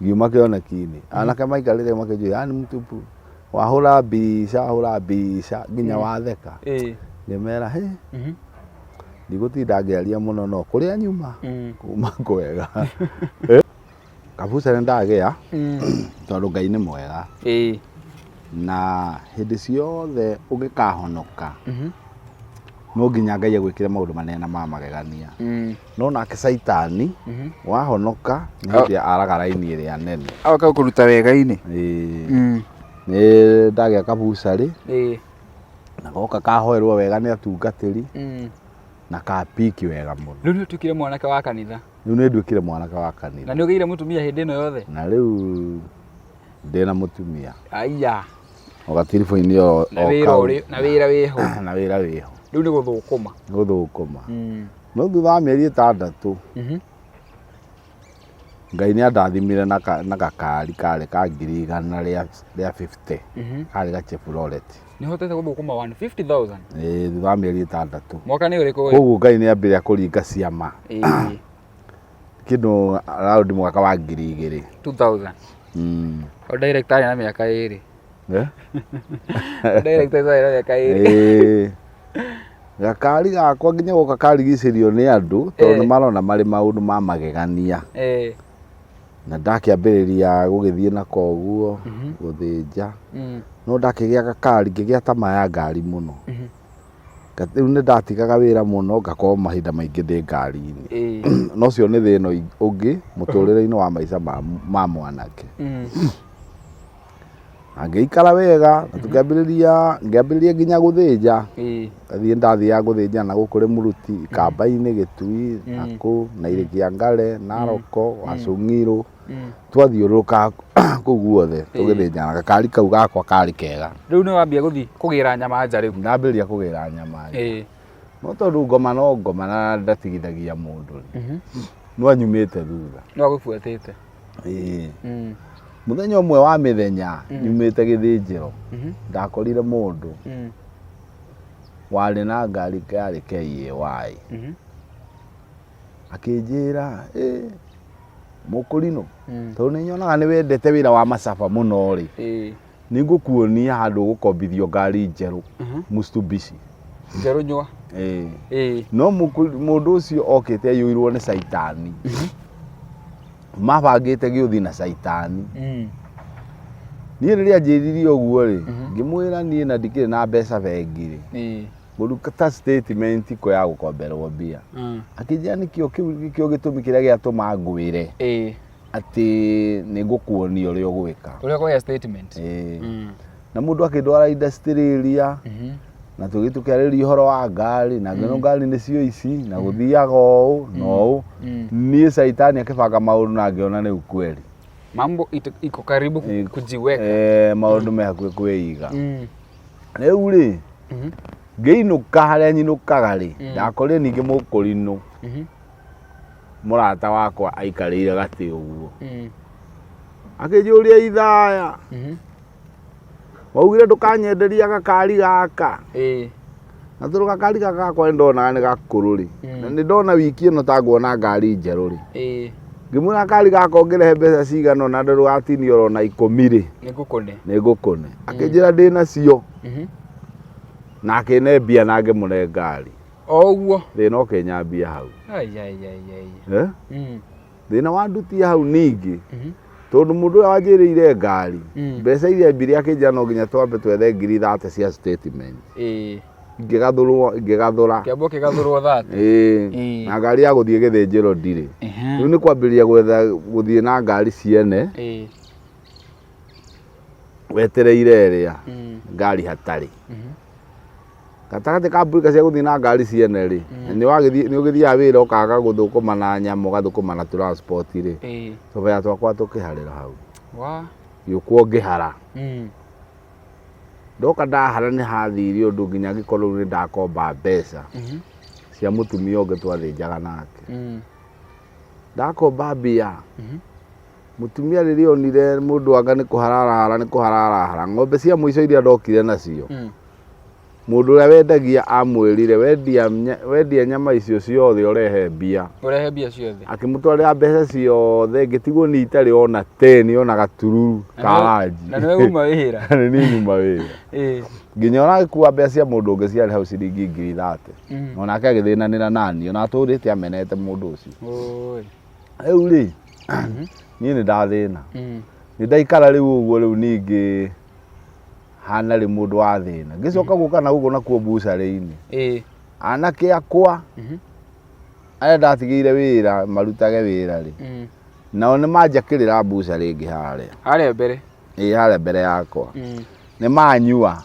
Ngiuma kĩoneki-inĩ. Anake maikarĩte makĩnjũria, yani mtupu wahũra mbica wahũra mbica nginya watheka. Ngĩmera hĩ, ndigũtinda ngĩaria mũno no kũrĩa nyuma kuma kwega. Kabuca nĩ ndagĩa tondũ Ngai nĩ mwega. Na hĩndĩ ciothe ũngĩkahonoka no nginya Ngai agwĩkĩre maũndũ manene na ma magegania. No nake Caitani wahonoka nĩ hĩndĩ araga raini ĩrĩa nene. Agoka gũkũruta wega-inĩ. Ĩĩ. Nĩ ndagĩa kabucarĩ na goka kahoerwo wega nĩ atungatĩri na kapiki wega mũno. Rĩu nĩ ũtuĩkire mwanake wa kanitha. Rĩu nĩ nduĩkire mwanake wa kanitha. Na nĩ ũgĩire mũtumia hĩndĩ ĩno yothe? Na rĩu ndĩna mũtumia. Aya. O gatiribũ-inĩ o Na wĩra kau. ũrĩ, na wĩra wĩho. Na wĩra wĩho. Rĩu nĩ gũthũkũma. Gũthũkũma. No thutha wa mĩeri 6 Ngai nĩ andathimire na gakari karĩ ka 150,000 karĩ ga Chevrolet. Nĩ ũhotete gũthũkũma 150,000? Ĩĩ, thutha wa mĩeri 6. Mwaka nĩ ũrĩkũ ũyũ? Koguo Ngai nĩ ambĩrĩria kũringa ciama. Kĩndũ around mwaka wa 2000. 2000. O director arĩ na mĩaka 2. Eh? O director arĩ na mĩaka 2. Ĩĩ. Gakari gakwa nginya goka karigicĩrio nĩ andũ tondũ nĩ marona marĩ maũndũ ma magegania. Na ndakĩambĩrĩria gũgĩthiĩ nako ũguo gũthĩnja. No ndakĩgĩa gakari ngĩgĩa tamaa ya ngari mũno. Rĩu nĩ ndatigaga wĩra mũno ngakorwo mahinda maingĩ ndĩ ngari-inĩ. Na ũcio nĩ thĩna ũngĩ mũtũrĩre-inĩ wa maica ma mwanake. Na ngĩikara wega na tũkĩambĩrĩria ngĩambĩrĩria nginya gũthĩnja. Ngathiĩ ndathiaga gũthĩnja na gũkũ Rĩmũruti, Ikamba-inĩ, Gĩtui, nakũ, na Irĩkĩangare, Naroko, Wacũng'irũ. Twathiũrũrũkaga kũu guothe tũgĩthĩnjana. Gakari kau gakwa karĩ kega. Rĩu nĩ wambia gũthiĩ kũgĩra nyama nja rĩu? Ndambĩrĩria kũgĩra nyama nja. No tondũ ngoma no ngoma na ndatigithagia mũndũ rĩ, no anyumĩte thutha. No agũbuatĩte. Ĩĩ. Mũthenya ũmwe wa mĩthenya nyumĩte gĩthĩnjĩro, ndakorire mũndũ warĩ na ngari yarĩ KAY. Akĩnjĩra, ĩ mũkũrinũ, tondũ nĩ nyonaga nĩ wendete wĩra wa macaba mũno rĩ, nĩ ngũkuonia handũ ũgũkombithio ngari njerũ, Mitsubishi. Njerũ nyua. Ĩĩ. No mũndũ ũcio okĩte aiyũirwo nĩ caitani. Mabangĩte gĩũthi na caitani. Niĩ rĩrĩa anjĩrire ũguo rĩ, ngĩmwĩra niĩ na ndikĩrĩ na mbeca bengi rĩ, ngũruta statement kũ ya gũkomberwo mbia. Akĩnjĩra nĩkĩo kĩu nĩkĩo gĩtũmi kĩrĩa gĩatũma ngwĩre atĩ nĩ ngũkuonia ũrĩa ũgwĩka. Ũrĩa ũkũgĩa statement. Ĩĩ. Na mũndũ akĩndwara industrial area na tũgĩthiĩ tũkĩarĩrĩria ũhoro wa ngari na ngĩona ngari nĩcio ici na gũthiaga ũũ na ũũ. Niĩ caitani akĩbanga maũndũ na ngĩona nĩ ukweli. Mambo iko karibu kujiweka. Maũndũ me hakuhĩ kwĩiga. Rĩu rĩ, ngĩinũka harĩa nyinũkaga rĩ, ndakorire ningĩ mũkũrinũ mũrata wakwa aikarĩire gatĩ ũguo. Akĩnjũria ithaya, waugire ndũkanyenderia gakari gaka. Na tondũ gakari gaka gakwa nĩ ndonaga nĩ gakũrũ rĩ, na nĩ ndona wiki ĩno ta nguona ngari njerũ rĩ, ngĩmwĩra gakari gaka ũngĩrehe mbeca cigana ũna ndũgatinio oro na 10 rĩ, Nĩ ngũkũne. Nĩ ngũkũne. Akĩnjĩra ndĩnacio na akĩne mbia na ngĩmũne ngari. O ũguo. Thĩna ũkĩnyambia hau. Ai ai ai ai. Eh? Thĩna wandutia hau ningĩ, tondũ mũndũ ũrĩa wanjĩrĩire ngari, mbeca iria mbire akĩnjĩra no nginya twambe twethe 30,000 cia statement. Ingĩgathũrwo, ingĩgathũra. Kĩambo kĩgathũrwo 30. Ĩĩ. Na ngari ya gũthiĩ gĩthĩnjĩro ndirĩ. Rĩu nĩ kwambĩrĩria gwetha gũthiĩ na ngari ciene, wetereire ĩrĩa ngari hatarĩ. Gatagatĩ ka mbũrika cia gũthiĩ na ngari ciene rĩ, nĩ wagĩthiĩ, nĩ ũgĩthiaga wĩra ũkaga gũthũkũma na nyama ũgathũkũma na transport rĩ, tũbea twakwa tũkĩharĩra hau. Ngĩũkwo ngĩhara. Ndoka ndahara nĩ hathire ũndũ nginya ngĩkorwo rĩu nĩ ndakomba mbeca cia mũtumia ũngĩ twathĩnjaga nake. Ndakomba mbia, mũtumia rĩrĩa onire mũndũ anga nĩ kũhara arahara, nĩ kũhara arahara, ng'ombe cia mũico iria ndokire nacio, mũndũ ũrĩa wendagia amwĩrire wendia nyama icio ciothe ũrehe mbia. Ũrehe mbia ciothe. Akĩmũtwarĩra mbeca ciothe, ngĩtigwo niĩ itarĩ ona 10 ona gatururu ka ranji. Na nĩwe uma wĩra. Na nĩ niĩ nyuma wĩra. Nginya ona agĩkua mbeca cia mũndũ ũngĩ ciarĩ hau ciringi 30,000. Onake agĩthĩnanĩra naniĩ, ona atũrĩte amenete mũndũ ũcio. Rĩu rĩ, niĩ nĩ ndathĩna. Nĩ ndaikara rĩu ũguo rĩu ningĩ hana rĩ mũndũ wa thĩna. Ngĩcoka gũka na gũkũ nakuo mbucarĩ-inĩ. Anake akwa, arĩa ndatigĩire wĩra marutage wĩra rĩ, nao nĩ manjakĩrĩra mbucarĩ ĩngĩ harĩa. Harĩa mbere? Ĩĩ, harĩa mbere yakwa. Nĩ manyua.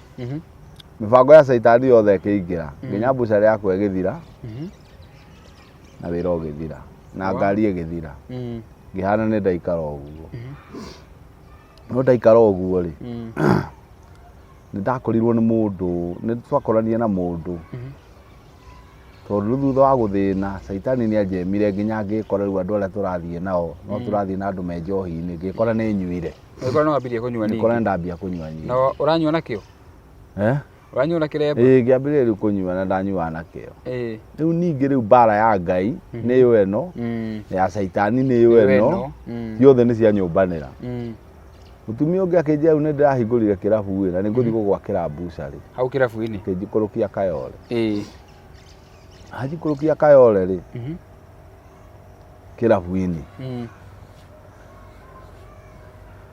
Mĩbango ya caitani yothe ĩkĩingĩra. Nginya mbucarĩ yakwa ĩgĩthira, na wĩra ũgĩthira, na ngari ĩgĩthira. Ngĩhana nĩ ndaikara ũguo. No ndaikara ũguo rĩ, nĩ ndakorirwo nĩ mũndũ, nĩ twakoranire na mũndũ. Tondũ rĩu thutha wa gũthĩna, caitani nĩ anjemire nginya ngĩkora rĩu andũ arĩa tũrathiĩ nao, no tũrathiĩ na andũ me njohi-inĩ, ngĩkora nĩ nyuire. Ngĩkora nĩ wambirie kũnyua ningĩ. Ngĩkora nĩ ndambia kũnyua nyingĩ. Na ũranyua na kĩo? Eh? Ũranyua na kĩremba? Ĩĩ, ngĩambĩrĩria rĩu kũnyua na ndanyuaga na kĩo. Rĩu ningĩ rĩu mbara ya Ngai nĩyo ĩno, ya caitani nĩyo ĩno, ciothe nĩ cia nyũmbanĩra. Mũtumia ũngĩ akĩnjĩra rĩu nĩ ndĩrahingũrire kĩrabu ĩ, na nĩ ngũthiĩ gũgwakĩra mbucarĩ. Hau kĩrabu-inĩ? Akĩnjikũrũkia Kayole. Anjikũrũkia Kayole rĩ, kĩrabu-inĩ.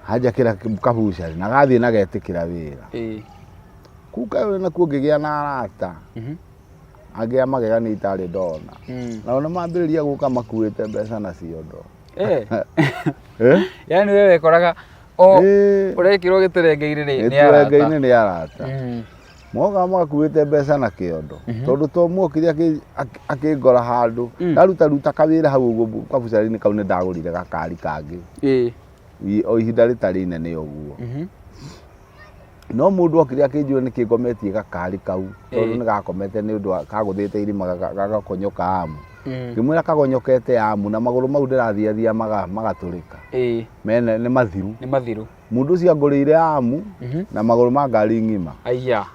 Anjakĩra kabucarĩ na gathiĩ na getĩkĩra wĩra. Kũu Kayole nakuo ngĩgĩa na arata angĩ a magegania itarĩ ndona. Nao nĩ mambĩrĩria gũka makuĩte mbeca na ciondo. Yaani we wekoraga o ũrekĩrwo gĩtũrenge-inĩ nĩ arata. Gĩtũrenge-inĩ nĩ arata. Mokaga makuĩte mbeca na kĩondo. Tondũ to mokire akĩngora handũ. Ndaruta ruta kawĩra hau ũguo kabucarĩ-inĩ kau nĩ ndagũrire gakari kangĩ. O ihinda rĩtarĩ inene ũguo. No mũndũ okire akĩnjũria nĩkĩ ngometie gakari kau, tondũ nĩ gakomete nĩ ũndũ wa kagũthĩte irima gagakonyoka amu. Ngĩmwĩra kagonyokete amu na magũrũ mau ndĩrathiathia magatũrĩka. Mene nĩ mathiru. Nĩ mathiru. Mũndũ ũcio angũrĩire amu na magũrũ ma ngari ng'ima. Aya.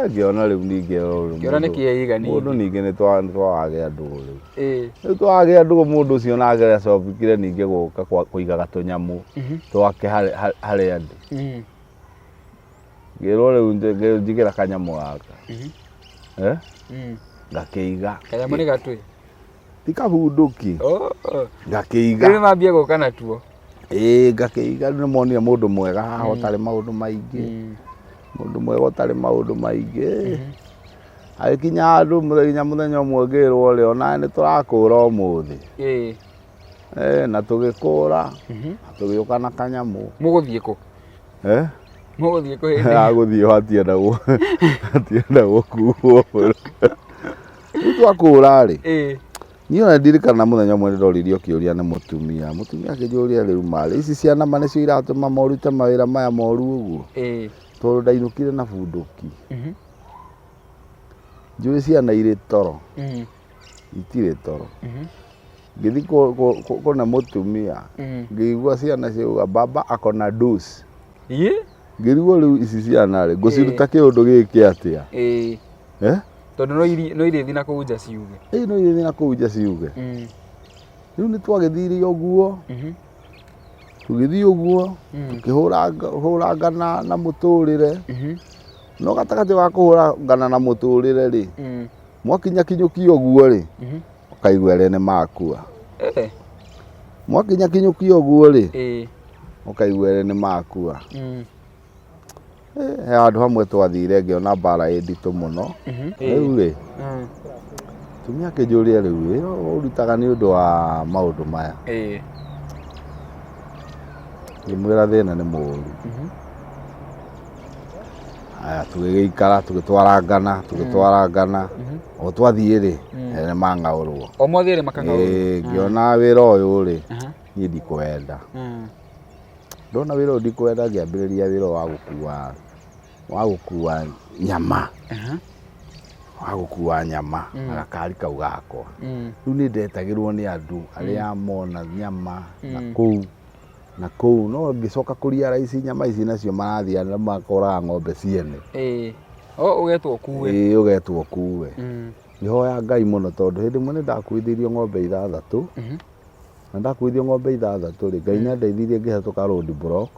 Ngĩona rĩu ningĩ ũyũ Ngĩona nĩ kĩeiga ningĩ. Mũndũ ningĩ nĩ twawagĩa ndũgũ rĩu. Rĩu twagĩa ndũgũ mũndũ ũcio nake acokire ningĩ gũka kũigaga tũnyamũ twake harĩa ndĩ. Ngĩrwo rĩu njigĩra kanyamũ gaka. Ngakĩiga. Kanyamũ nĩ gatwĩ? Ti kabunduki. Ngakĩiga. Rĩu nĩmambia gũka natuo. Ĩĩ, ngakĩiga. Rĩu nĩmonire mũndũ mwega haha ũtarĩ maũndũ maingĩ. Mũndũ mwega ũtarĩ maũndũ maingĩ. Agĩkinya handũ nginya mũthenya ũmwe ngĩrwo rĩ, onawe nĩ tũrakũra ũmũthĩ. Na tũgĩkũra, na tũgĩũka na kanyamũ. Mũgũthiĩ kũ? Mũgũthiĩ kũ hĩndĩ ĩyo? Agũthiĩ hatienda gũkuo. Rĩu twakũra rĩ, niĩ ona ndirikana mũthenya ũmwe nĩndoririo kĩũria nĩ mũtumia. Mũtumia akĩnjũria rĩu marĩ, ici ciana ma nĩcio iratũma morute mawĩra maya moru ũguo? Tondũ ndainũkire na bunduki. Njũĩ ciana irĩ toro. Itirĩ toro. Ngĩthiĩ kũne mũtumia, ngĩigua ciana ciauga baba ako na dosi. Ngĩrigwo rĩu ici ciana rĩ, ngũciruta kĩũndũ gĩkĩ atĩa? Tondũ no irĩthiĩ na kũu nja ciuge. Ĩĩ, no irĩthiĩ na kũu nja ciuge. Rĩu nĩ twagĩthire ũguo, tũgĩthiĩ ũguo, tũkĩhũrangana na mũtũrĩre. No gatagatĩ wa kũhũrangana na mũtũrĩre rĩ, mwakinya kinyũkia ũguo rĩ, ũkaigua erĩ nĩ makua. Mwakinya kinyũkia ũguo rĩ, ũkaigua erĩ nĩ makua. He handũ hamwe twathire ngĩona mbara ĩ nditũ mũno. Rĩu rĩ, tumia akĩnjũria, rĩu wĩra ũyũ ũrutaga nĩ ũndũ wa maũndũ maya? Ngĩmwĩra thĩna nĩ mũũru. Aya, tũgĩgĩikara tũgĩtwarangana tũgĩtwarangana, o twathiĩ rĩ, nĩ mang'aũrwo. O mwathiĩ rĩ makang'aũrwo. Ĩĩ, ngĩona wĩra ũyũ rĩ, niĩ ndikwenda. Ndona wĩra ũyũ ndikwenda, ngĩambĩrĩria wĩra wa gũkua nyama, wa gũkua nyama na gakari kau gakwa. Rĩu nĩ ndetagĩrwo nĩ andũ arĩa mona nyama na kũu na kũu, no ngĩcoka kũ-realize nyama ici nacio marathiĩ na makoraga ng'ombe ciene. Ĩĩ. O ũgetwo ũkue. Ĩĩ, ũgetwo ũkue. Ngĩhoya Ngai mũno, tondũ hĩndĩ ĩmwe nĩ ndakuithĩirio ng'ombe ithathatũ, na ndakuithio ng'ombe ithathatũ rĩ, Ngai nĩ andeithirie ngĩhetũka road block.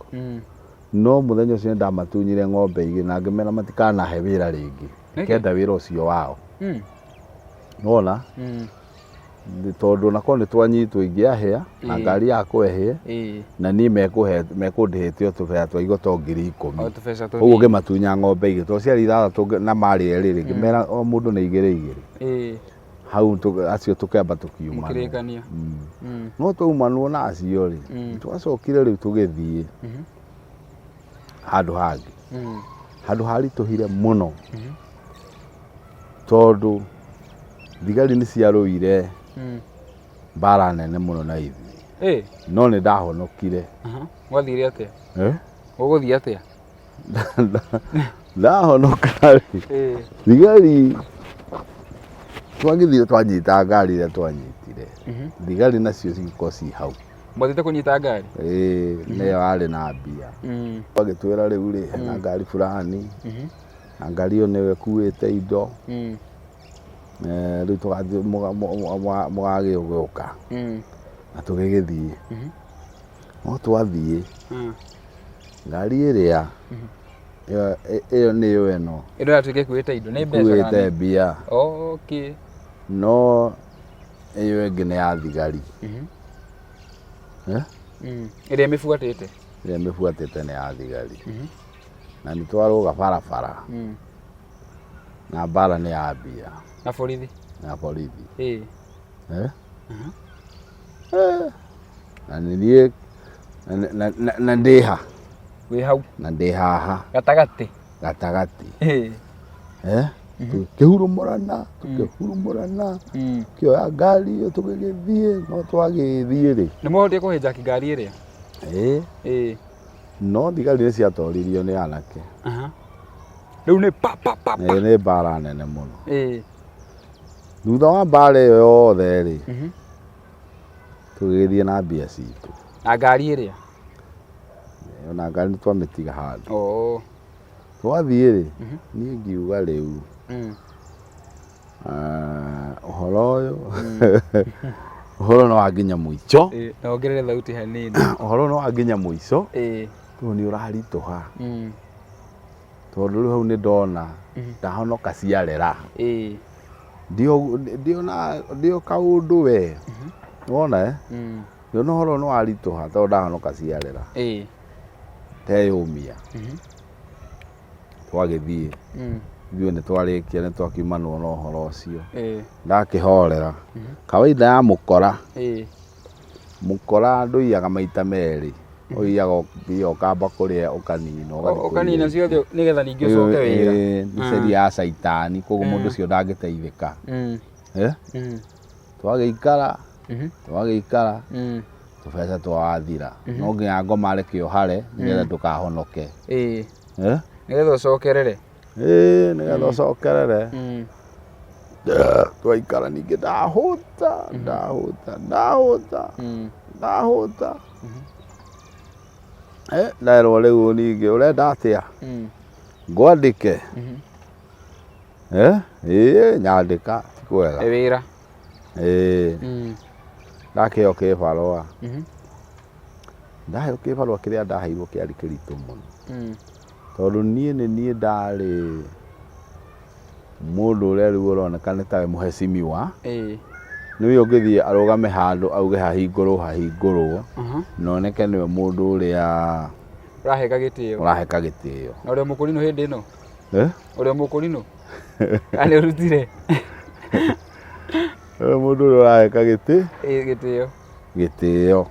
No mũthenya ũcio nĩ ndamatunyire ng'ombe igĩrĩ na ngĩmera matikanahe wĩra rĩngĩ. Nĩkĩ? Ngenda wĩra ũcio wao. Nona tondũ onakorwo nĩ twanyitwo ingĩahĩa na ngari yakwa ĩhĩe, na niĩ mekũhe mekũndĩhĩte o tũbeca twa igoto 10,000. O tũbeca Ũguo tũnini. ngĩmatunya ng'ombe igĩrĩ tondũ ciarĩ ithathatũ na marĩ erĩ rĩ, ngĩmera o mũndũ nĩ igĩrĩ igĩrĩ. Hau acio tũkĩamba tũkiumanwo. Mũkĩrĩkania. No twaumanwo na acio rĩ, twacokire rĩu tũgĩthiĩ handũ hangĩ, handũ haritũhire mũno, tondũ thigari nĩ ciarũire mbara nene mũno na ithuĩ. No nĩ ndahonokire. Aha. Gwathire atĩa? Eh? Gũgũthiĩ atĩa? Ndahonoka rĩ, thigari twagĩthire twanyita ngari ĩrĩa twanyitire, thigari nacio cigĩkorwo ci hau. Mwathiĩte kũnyita ngari? Ĩĩ, nĩyo yarĩ na mbia. Agĩtwĩra rĩu rĩ, hena ngari fulani, na ngari ĩyo nĩyo ĩkuĩte indo. Rĩu tũgathiĩ mũgagĩũka na tũgĩgĩthiĩ. No twathiĩ, ngari ĩrĩa ĩyo nĩyo ĩno Ĩno yatuĩka ĩkuĩte indo nĩ mbeca ĩkuĩte kana nĩ- mbia. No ĩyo ĩngĩ nĩ ya thigari. Eh? Ĩrĩa ĩmĩbuatĩte. Ĩrĩa ĩmĩbuatĩte nĩ ya thigari. Na nĩ twarũga barabara, na mbara nĩ yambia. Na borithi. Na borithi. Eh? Eh. Na nĩ niĩ na ndĩ ha. Wĩ hau. Na ndĩ haha. Gatagatĩ. Gatagatĩ. Eh? Tũkĩhurumũrana, tũkĩhurumũrana, kĩoya ngari ĩyo tũgĩgĩthiĩ, no twagĩthiĩ rĩ, Nĩ mwahotire kũhĩnja ngari ĩrĩa? Ĩĩ. No thigari nĩ ciatoririo nĩ anake. Aha. Rĩu nĩ pa pa pa pa. Ĩĩ, nĩ mbara nene mũno. Thutha wa mbara ĩyo yothe rĩ, tũgĩgĩthiĩ na mbia citũ. Na ngari ĩrĩa? Ona ngari nĩ twamĩtiga handũ. Oh. Twathiĩ rĩ, niĩ ngiuga rĩu, ũhoro ũyũ, ũhoro no wanginya mũico. Ĩĩ, na ongerere thauti hanini. Ũhoro no wanginya mũico, tondũ nĩ ũraritũha. Tondũ rĩu hau nĩ ndona ndahonoka ciarera. Ndĩona ndĩo kaũndũ we. Wona eh? Ndĩona ũhoro nĩ waritũha tondũ ndahonoka ciarera. Teyũmia. Twagĩthiĩ. Ithuĩ nĩ twarĩkia, nĩ twakiumanwo na ũhoro ũcio. Ndakĩhorera. Kawaida ya mũkora. Mũkora ndũiyaga maita merĩ. Ũiyaga mbia ũkamba kũrĩa ũkanina, ũgathiĩ kũiya. Ũkanina ciothe nĩgetha ningĩ ũcoke wĩra. Ĩĩ, nĩ ceria ya caitani, koguo mũndũ ũcio ndangĩteithĩka. Eh? Twagĩikara, twagĩikara, tũbeca twathira. No nginya ngoma reke ũhare nĩgetha ndũkahonoke. Eh? Nĩgetha ũcokerere. Ĩĩ, nĩgetha ũcokerere. Twaikara ningĩ ndahũta, ndahũta, ndahũta, ndahũta. Eh, nderwo rĩu ningĩ ũrenda atĩa? Ngwandĩke. Eh, ĩĩ nyandĩka ti kwega. Ĩ wĩra. Ĩĩ. Ndakĩheo kĩbarũa. Ndaheo kĩbarũa kĩrĩa ndaheirwo kĩarĩ kĩritũ mũno. Tondũ niĩ nĩ niĩ ndarĩ mũndũ ũrĩa rĩu ũroneka nĩ tawe mũhecimiwa. Nĩwe ũngĩthiĩ arũgame handũ auge hahingũrwo hahingũrwo, na oneke nĩwe mũndũ ũrĩa Ũraheka gĩtĩo. Ũraheka gĩtĩo. Na ũrĩa mũkũrinũ hĩndĩ ĩno? Eh? Ũrĩa mũkũrinũ? Kana nĩ ũrutire? Nĩwe mũndũ ũrĩa ũraheka gĩtĩ? Ĩĩ gĩtĩo. Gĩtĩo.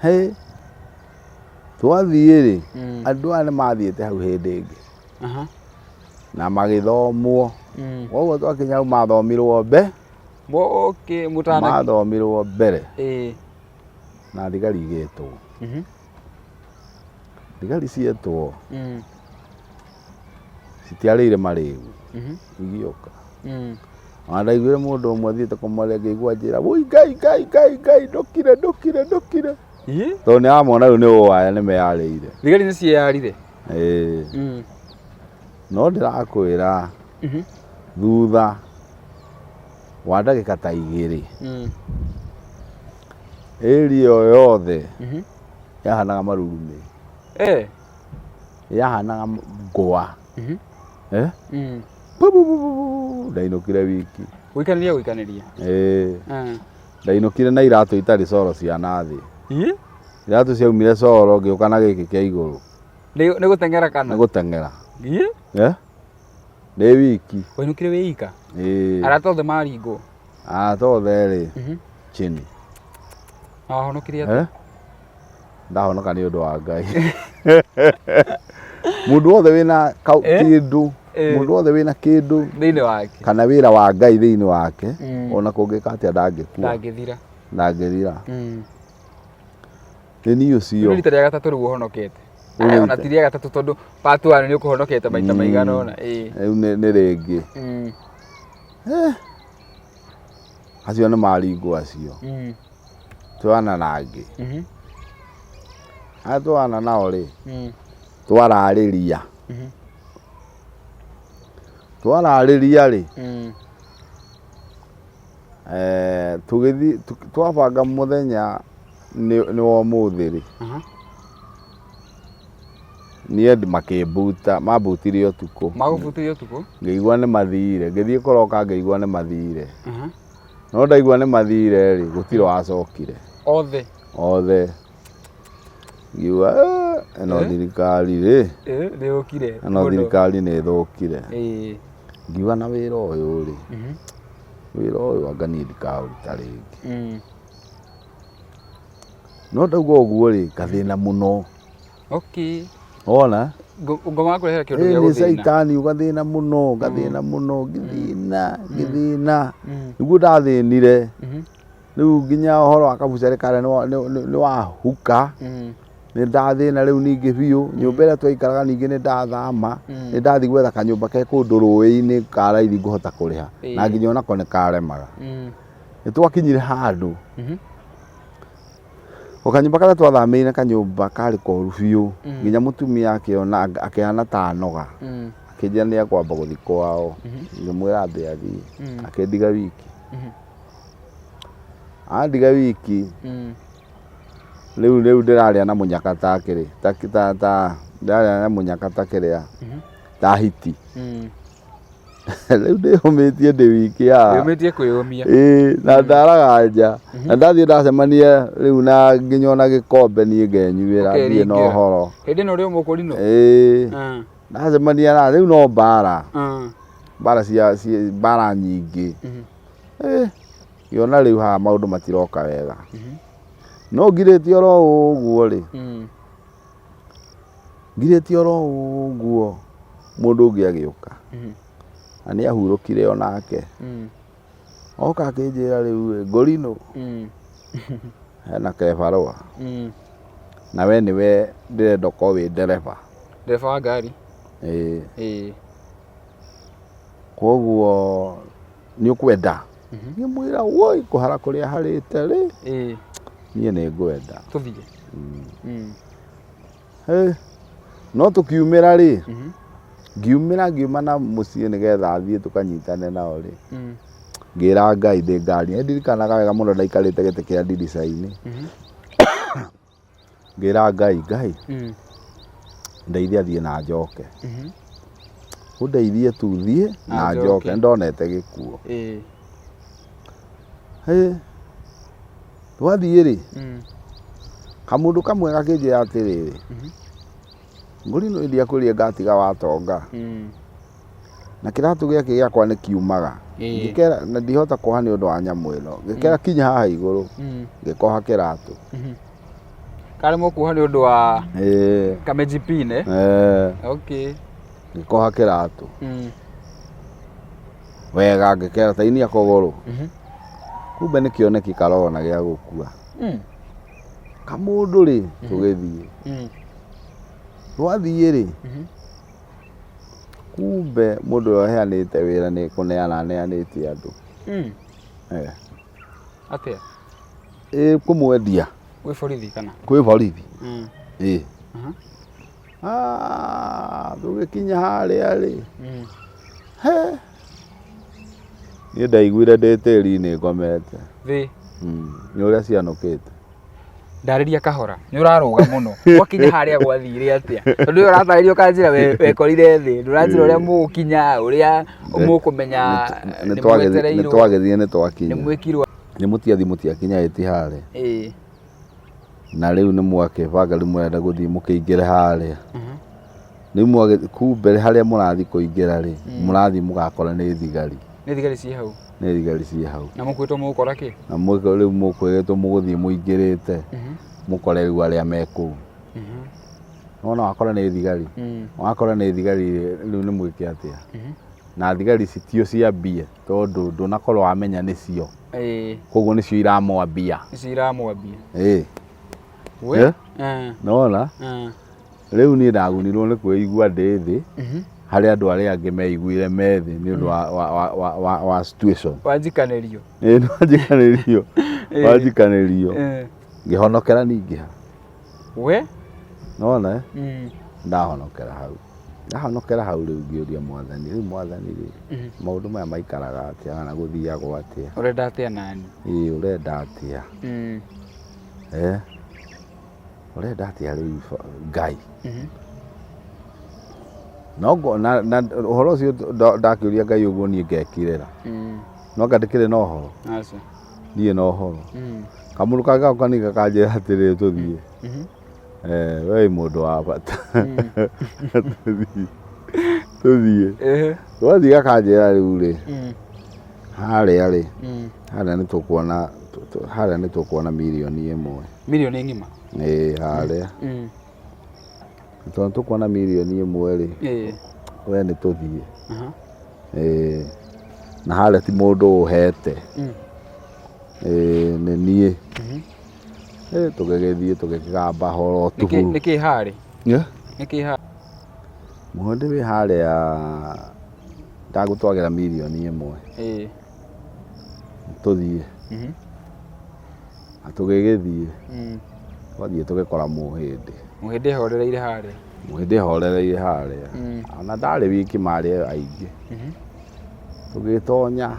Hĩ, twathiĩ rĩ, andũ aya nĩ mathiĩte hau hĩndĩ ĩngĩ. Na magĩthomwo. Koguo twakinya hau mathomirwo mbe. Okay, mũtana. Mathomirwo mbere. Na thigari igĩtwo. Thigari cietwo citiarĩire marĩgu igĩũka. Ona ndaiguire mũndũ ũmwe athiĩte kũmaria ngĩigua anjĩra woi Ngai Ngai Ngai Ngai ndũkire ndũkire ndũkire. Tondũ nĩ aramona rĩu nĩ ũũ aya nĩ meyarĩire. Thigari nĩ cieyarire? Ĩĩ. No ndĩrakwĩra thutha wa ndagĩka ta igĩrĩ area ĩyo yothe yahanaga marurumĩ. Yahanaga ngwa. Eh? Bu, bu, bu, bu, bu. Ndainũkire wiki. Gũikanĩria gũikanĩria. Ĩĩ. Ndainũkire na iratũ itarĩ coro cia nathĩ. Iratũ ciaumire coro ngĩũka na gĩkĩ kĩa igũrũ. Nĩ gũteng'era kana? Nĩ gũteng'era. Eh? Ndĩ wiki. Wainũkire wĩ ika? Ĩĩ. Arata othe maringwo? Arata othe rĩ, chini. Na wahonokire atĩa? Eh? Ndahonoka nĩ ũndũ wa Ngai. Mũndũ wothe wĩna kĩndũ, mũndũ wothe wĩna kĩndũ thĩinĩ wake kana wĩra wa Ngai thĩinĩ wake, ona kũngĩka atĩa ndangĩkua. Ndangĩthira. Ndangĩthira. Nĩ niĩ ũcio. Rĩu rita rĩa gatatũ rĩu ũhonokete. Rĩu nĩ Ona rita- ti rĩa gatatũ tondũ part one nĩ ũkũhonokete maita maigana ũna. Ĩĩ. Rĩu nĩ rĩngĩ. Acio nĩ maringwo acio. Twana na angĩ. Aya twana nao rĩ, twararĩria. Twararĩria rĩ, tũgĩthiĩ twabanga mũthenya nĩ wa ũmũthĩ rĩ, niĩ makĩmbuta, mambutire ũtukũ. Magũbutire ũtukũ? Ngĩigua nĩ mathire, ngĩthiĩ kũroka ngĩigua nĩ mathire. No ndaigua nĩ mathire rĩ, gũtirĩ wacokire. Othe? Othe. Ngiuga, ĩno thirikari rĩ, Nĩ yũkire. Ĩno thirikari nĩ ĩthũkire. Ngiuga na wĩra ũyũ rĩ, wĩra ũyũ anga niĩ ndikaũruta rĩngĩ. No ndauga ũguo rĩ, ngathĩna mũno. Wona? Ngoma kũrehera kĩũndũ gĩa Nĩ gũthĩna. caitani ũgathĩna mũno, ngathĩna mũno, ngĩthĩna, ngĩthĩna. Nĩguo ndathĩnire. Rĩu nginya ũhoro wa kabucarĩ karĩa nĩ wahuka. Nĩ ndathĩna rĩu ningĩ biũ. Nyũmba ĩrĩa twaikaraga ningĩ nĩ ndathama. Nĩ ndathiĩ gwetha kanyũmba ke kũndũ rũĩ-inĩ ka raithi ngũhota kũrĩha. Na nginya onako nĩ karemaga. Nĩ twakinyire handũ. O kanyũmba karĩa twathamĩire kanyũmba karĩ koru biũ. Nginya mũtumia akĩona akĩhana ta anoga. Akĩnjĩra nĩ ekwamba gũthiĩ kwao. Ngĩmwĩra ambe athiĩ. Akĩndiga wiki. Andiga wiki. Rĩu rĩu ndĩrarĩa na mũnyaka ta kĩrĩ ta ta ta ndĩrarĩa na mũnyaka ta kĩrĩa ta hiti. Rĩu ndĩyũmĩtie ndĩ wiki haha. Wĩyũmĩtie kwĩyũmia. Ĩĩ na ndaraga nja. Na ndathiĩ ndacemania rĩu na nginya ona gĩkombe niĩ ngenyuĩra ndirĩ na ũhoro. Hĩndĩ ĩno ũrĩ o mũkũrinũ? Ĩĩ. Ndacemania na rĩu no mbara. Mbara cia mbara nyingĩ. Ngĩona rĩu haha maũndũ matiroka wega. No ngirĩte oro ũguo rĩ, ngirĩte oro ũguo mũndũ ũngĩ agĩũka. Na nĩ ahurũkire onake. Oka akĩnjĩra rĩu ĩ, Ngũrinũ, hena kebarũa. Na we nĩwe ndĩrenda ũkorwo wĩ ndereba. Ndereba wa ngari? Ĩĩ. Koguo nĩ ũkwenda? Ngĩmwĩra woi kũhara kũrĩa harĩte rĩ, niĩ nĩ ngwenda. Tũthiĩ. No tũkiumĩra rĩ, Ngiumĩra ngiuma na mũciĩ nĩgetha thiĩ tũkanyitane nao rĩ, ngĩra Ngai ndĩ ngari. Nĩ ndirikanaga wega mũno ndaikarĩte gĩtĩ kĩa ndirica-inĩ. Ngĩra Ngai, Ngai ndeithia thiĩ na njoke. Ũndeithie tu thiĩ na Na njoke, njoke. nĩ ndonete gĩkuũ. Hĩ, twathiĩ rĩ, kamũndũ kamwe gakĩnjĩra atĩrĩrĩ, ngũri no ndiakwĩrire ngatiga watonga. Na kĩratũ gĩakĩ gĩakwa nĩ kiumaga. Ngĩkera na ndihota kuoha nĩ ũndũ wa nyamũ ĩno. Ngĩkera kinya haha igũrũ, ngĩkoha kĩratũ. Karĩ mũkuoha nĩ ũndũ wa Ĩĩ. kamejipine. Ĩĩ. Okay. Ngĩkoha kĩratũ. Wega ngĩkera tainia kũgũrũ. Kumbe nĩ kĩoneki karona gĩa gũkua. Kamũndũ rĩ, tũgĩthiĩ. Twathiĩ rĩ, kumbe mũndũ ũrĩa ũheanĩte wĩra nĩ kũneana aneanĩte andũ. Eh. Atĩa? Ĩ kũmwendia. Gwĩ borithi kana? Kwĩ borithi. Ĩ. Ah, tũgĩkinya harĩa rĩ. He. Niĩ ndaiguire ndĩ tĩri-inĩ ngomete. Thĩ. Nĩ ũrĩa cianũkĩte. Ndarĩria kahora, nĩ ũrarũga mũno. Gwakinya harĩa gwathire atĩa? Tondũ ũyũ ũratarĩria ũkanjĩra wekorire thĩ, ndũranjĩra ũrĩa mũgũkinya, ũrĩa mũkũmenya Nĩ nĩ twagĩthiĩ mwetereirwo, nĩ twagĩthiĩ nĩ nĩ twakinya. mwĩkirwo. Nĩ mũtiathiĩ mũtiakinya ĩti harĩa. Ĩĩ. Na rĩu nĩ mwakĩbanga rĩu mũrenda gũthiĩ mũkĩingĩre harĩa. Rĩu mwagĩ kumbe harĩa mũrathiĩ kũingĩra rĩ, mũrathiĩ mũgakora nĩ thigari. Nĩ thigari ciĩ hau. Nĩ thigari ciĩ hau. Na mũkwĩtwo mũgũkora kĩ? Na rĩu mũkwĩrĩtwo mũgũthiĩ mũingĩrĩte, mũkore rĩu arĩa me kũu. Wona wakora nĩ thigari, wakora nĩ thigari rĩu nĩ mwĩke atĩa? Na thigari ici tio cia mbia tondũ ndũnakorwo wamenya nĩcio. Koguo nĩcio iramwambia. Nĩcio iramwambia. Ĩĩ. We? Eh? Nĩwona? Rĩu niĩ ndagunirwo nĩ kwĩigua ndĩ thĩ, harĩa andũ arĩa angĩ meiguire me thĩ nĩ ũndũ wa situation. Wanjikanĩrio. Ĩĩ nĩwanjikanĩrio. Wanjikanĩrio. Ngĩhonokera ningĩ ha. We? Nĩwona eh? Ndahonokera hau. Ndahonokera hau rĩu ngĩũria mwathani, rĩu mwathani rĩ, maũndũ maya maikaraga atĩa kana gũthiagwo atĩa? Ũrenda atĩa nani? Ĩĩ ũrenda atĩa? Eh? Ũrenda atĩa rĩu Ngai? No na na ũhoro ũcio ndakĩũria Ngai ũguo niĩ ngekirĩra. No anga ndĩkĩrĩ na ũhoro? Aca. Ndirĩ na ũhoro. Kamũndũ kangĩ gagoka ningĩ gakanjĩra atĩrĩrĩ tũthiĩ. Eh, we wĩ mũndũ wa bata. Tũthiĩ. Tũthiĩ. Twathiĩ gakanjĩra rĩu rĩ, harĩa rĩ, harĩa nĩ tũkuona harĩa nĩ tũkuona mirioni ĩmwe. Mirioni ng'ima? Ĩĩ harĩa. Tondũ tũkuona mirioni ĩmwe rĩ, we nĩ tũthiĩ. Ĩĩ. Na harĩa ti mũndũ ũhete. Ĩĩ nĩ niĩ. Ĩĩ tũgĩgĩthiĩ tũgĩkĩgamba horo tuhuru. Nĩkĩ harĩ? Nĩkĩ harĩ? Mũhĩndĩ wĩ harĩa ndagũtwagĩra mirioni ĩmwe. Ĩĩ. Tũthiĩ. Na tũgĩgĩthiĩ. Twathiĩ tũgĩkora mũhĩndĩ. Mũhĩndĩ ahorereire harĩa. Mũhĩndĩ ahorereire harĩa. Ona ndarĩ wiki marĩ aingĩ. Tũgĩtonya.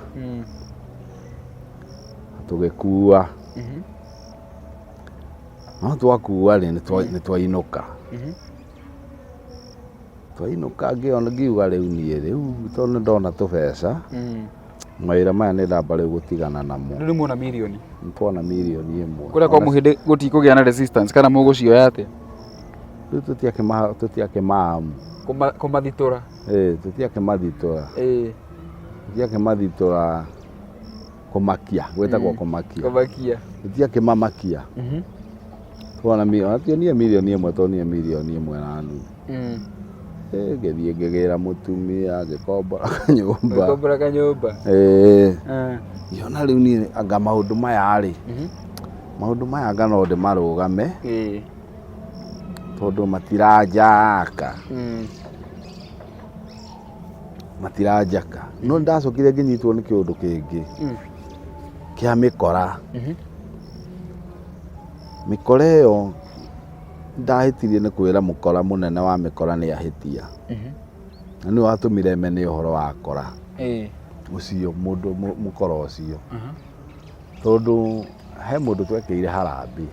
Tũgĩkua. No twakua rĩ, nĩ twainũka. Twainũka ngĩona ngiuga rĩu niĩ rĩu tondũ nĩ ndona tũbeca, mawĩra maya nĩ ndamba rĩu gũtigana namo. Rĩu nĩ muona mirioni? Nĩ tuona mirioni ĩmwe. Kũrĩa kwa mũhĩndĩ gũtikũgĩa na resistance kana mũgũcioya atĩa? Rĩu tũtiakĩmaamu. Kũmathitũra? Ĩĩ tũtiakĩmathitũra. Tũtiakĩmathitũra kũmakia, gwĩtagwo kũmakia. Kũmakia. Tũtiakĩmamakia. Tuona ona tionire mirioni ĩmwe tuonire mirioni ĩmwe na nuthu. Ĩĩ ngĩthiĩ ngĩgĩra mũtumia ngĩkombora kanyũmba. Ngĩkombora kanyũmba. Ĩĩ. Ngĩona rĩu niĩ anga maũndũ maya rĩ, maũndũ maya anga no ndĩmarũgame tondũ matiranjaka. Matiranjaka. No nĩndacokire ngĩnyitwo nĩ kĩũndũ kĩngĩ kĩa mĩkora. Mĩkora ĩyo ndahĩtirie nĩ kwĩra mũkora mũnene wa mĩkora nĩ ahĩtia. Na nĩwe watũmire mene ũhoro wa kora. Ũcio mũndũ mũkora ũcio. Tondũ he mũndũ twekĩire harambĩ.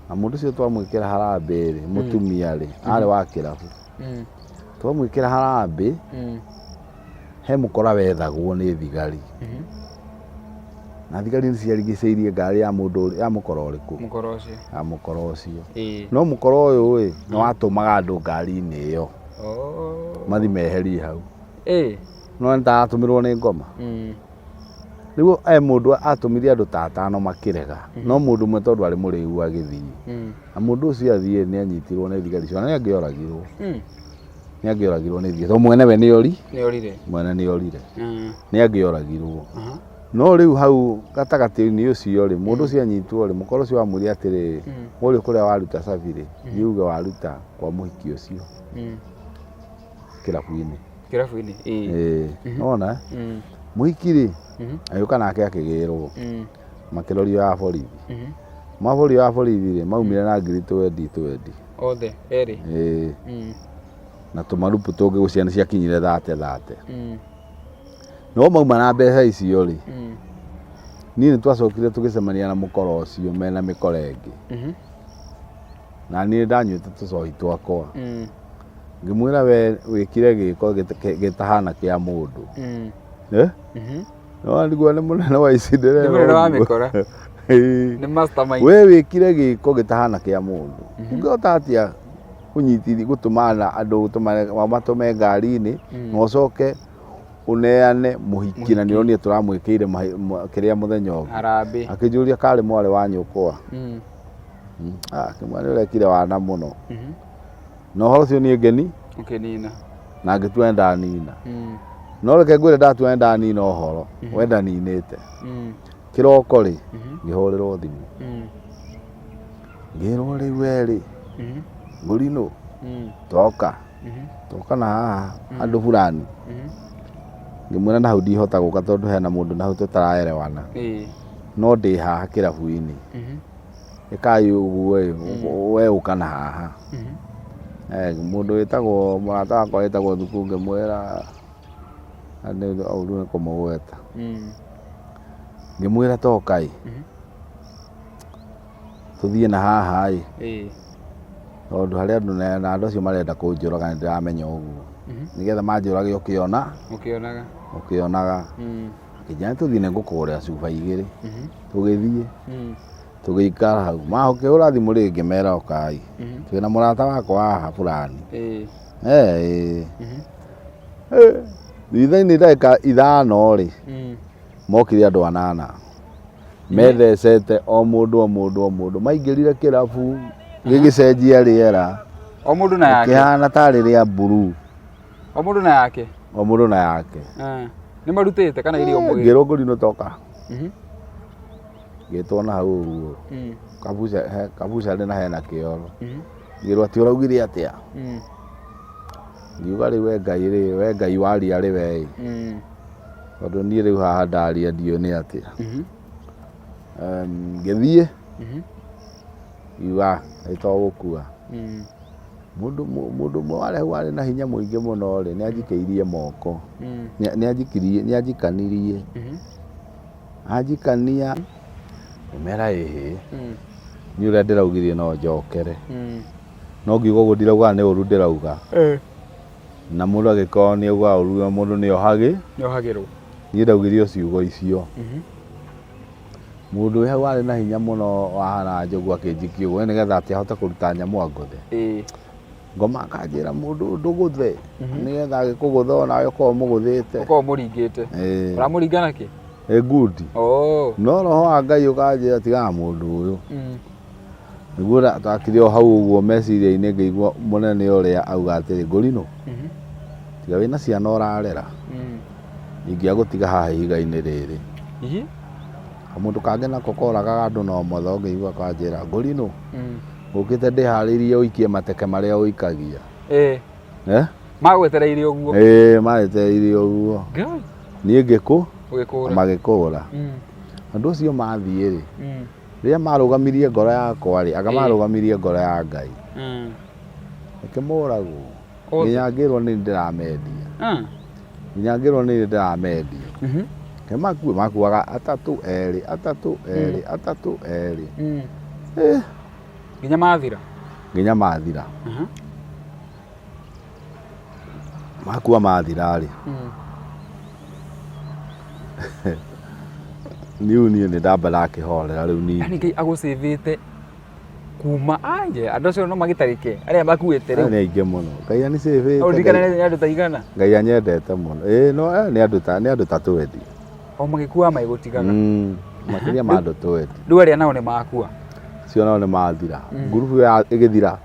Na mũndũ ũcio twamwĩkĩra harambĩ rĩ, mũtumia rĩ, arĩ wa kĩrabu. Twamwĩkĩra harambĩ, he mũkora wethagwo nĩ thigari. Na thigari nĩ ciarigicĩirie ngari ya mũndũ ya mũkora ũrĩkũ? Mũkora ũcio. Ya mũkora ũcio. No mũkora ũyũ ĩ, nĩ watũmaga andũ ngari-inĩ ĩyo. Mathi meherie hau. No nĩ taratũmĩrwo nĩ ngoma. Rĩu he mũndũ atũmire andũ ta atano makĩrega. No mũndũ ũmwe tondũ arĩ mũrĩu agĩthiĩ. Na mũndũ ũcio athiĩ nĩ anyitirwo nĩ thigari icio na nĩ angĩoragirwo. Nĩ angĩoragirwo nĩ thigari. Tondũ mwene we nĩ ori. Nĩ orire. Mwene nĩ orire. Nĩ angĩoragirwo. No rĩu hau gatagatĩ-inĩ ũcio rĩ, mũndũ ũcio anyitwo rĩ, mũkora ũcio wamwĩrire atĩrĩrĩ, ũrĩ kũrĩa waruta cabi rĩ, thiĩ uge waruta kwa mũhiki ũcio kĩrabu-inĩ. Kĩrabu-inĩ. Ĩĩ. Nĩwona? Mũhiki rĩ, agĩũka nake akĩgĩrwo, makĩrorio ya borithi. Maborio ya borithi rĩ, maumire na ngiri twendi twendi. Othe erĩ. Ĩĩ. Na tũmarupu tũngĩ gũcia nĩ ciakinyire thate thate. No mauma na mbeca icio rĩ, niĩ nĩ twacokire tũgĩcemania na mũkora ũcio mena mĩkora ĩngĩ. Na niĩ ndanyuĩte tũcohi twakwa. Ngĩmwĩra we wĩkire gĩko gĩtahana kĩa mũndũ. Eh? No nĩguo nĩ mũnene wa ici Nĩ mũnene wa mĩkora. Nĩ mastermind. We wĩkire gĩko gĩtahana kĩa mũndũ. Ũngĩhota atĩa kũnyitithia gũtũmana andũ matũme ngari-inĩ na ũcoke ũneane mũhiki na nĩ ũronire tũramwĩkĩire kĩrĩa mũthenya ũngĩ. Harambĩ. Akĩnjũria karĩ mwarĩ wa nyũkwa. Akĩmwĩra nĩ ũrekire wana mũno. Na ũhoro ũcio niĩ ngeni. Ũkĩnina. Na ngĩtua nĩ ndanina. No reke ngwĩre ndatua nĩ ndanina ũhoro, we ndaninĩte. Kĩroko rĩ, ngĩhũrĩrwo thimũ. Ngĩrwo rĩu we rĩ, Ngũrinũ, toka. Toka na haha handũ fulani. Ngĩmwĩra na hau ndihota gũka tondũ hena mũndũ na hau tũtaraerewana. No ndĩ haha kĩrabu-inĩ. Ĩkai ũguo ĩ, we ũka na haha. Mũndũ wĩtagwo mũrata wakwa wĩtagwo Thuku ngĩmwĩra nĩ ũru nĩ kũmũgweta. Ngĩmwĩra toka ĩ, tũthiĩ na haha ĩ, tondũ harĩ andũ na andũ acio marenda kũnjũraga nĩ ndĩramenya ũguo. Nĩgetha manjũrage ũkĩona. Ũkĩonaga. Ũkĩonaga. Akĩnjĩra tũthiĩ nĩ ngũkũgũrĩra cuba igĩrĩ. Tũgĩthiĩ. Tũgĩikara hau. Makĩhũra thimũ rĩngĩ mera ũkai. Twĩna mũrata wakwa haha fulani. Thutha-inĩ ndagĩka ithano rĩ, mokire andũ anana. Methecete o mũndũ o mũndũ o mũndũ. Maingĩrire kĩrabu gĩgĩcenjia rĩera. O mũndũ na yake. Kĩhana tarĩ rĩa mburuu. O mũndũ na yake. O mũndũ na yake. Nĩ marutĩte kana irio mwĩrĩ? Ngĩrwo Ngũrinũ toka. Ngĩtwo na hau ũguo. Kabucarĩ na hena kĩoro. Ngĩrwo atĩ ũraugire atĩa? Ngiuga rĩu we Ngai rĩ, we Ngai waria rĩ we ĩ. Tondũ niĩ rĩu haha ndaria ndiũĩ nĩ atĩa. Ngĩthiĩ ngiuga ĩ to gũkua. Mũndũ ũmwe warĩ hau warĩ na hinya mũingĩ mũno rĩ, nĩ anjikĩirie moko. Nĩ anjikanirie. Anjikania ngĩmera ĩhĩ, niĩ ũrĩa ndĩraugire no njokere. No ngiuga ũguo ndirauga nĩ ũru ndĩrauga. Na mũndũ angĩkorwo nĩ auga ũru mũndũ nĩ ohagĩ. Nĩ ohagĩrwo. Niĩ ndaugire o ciugo icio. Mũndũ wĩ hau warĩ na hinya mũno wahana njogu akĩnjikia ũguo nĩgetha atĩ ahote kũruta nyamũ angũthe. Ngoma akanjĩra mũndũ ndũgũthe nĩgetha agĩkũgũtha onawe ũkorwo ũmũgũthĩte. Ũkorwo ũmũringĩte. Ũramũringa na kĩ? Ĩ ngundi. No roho wa Ngai ũkanjĩra tigana mũndũ ũyũ. Nĩguo twakire o hau ũguo meciria-inĩ ngĩigua mũnene ũrĩa auga atĩrĩ, Ngũrinũ, tiga wĩna ciana ũrarera, ingĩagũtiga haha ihiga-inĩ rĩrĩ. Kamũndũ kangĩ nako koragaga andũ na ũmotho ngĩigua kanjĩra, Ngũrinũ, ngũkĩte ndĩharĩirie ũikie mateke marĩa ũikagia. Magwetereire ũguo? Ĩĩ, maretereire ũguo. Niĩ ngĩkũ? Magĩkũra. Andũ acio mathiĩ rĩ, rĩrĩa marũgamirie ngoro yakwa rĩ, anga marũgamirie ngoro ya Ngai. Ĩkĩmũragwo. Othe. Nginya ngĩrwo nĩ ndĩramendia. Nginya ngĩrwo nĩ ndĩramendia. Ke makue makuaga atatũ erĩ, atatũ erĩ, atatũ erĩ. Eh, Nginya mathira. Nginya mathira. Makua mathira rĩ, niĩ niĩ nĩ ndamba ndakĩhorera rĩu niĩ. Yani Ngai agũcĩvĩte kuma aje andũ acio no magĩtarĩke arĩa makuĩte Aya rĩu. nĩ aingĩ mũno. Ngai anicĩvĩte. Ũririkane nĩ andũ ta igana. Ngai anyendete mũno. Ĩĩ no aya nĩ andũ ta 20. O magĩkua magĩgũtigaga. Makĩria ma andũ 20. Rĩu arĩa nao nĩ makua. Acio nao nĩ mathira. Ngurubu ĩgĩthira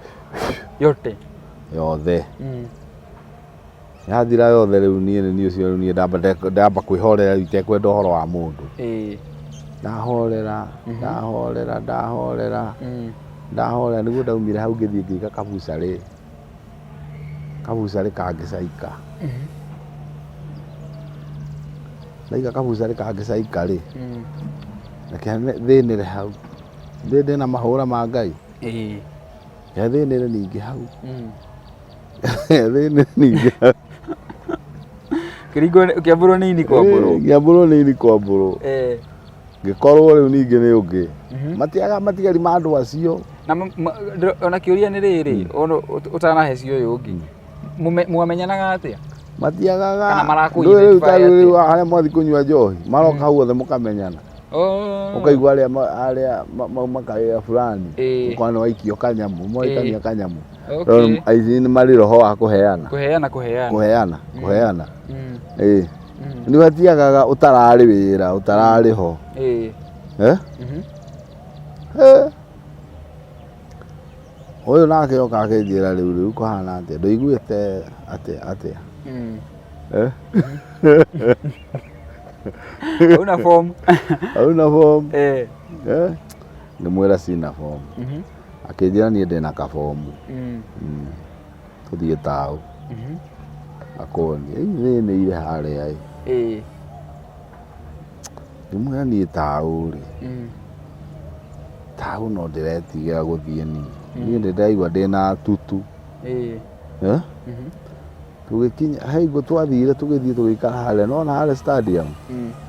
Yote. yothe. Yathira yothe rĩu niĩ nĩ niĩ ũcio rĩu niĩ ndamba kwĩhorera rĩu itekwenda ũhoro wa mũndũ. Ndahorera, ndahorera, ndahorera, ndahorera nĩguo ndaumire hau ngĩthiĩ ngĩiga kabucarĩ. Kabucarĩ kangĩcaika. Ndaiga kabucarĩ kangĩcaika rĩ, reke thĩnĩre hau. Thĩ ndĩna mahũra ma Ngai. Reke thĩnĩre ningĩ hau. Thĩnĩre ningĩ hau. Kĩringo kĩambũrwo nĩ ini kwambũrwo. Kĩambũrwo nĩ ini kwambũrwo. Ngĩkorwo rĩu ningĩ nĩ ũngĩ. Matiaga matigari ma andũ acio. Na ona kĩũria nĩ rĩrĩ, ũtanahe cio ũyũ ũngĩ. Mwamenyanaga atĩa? Matiagaga. Kana marakũ Ndũĩ rĩu ta identify rĩu atĩa? harĩa mwathiĩ kũnyua njohi, maroka hau othe mũkamenyana. Ũkaigua arĩa mauma kawĩra fulani, ũkona nĩ waikio kanyamũ, mwaikania kanyamũ. Aici nĩ marĩ roho wa kũheana. Kũheana, kũheana. Kũheana, kũheana. Ĩĩ. Nĩ matiagaga ũtararĩ wĩra, ũtararĩ ho. Eh? Eh. Ũyũ nake oka akĩnjĩra rĩu rĩu kũhana atĩa, ndũiguĩte atĩa atĩa. Eh? Hauna form. Hauna form. Eh? Ngĩmwĩra sina form. Akĩnjĩra niĩ ndĩna kabomu. Tũthiĩ taũ. Akonie, thĩnĩire harĩa ĩ. Ngĩmwĩra niĩ taũ rĩ, taũ no ndĩretigĩra gũthiĩ niĩ. Niĩ nĩ ndĩraigua ndĩna tutu. Tũgĩkinya, he hingo twathire tũgĩthiĩ tũgĩikara harĩa, nĩwona harĩa stadium?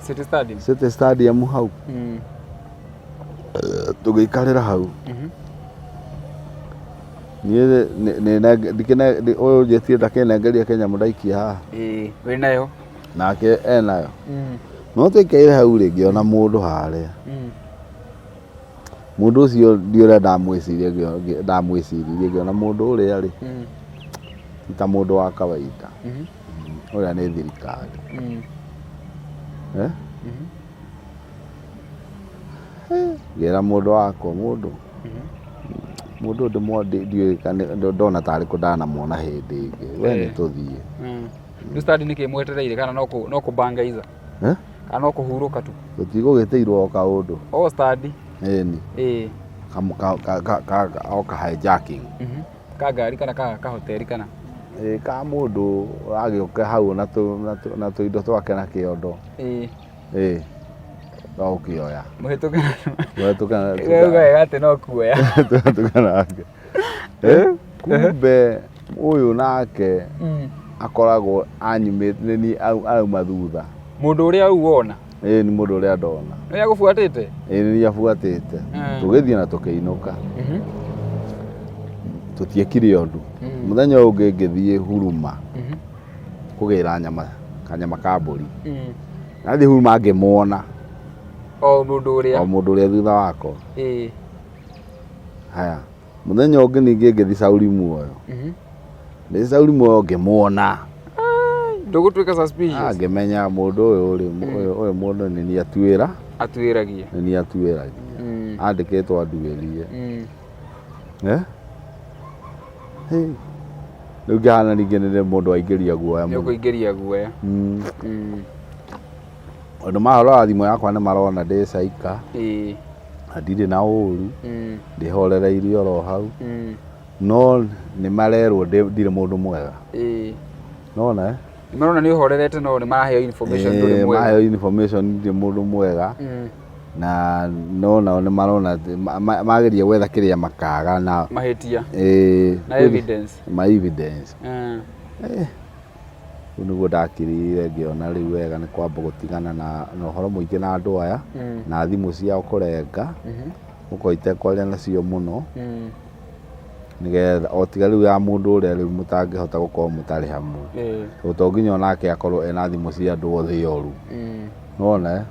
City Stadium. City Stadium hau. Tũgĩikarĩra hau. Niĩ ũyũ njĩtire ndakĩnengeria kĩnyamũ ndaikia haha. Wĩnayo. Nake enayo. No tũikaire hau rĩ, ngĩona mũndũ harĩa. Mũndũ ũcio ndiũĩ ũrĩa ndamwĩciririe ngĩona mũndũ ũrĩa rĩ, ti ta mũndũ wa kawaida. Ũrĩa nĩ thirikari. Ngĩra mũndũ wakwa, mũndũ mũndũ ndiũĩ kana ndona tarĩ kũ ndanamuona hĩndĩ ĩngĩ. We nĩ tũthiĩ. Rĩu stadi nĩkĩ mwetereire kana no kũbangaiza? Kana no kũhurũka tu? Tũtigũgĩtĩirwo o kaũndũ. O stadi. Ĩni. O ka hijacking. Ka ngari kana ka hoteli kana? Ĩĩ ka mũndũ ũragĩũka hau na tũindo twake na kĩondo. Ĩĩ. No ũkĩoya. Mũhĩtũke. Mũhĩtũke. Ũgauga wega atĩ no kuoya. Tũhĩtũke nake. Kumbe ũyũ nake akoragwo anyumĩte nĩ niĩ arauma thutha. Mũndũ ũrĩa rĩu wona? Ĩĩ nĩ mũndũ ũrĩa ndona. Nĩ agũbuatĩte? Ĩĩ nĩ niĩ abuatĩte. Tũgĩthiĩ na tũkĩinũka. Tũtiekire ũndũ. Mũthenya ũyũ ũngĩ ngĩthiĩ Huruma kũgĩra nyama, kanyama ka mbũri. Ndathiĩ Huruma ngĩmuona. O mũndũ ũrĩa? O mũndũ ũrĩa thutha wakwa. Haya, mũthenya ũngĩ ningĩ ngĩthiĩ Sauli Muoyo. Ndĩ Sauli Muoyo ngĩmuona. Ndũgũtuĩka suspicious? Ngĩmenya mũndũ ũyũ rĩ, ũyũ mũndũ nĩ niĩ atuĩra. Atuĩragia. Nĩ niĩ atuĩragia. Andĩkĩtwo anduĩrie. Rĩu ngĩhana ningĩ nĩ mũndũ waingĩria guoya mũno. Nĩ ũkũingĩria guoya. Tondũ marora thimũ yakwa nĩ marona ndĩ caika. Na ndirĩ na ũru. Ndĩhorereirie oro hau. No nĩ marerwo ndirĩ mũndũ mwega. Nĩwona eh? Nĩ marona nĩ ũhorerete no nĩ maraheo information ndũrĩ mwega. Maraheo information ndirĩ mũndũ mwega. Na no nao nĩ marona atĩ mageria gwetha kĩrĩa makaga na Mahĩtia. Ĩĩ. Na evidence. Ma evidence. Rĩu nĩguo ndakirire ngĩona rĩu wega nĩ kwamba gũtigana na ũhoro mũingĩ na andũ aya na thimũ ciao kũrenga, gũkorwo itekwaria nacio mũno, nĩgetha o tiga rĩu ya mũndũ ũrĩa rĩu mũtangĩhota gũkorwo mũtarĩ hamwe. Tondũ to nginya onake akorwo ena thimũ cia andũ othe oru. Nĩwona eh?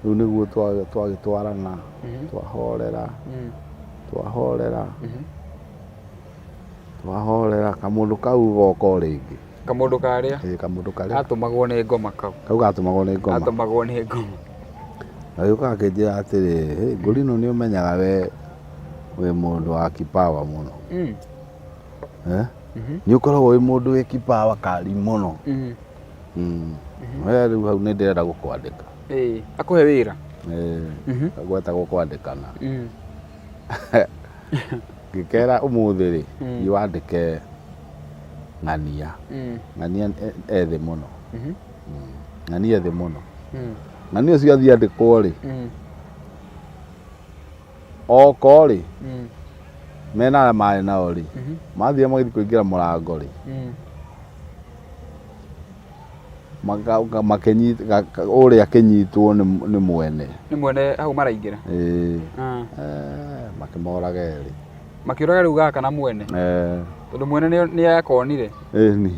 Rĩu nĩguo twagĩtwarana, twahorera, twahorera, twahorera, kamũndũ kau goka o rĩngĩ. Kamũndũ karĩa? Ĩĩ, kamũndũ karĩa. Gatũmagwo nĩ ngoma kau. Kau gatũmagwo nĩ ngoma. Gatũmagwo nĩ ngoma. Gagĩũka gakĩnjĩra atĩrĩ, "Hĩ, Ngũrinũ nĩ ũmenyaga we wĩ mũndũ wa kipawa mũno." Eh? Nĩ ũkoragwo wĩ mũndũ wĩ kipawa kari mũno. We rĩu hau nĩ ndĩrenda gũkwandĩka. Ĩĩ, akũhe wĩra. Ĩĩ, gwetagwo kwandĩkana. Ngĩkera ũmũthĩ rĩ, thiĩ wandĩke ng'ania. Ng'ania e thĩ mũno. Ng'ania e thĩ mũno. Ng'ania ũcio athiĩ andĩkwo rĩ, oka rĩ, mena arĩa marĩ nao rĩ, mathire magĩthiĩ kũingĩra mũrango rĩ, makĩnyita ũrĩa akĩnyitwo nĩ mwene. Nĩ mwene hau maraingĩra? Ĩĩ. Makĩmoraga erĩ. Makĩũraga rĩu gaka na mwene? Ĩĩ. Tondũ mwene nĩ akonire? Ĩni.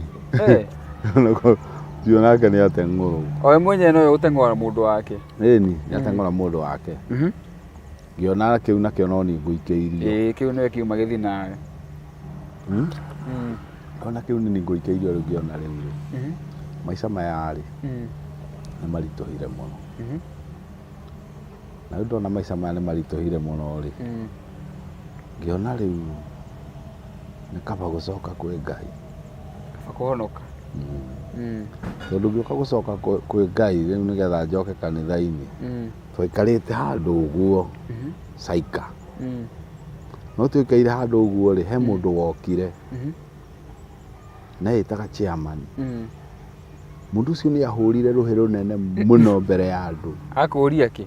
Ũcio nake nĩ ateng'ũrwo. O we mwenyewe nowe ũteng'ũra mũndũ wake? Ĩni, nĩ ateng'ũra mũndũ wake. Ngĩona kĩu nakĩo no niĩ ngũikĩirio. Ĩĩ, kĩu nĩwe kiuma gĩthiĩ nawe. Ngĩona kĩu nĩ niĩ ngũikĩirio rĩu ngĩona rĩu rĩ, maica maya rĩ, nĩ maritũhire mũno. Na rĩu ndona maica maya nĩ maritũhire mũno rĩ, ngĩona rĩu nĩ kaba gũcoka kwĩ Ngai. Kaba kũhonoka. Tondũ ngĩũka gũcoka kwĩ Ngai rĩu nĩgetha njoke kanitha-inĩ, twaikarĩte handũ ũguo Saika. No tũikaire handũ ũguo rĩ, he mũndũ wokire na etaga chairman. Mũndũ ũcio nĩ ahũrire rũhĩ rũnene mũno mbere ya andũ. Akũria kĩ?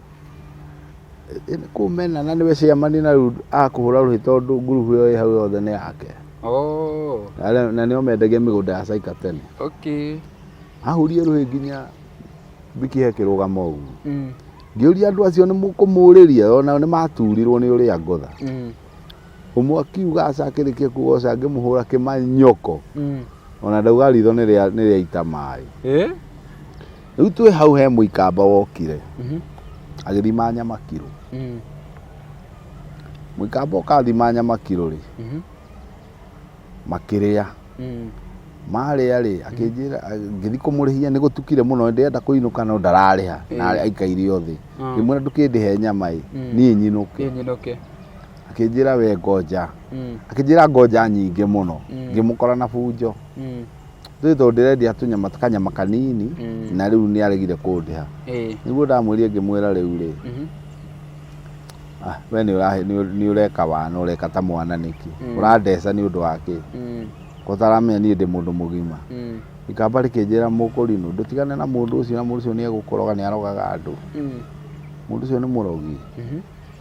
Kũmena na nĩwe chairman na rĩu akũhũra rũhĩ tondũ ngurubu ĩyo ĩ hau yothe nĩ yake. Na nĩo mendagia mĩgũnda ya Saika tene. Ahũrire rũhĩ nginya Biki he kĩrũgamo ũguo. Ngĩũria andũ acio nĩ mũkũmũrĩria onao nĩ maturirwo nĩ ũrĩa ngũtha. Ũmwe akiuga aca akĩrĩkia kuga ũca ngĩmũhũra kĩmanyoko. Ona ndauga ritho nĩ rĩaita maĩ. Rĩu twĩ hau he mũikamba wokire agĩthima nyama kiro. Mũikamba ũkathima nyama kiro rĩ, makĩrĩa. Marĩa rĩ, akĩnjĩra ngĩthiĩ kũmũrĩhia nĩ gũtukire mũno ndĩrenda kũinũka no ndararĩha na aikaire o thĩ. Ngĩmwĩra ndũkĩndĩhe nyama ĩ, niĩ nyinũke. Niĩ nyinũke. Akĩnjĩra we ngoja. Akĩnjĩra ngoja nyingĩ mũno. Ngĩmũkora na bunjo. Rĩu tondũ ndĩrendia tũnyama kanyama kanini na rĩu nĩ aregire kũndĩha. Nĩguo ndamwĩrire ngĩmwĩra rĩu rĩ, we nĩ ũreka wana ũreka ta mwana nĩkĩ? Ũrandeca nĩ ũndũ wa kĩ? Ko ũtaramenya niĩ ndĩ mũndũ mũgima. Ikamba rĩkĩnjĩra mũkũrinũ ndũtigane na mũndũ ũcio na mũndũ ũcio nĩ egũkũroga nĩ arogaga andũ. Mũndũ ũcio nĩ mũrogi.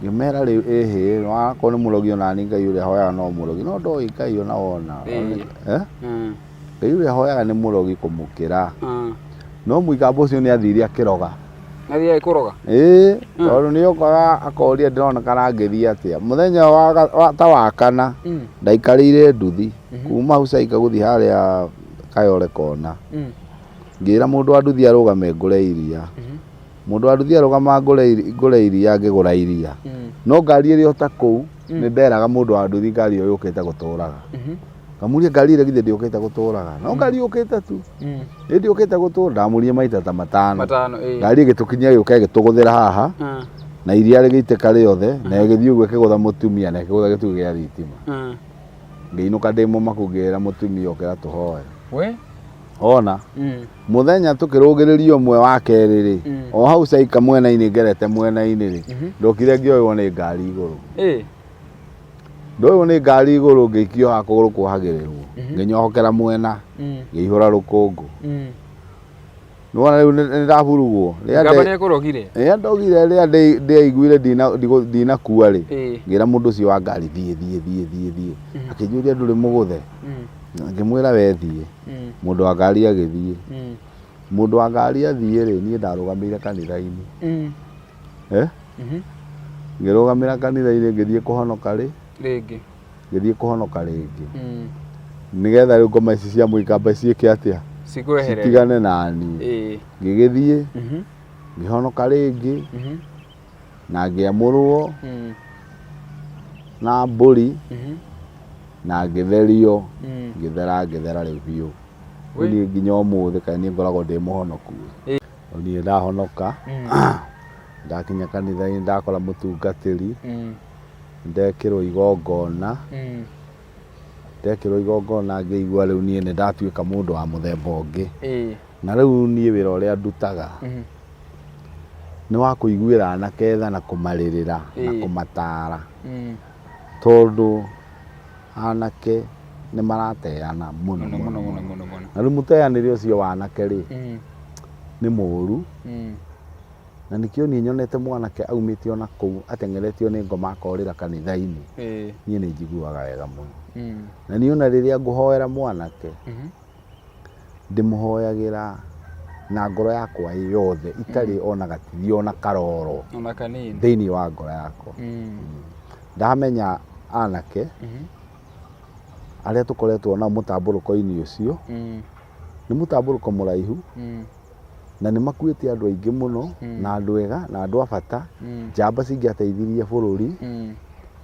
Ngĩmera rĩu ĩhĩ wakorwo nĩ mũrogi ona niĩ Ngai ũrĩa hoyaga no mũrogi no ndoĩ Ngai ona wona. Ngai ũrĩa hoyaga nĩ mũrogi kũmũkĩra. No mũikamba ũcio nĩ athire akĩroga. Athire kũroga? Ĩĩ, tondũ nĩ okaga akoria ndĩrona kana ngĩthiĩ atĩa. Mũthenya ta wa kana ndaikarĩire nduthi kuma hau Caika gũthiĩ harĩa Kayole kona. Ngĩra mũndũ wa nduthi arũgame ngũre iria. Mũndũ wa nduthi arũgama ngũre iria ngĩgũra iria. No ngari ĩrĩ o ta kũu nĩ nderaga mũndũ wa nduthi ngari ĩyo yũkĩte gũtũraga. Ngamũria ngari ĩrĩa githĩ ndĩũkĩte gũtũraga. No ngari yũkĩte tu. Ĩ ndĩũkĩte gũtũra ndamũria maita ta matano. Matano, ĩĩ. Ngari ĩgĩtũkinyia ĩgĩũka ĩgĩtũgũthĩra haha na iria rĩgĩitĩka rĩothe na ĩgĩthiĩ ũguo ĩkĩgũtha mũtumia na ĩkĩgũtha gĩtugĩ gĩa thitima. Ngĩinũka ndĩ mũmaku ngĩra mũtumia ũkĩra tũhoe. We? Ona mũthenya tũkĩrũgĩrĩria ũmwe wa kerĩ rĩ, o hau Caika mwena-inĩ ngerete mwena-inĩ rĩ, ndokire ngĩoywo nĩ ngari igũrũ. Ndoywo nĩ ngari igũrũ ngĩikio haha kũgũrũ kuohagĩrĩrwo. Ngĩnyohokera mwena, ngĩihũra rũkũngũ. Nĩwona rĩu nĩ ndahurugwo. Rĩrĩa Ngamba nĩ ekũrogire. Rĩrĩa ndogire rĩrĩa ndĩaiguire ndinakua rĩ, Ĩĩ. ngĩra mũndũ ũcio wa ngari thiĩ thiĩ thiĩ thiĩ thiĩ. Akĩnjũria ndũrĩ mũgũthe? Ngĩmwĩra we thiĩ. Mũndũ wa ngari agĩthiĩ. Mũndũ wa ngari athiĩ rĩ, niĩ ndarũgamĩire kanitha-inĩ. Eh? Ngĩrũgamĩra kanitha-inĩ ngĩthiĩ kũhonoka rĩ, Rĩngĩ. Ngĩthiĩ kũhonoka rĩngĩ. Nĩgetha rĩu ngoma ici cia mũikamba ciĩke atĩa? Cikweherere. Citigane naniĩ. Ngĩgĩthiĩ, ngĩhonoka rĩngĩ, na ngĩamũrwo na mbũri, na ngĩtherio, ngĩthera ngĩthera rĩu biũ. Rĩu niĩ nginya ũmũthĩ kaĩ niĩ ngoragwo ndĩ mũhonoku ĩ. Rĩu niĩ ndahonoka, ndakinya kanitha-inĩ ndakora mũtungatĩri, ndekĩrwo igongona, ndekĩrwo igongona ngĩigua rĩu niĩ nĩ ndatuĩka mũndũ wa mũthemba ũngĩ. Na rĩu niĩ wĩra ũrĩa ndutaga, nĩ wa kũiguĩra anake tha na kũmarĩrĩra na kũmatara. Tondũ anake nĩ marateana mũno Mũno mũno mũno mũno. Na rĩu mũteanĩre ũcio wa anake rĩ, nĩ mũru. Na nĩkĩo niĩ nyonete mwanake aumĩte ona kũu ateng'eretio nĩ ngoma akorĩra kanitha-inĩ, niĩ nĩ njiguaga wega mũno. Na niĩ ona rĩrĩa ngũhoera mwanake, ndĩmũhoyagĩra na ngoro yakwa yothe itarĩ ona gatithio ona karoro Ona kanini. thĩinĩ wa ngoro yakwa. Ndamenya anake arĩa tũkoretwo nao mũtambũrũko-inĩ ũcio, nĩ mũtambũrũko mũraihu, na nĩ makuĩte andũ aingĩ mũno, na andũ ega na andũ a bata, njamba cingĩateithirie bũrũri,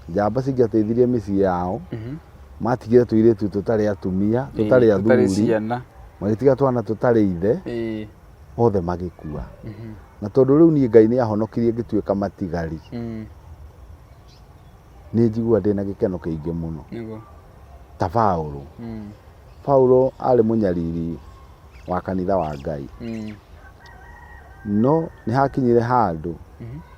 njamba cingĩateithirie mĩciĩ yao, matigire tũirĩtu tũtarĩ atumia, tũtarĩ Tũtarĩ athuri, ciana. Magĩtiga twana tũtarĩ ithe, othe magĩkua. Na tondũ rĩu niĩ Ngai nĩ ahonokirie ngĩtuĩka matigari, nĩ njiguaga ndĩna gĩkeno kĩingĩ mũno. Ta Paulo. Paulo arĩ mũnyariri wa kanitha wa Ngai. No nĩ hakinyire handũ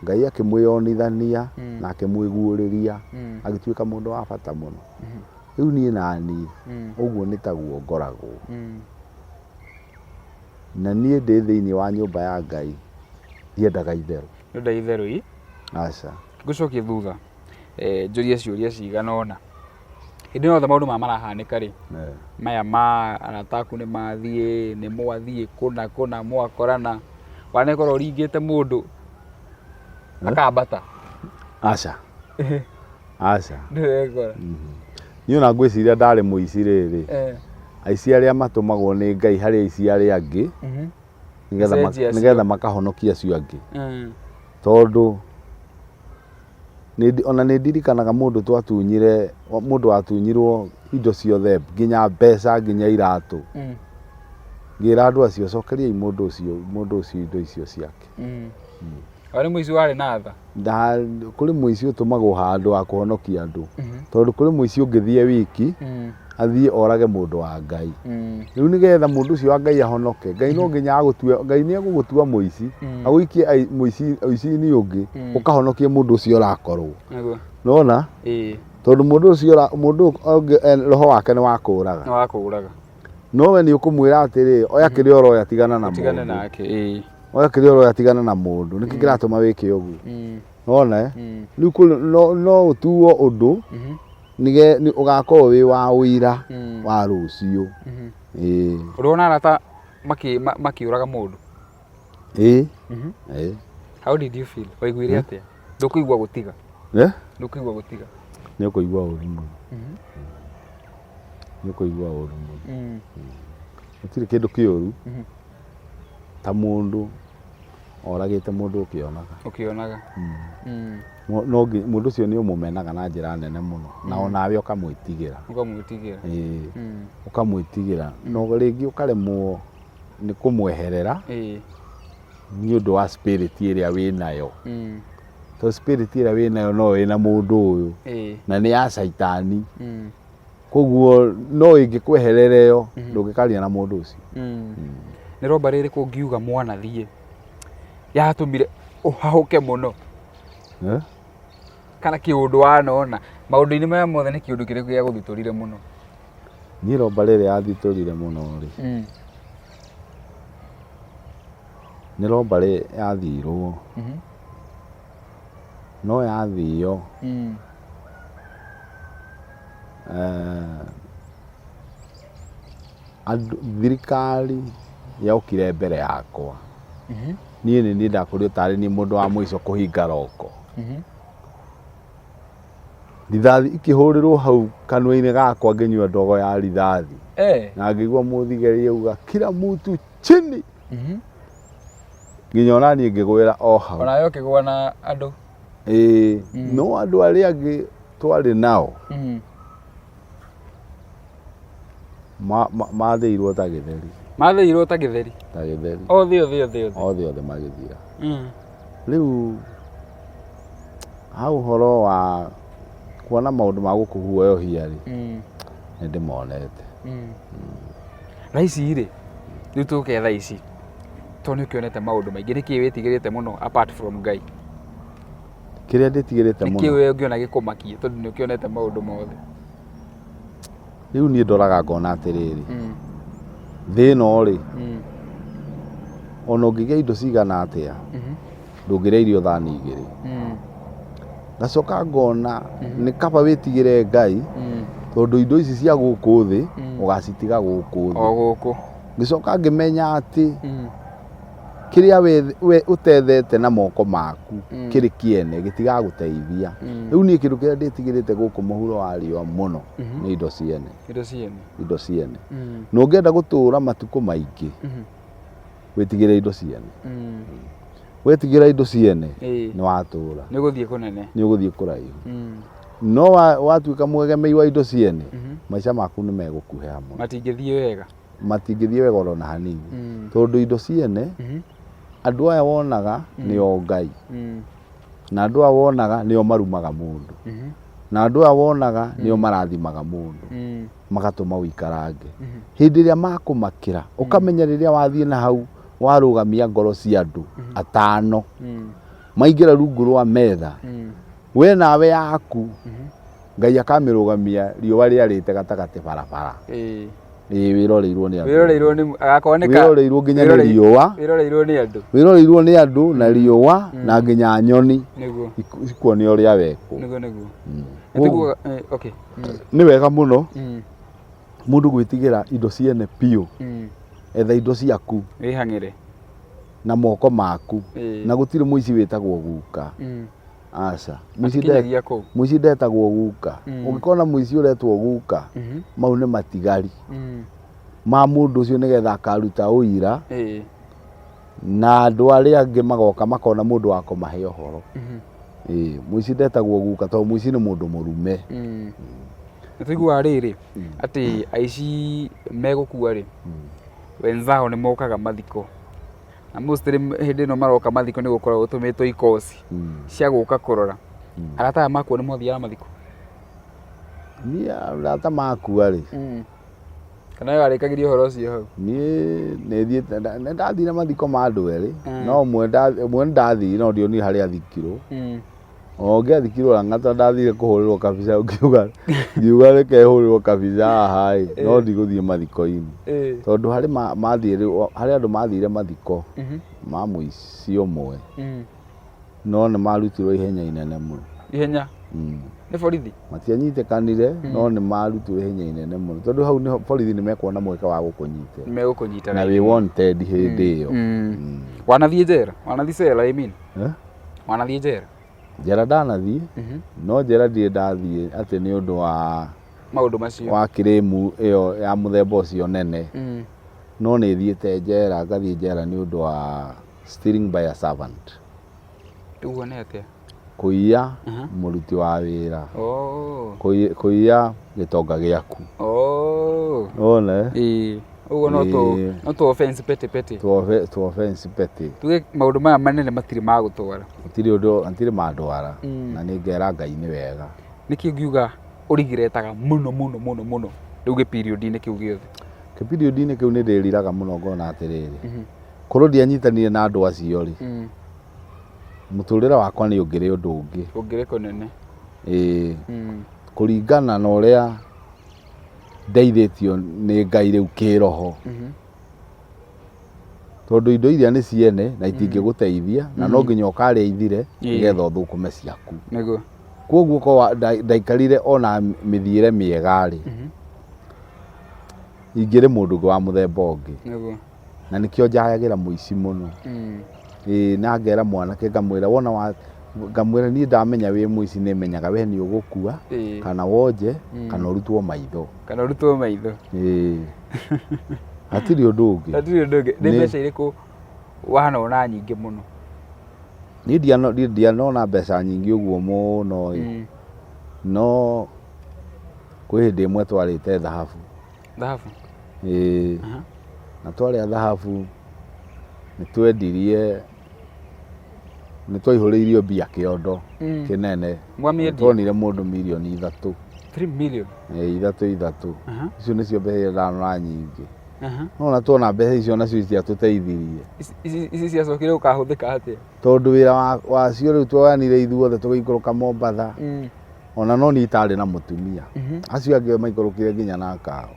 Ngai akĩmwĩyonithania na akĩmwĩguũrĩria, agĩtuĩka mũndũ wa bata mũno. Rĩu niĩ naniĩ ũguo nĩ taguo ngoragwo. Na niĩ ndĩ thĩinĩ wa nyũmba ya Ngai ndiendaga itherũ. Ndwendaga itherũ ĩ? Aca. Ngũcokie thutha njũrie ciũria cigana ũna. Hĩndĩ ĩyo yothe maũndũ maya marahanĩka rĩ, maya ma arata aku nĩ mathiĩ, nĩ mwathiĩ kũna kũna mwakorana, wanekora ũringĩte mũndũ akambata? Aca. Aca. Ndũrĩ wekora? Niĩ ona ngwĩciria ndarĩ mũici rĩrĩ, aici arĩa matũmagwo nĩ Ngai harĩ aici arĩa angĩ, nĩgetha Cenjia acio. Nĩgetha makahonokia acio angĩ. Tondũ ona nĩ ndirikanaga mũndũ twatunyire, mũndũ watunyirwo indo ciothe nginya mbeca nginya iratũ. Ngĩra andũ acio cokeriai mũndũ ũcio indo icio ciake. Warĩ mũici warĩ na tha? Kũrĩ mũici ũtũmagwo handũ wa kũhonokia andũ. Tondũ kũrĩ mũici ũngĩthiĩ wiki, athiĩ orage mũndũ wa Ngai. Rĩu nĩgetha mũndũ ũcio wa Ngai ahonoke, Ngai no nginya agũtue, Ngai nĩ egũgũtua mũici, agũikie mũici ũici-inĩ ũngĩ, ũkahonokie mũndũ ũcio ũrakorwo. Nĩwona? Tondũ mũndũ ũcio mũndũ ũngĩ roho wake nĩ wa kũraga. Nĩ wa kũraga. No we nĩ ũkũmwĩra atĩrĩ, oya kĩrĩa ũroya tigana na Ũtigane mũndũ. nake, ĩĩ. Oya kĩrĩa ũroya tigana na mũndũ. Nĩkĩ kĩratũma wĩke ũguo? Nĩwona eh? Rĩu no ũtuo ũndũ nĩ ũgakorwo wĩ wa ũira wa rũciũ. Ĩĩ. Ũrona arata makĩũraga mũndũ? Ĩĩ. Ĩĩ. How did you feel? Waiguire atĩa? Ndũkũigua gũtiga? Eh? Ndũkũigua gũtiga? Nĩ ũkũigua ũru mũno. Nĩ ũkũigua ũru mũno. Gũtirĩ kĩndũ kĩũru ta mũndũ oragĩte mũndũ ũkĩonaga. Ũkĩonaga. No mũndũ ũcio nĩ ũmũmenaga na njĩra nene mũno na onawe ũkamwĩtigĩra. Ũkamwĩtigĩra. Ĩĩ. Ũkamwĩtigĩra no rĩngĩ ũkaremwo nĩ kũmweherera nĩ ũndũ wa spirit ĩrĩa wĩnayo. Tondũ spirit ĩrĩa wĩnayo no wĩna mũndũ ũyũ na nĩ ya caitani. Koguo no ĩngĩkweherera ĩyo ndũngĩkaria na mũndũ ũcio. Nĩ robbery ĩrĩkũ ũngiuga mwanathiĩ yatũmire ũhahũke mũno? Eh? Kana kĩũndũ wanona maũndũ-inĩ maya mothe nĩ kĩũndũ kĩrĩkũ gĩagũthitũrire mũno? Niĩ robbery ĩrĩa yathitũrire mũno rĩ, Nĩ robbery yathirwo no yathio andũ, thirikari yokire mbere yakwa. Niĩ nĩ niĩ ndakorirwo tarĩ niĩ mũndũ wa mũico kũhinga roko. Rithathi ikĩhũrĩrwo hau kanua-inĩ gakwa ngĩnyua ndogo ya rithathi. Na ngĩigua mũthigari auga kila mtu chini. Nginya ona niĩ ngĩgwĩra o hau. Onawe ũkĩgũa na andũ. Ĩĩ, no andũ arĩa angĩ twarĩ nao mathĩirwo ta gĩtheri. Mathĩirwo ta gĩtheri. Ta gĩtheri. Othe othe othe othe. Othe othe magĩthira. Rĩu ha ũhoro wa kuona maũndũ ma gũkũguoyohia rĩ, nĩ ndĩmonete. Thaa ici rĩ, rĩu tũke thaa ici, tondũ nĩ ũkĩonete maũndũ maingĩ, nĩkĩ wĩtigĩrĩte mũno apart from Ngai? Kĩrĩa ndĩtigĩrĩte mũno? Nĩkĩ we ũngĩona gĩkũmakie tondũ nĩ ũkĩonete maũndũ mothe? Rĩu niĩ ndoraga ngona atĩrĩrĩ, thĩ ĩno rĩ, ona ũngĩgĩa indo cigana atĩa, ndũngĩrĩa irio thani igĩrĩ. Ngacoka ngona nĩ kaba wĩtigĩre Ngai, tondũ indo ici cia gũkũ thĩ ũgacitiga gũkũ thĩ. O gũkũ. Ngĩcoka ngĩmenya atĩ kĩrĩa we ũtethete na moko maku kĩrĩ kĩene gĩtigagũteithia. Rĩu niĩ kĩndũ kĩrĩa ndĩtigĩrĩte gũkũ mũhuro wa riũa mũno nĩ indo ciene. Indo ciene. Indo ciene. Na ũngĩenda gũtũra matukũ maingĩ, wĩtigĩre indo ciene. Wetigĩra indo ciene, nĩ watũra. Nĩ ũgũthiĩ kũnene. Nĩ ũgũthiĩ kũraihu. No watuĩka mwegemei wa indo ciene, maica maku nĩ megũkuhĩha mũno. Matingĩthiĩ wega. Matingĩthiĩ wega oro na hanini. Tondũ indo ciene, andũ aya wonaga nĩo Ngai. Na andũ aya wonaga nĩo marumaga mũndũ. Na andũ aya wonaga nĩo marathimaga mũndũ. Magatũma ũikarange. Hĩndĩ ĩrĩa makũmakĩra, ũkamenya rĩrĩa wathiĩ na hau warũgamia ngoro cia andũ atano, maingĩra rungu rwa metha, we nawe yaku Ngai akamĩrũgamia riũa rĩarĩte gatagatĩ barabara. Ĩĩ, wĩroreirwo nĩ andũ. Wĩroreirwo nĩ, agakorwo nĩ ka- Wĩroreirwo nginya nĩ riũa. Wĩroreirwo nĩ andũ. Wĩroreirwo nĩ andũ na riũa na nginya nyoni. Nĩguo. Ikuonia ũrĩa wekwo. Nĩguo, nĩguo. Nĩtiguo, okay. Nĩ wega mũno mũndũ gwĩtigĩra indo ciene biũ. Etha indo ciaku. Wĩhang'ĩre. Na moko maku. Na gũtirĩ mũici wĩtagwo guka. Aca. Atikinyagia kũu. Mũici ndetagwo guka. Ũngĩkona mũici ũretwo guka, mau nĩ matigari ma mũndũ ũcio nĩgetha akaruta ũira. Na andũ arĩa angĩ magoka makona mũndũ wa kũmahe ũhoro. Mũici ndetagwo guka tondũ mũici nĩ mũndũ mũrume. Nĩ tũiguaga rĩrĩ, atĩ aici megũkua rĩ, wenzao nĩ mokaga mathiko. Na mostly hĩndĩ ĩno maroka mathiko nĩ gũkoragwo gũtũmĩtwo ikosi cia gũka kũrora. Arata aya makua nĩ mwathiaga mathiko? Niĩ arata makua rĩ, Kana we warĩkagĩria ũhoro ũcio hau? Niĩ nĩ thiĩte, nĩ ndathire mathiko ma andũ erĩ, no ũmwe nĩ ndathire no ndionire harĩa athikirwo. O ũngĩ athikirwo Lang'ata ndathire kũhũrĩrwo kabica ngiuga ngiuga reke hũrĩrwo kabica haha ĩ, no ndigũthiĩ mathiko-inĩ. Tondũ harĩ mathiĩ harĩ andũ mathire mathiko ma mũici ũmwe, no nĩ marutirwo ihenya inene mũno. Ihenya? Nĩ borithi? Matianyitĩkanire, no nĩ marutirwo ihenya inene mũno. Tondũ hau nĩho borithi nĩ mekuona mweke wa gũkũnyitĩra. Nĩ megũkũnyita. Na wĩ wanted hĩndĩ ĩyo. Wanathiĩ njera? Wanathiĩ cell, I mean? Wanathiĩ njera? Njera ndanathiĩ, no njera ndirĩ ndathiĩ atĩ nĩ ũndũ wa maũndũ macio, wa kĩrĩmu ĩyo ya mũthemba ũcio nene. No nĩ thiĩte njera, ngathiĩ njera nĩ ũndũ wa stealing by a servant. Ũguo nĩ atĩa? Kũiya mũruti wa wĩra. Kũiya gĩtonga gĩaku. Wona? Ĩĩ. Ũguo no tũ offense petty petty. Tũ offense petty. Tuge maũndũ maya manene matirĩ magũtwara. Gũtirĩ ũndũ, matirĩ mandwara. Na nĩ ngera Ngai nĩ wega. Nĩkĩ ũngiuga ũrigiretaga mũno mũno mũno mũno rĩu gĩ-period-inĩ kĩu gĩothe? Gĩ-period-inĩ kĩu nĩ ndĩriraga mũno ngona atĩrĩrĩ, korwo ndianyitanire na andũ acio rĩ, mũtũrĩre wakwa nĩ ũngĩrĩ ũndũ ũngĩ. Ũngĩrĩ kũnene. Ĩĩ. Kũringana na ũrĩa ndeithĩtio nĩ Ngai rĩu kĩroho. Tondũ indo iria nĩ ciene na itingĩgũteithia na no nginya ũkarĩa ithire nĩgetha ũthũkũme ciaku. Nĩguo. Koguo korwo ndaikarire ona mĩthiĩre mĩega rĩ, ingĩrĩ mũndũ ũngĩ wa mũthemba ũngĩ. Nĩguo. Na nĩkĩo njayagĩra mũici mũno. Ĩĩ na ngera mwanake ngamwĩra wona wa ngamwĩra niĩ ndamenya wĩ mũici nĩmenyaga we nĩ ũgũkua kana wonje kana ũrutwo maitho. Kana ũrutwo maitho. Ĩĩ. Hatirĩ ũndũ ũngĩ. Hatirĩ ũndũ ũngĩ. Nĩ mbeca irĩkũ wanona nyingĩ mũno? Niĩ ndianona mbeca nyingĩ ũguo mũno ĩ. No kwĩ hĩndĩ ĩmwe twarĩte thahabu. Thahabu? Ĩĩ. Na twarĩa thahabu nĩ twendirie, nĩ twaihũrĩirio mbia kĩondo kĩnene. Mwamĩendia? Tuonire mũndũ mirioni 3. 3 million? Ĩĩ, 3 3. Icio nĩcio mbeca iria ndanona nyingĩ. No ona tuona mbeca icio nacio itiatũteithirie. Ici ciacokire gũkahũthĩka atĩa? Tondũ wĩra wacio rĩu tuoyanire ithuothe tũgĩikũrũka Mombatha. Ona no niĩ itarĩ na mũtumia. Acio angĩ maikũrũkire nginya na kao.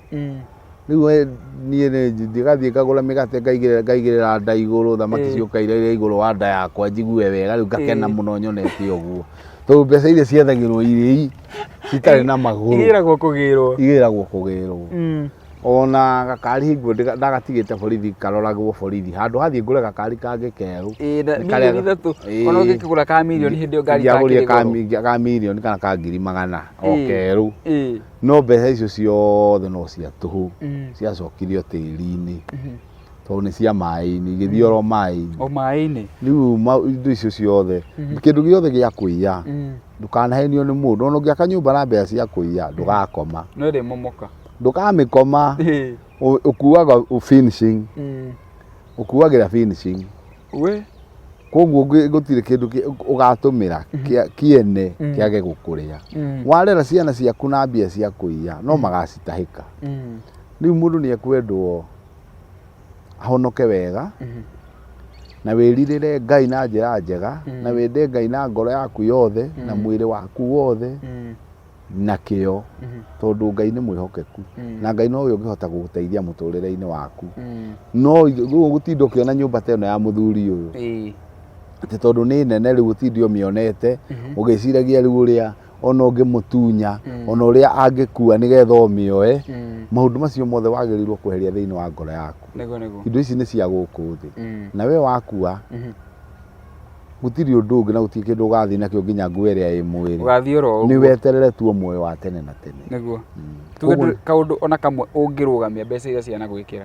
Rĩu niĩ ndigathiĩ ngagũra mĩgate ngaigĩrĩra nda igũrũ, thamaki cioka iraire igũrũ wa nda yakwa njigue wega rĩu ngakena mũno nyonete ũguo. Tondũ mbeca iria ciethagĩrwo irĩi citarĩ na magũrũ. Igĩragwo kũgĩrwo. Igĩragwo kũgĩrwo. Ona gakari hingo ndagatigĩte borithi karoragwo borithi. Handũ hathiĩ ngũre gakari kangĩ kerũ. Ĩĩ, na mirioni 3. Ona ũngĩkĩgũra ka mirioni hĩndĩ ĩyo ngari Ingĩagũrire itakĩrĩ goro. ka mirioni kana ka ngiri magana o kerũ. No mbeca icio ciothe no cia tũhũ. Ciacokirio tĩri-inĩ. Tondũ nĩ cia maĩ-inĩ, igĩthiĩ oro maĩ-inĩ. O maĩ-inĩ. Rĩu indo icio ciothe, kĩndũ gĩothe gĩa kũiya, ndũkanahenio nĩ mũndũ. Ona ũngĩaka nyũmba na mbeca cia kũiya, ndũgakoma. No ĩrĩmomoka. Ndũkamĩkoma, ũkuaga finishing. Ũkuagĩra finishing. We. Koguo gũtirĩ kĩndũ ũgatũmĩra kĩene kĩage gũkũrĩa. Warera ciana ciaku na mbia cia kũiya, no magacitahĩka. Rĩu mũndũ nĩ ekwendwo ahonoke wega, na wĩrirĩre Ngai na njĩra njega, na wende Ngai na ngoro yaku yothe, na mwĩrĩ waku wothe, na kĩo, tondũ Ngai nĩ mwĩhokeku, na Ngai nowe ũngĩhota gũgũteithia mũtũrĩre-inĩ waku. No rĩu gũtinda ũkĩona nyũmba ta ĩno ya mũthuri ũyũ, atĩ tondũ nĩ nene rĩu ũtinde ũmĩonete, ũgĩciragia rĩu ũrĩa ona ũngĩmũtunya, ona ũrĩa angĩkua nĩgetha ũmĩoe, maũndũ macio mothe wagĩrĩirwo kweheria thĩinĩ wa ngoro yaku. Nĩguo, nĩguo. Indo ici nĩ cia gũkũ thĩ. Na we wakua, gũtirĩ ũndũ ũngĩ na gũtirĩ kĩndũ ũgathiĩ nakĩo nginya nguo ĩrĩa ĩ mwĩrĩ. Ũgathiĩ oro ũguo. Nĩ weterere tu muoyo wa tene na tene. Nĩguo. Tuge kaũndũ ona kamwe ũngĩrũgamia mbeca iria ciana gwĩkĩra.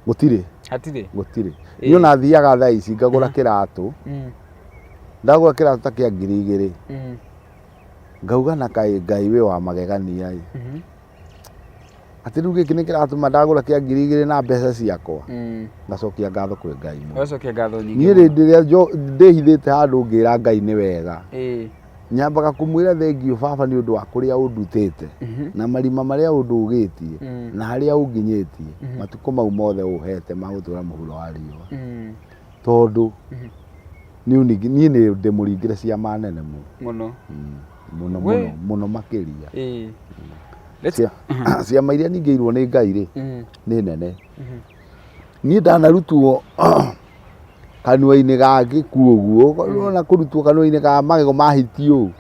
Gũtirĩ. Hatirĩ? Gũtirĩ. Niĩ ona thiaga thaa ici ngagũra kĩratũ. Ndagũra kĩratũ ta kĩa ngiri igĩrĩ. Ngauga na kaĩ Ngai wĩ wa magegania ĩ. Atĩ rĩu gĩkĩ nĩ kĩratũma ndagũra kĩa ngiri igĩrĩ na mbeca ciakwa. Ngacokia ngatho kwĩ Ngai mũno. Ũgacokia ngatho nyingĩ Niĩ mũno. hĩndĩ ĩrĩa ndĩhithĩte handũ ngĩra Ngai nĩ wega. Nyambaga kũmwĩra thengiũ baba nĩ ũndũ wa kũrĩa ũndutĩte, na marima marĩa ũndũgĩtie, na harĩa ũnginyĩtie, matukũ mau mothe ũhete ma gũtũra mũhuro wa riũa. Tondũ niĩ nĩ ndĩmũringĩre ciama nene mũno. Mũno. Mũno, mũno, mũno makĩria. Ciama iria ningĩirwo nĩ Ngai rĩ, nĩ nene. Niĩ ndanarutwo kanua-inĩ ga gĩkuũ ũguo, ona kũrutwo kanua-inĩ ka magego ma hiti ũũ,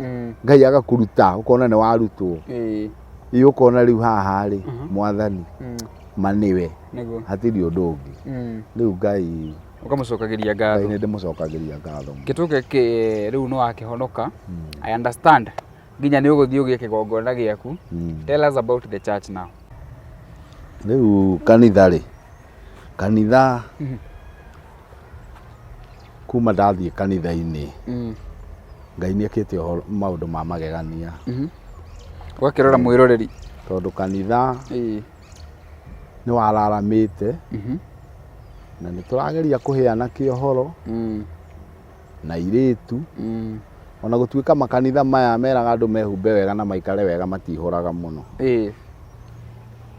Ngai agakũruta ũkona nĩ warutwo. Ĩ ũkona rĩu haha rĩ, Mwathani, ma nĩwe, hatirĩ ũndũ ũngĩ. Rĩu Ngai Ũkamũcokagĩria ngatho. Ngai nĩ ndĩmũcokagĩria ngatho mũno. Gĩtũke rĩu nĩ wakĩhonoka, I understand nginya nĩ ũgũthiĩ ũgĩe kĩgongona gĩaku. Tell us about the church now. Rĩu kanitha rĩ, kanitha kuma ndathiĩ kanitha-inĩ, Ngai nĩ ekĩte maũndũ ma magegania. Ũgakĩrora mwĩroreri. Tondũ kanitha nĩ wararamĩte, na nĩ tũrageria kũheana kĩohoro na irĩtu. Ona gũtuĩka makanitha maya meraga andũ mehumbe wega na maikare wega matihũraga mũno.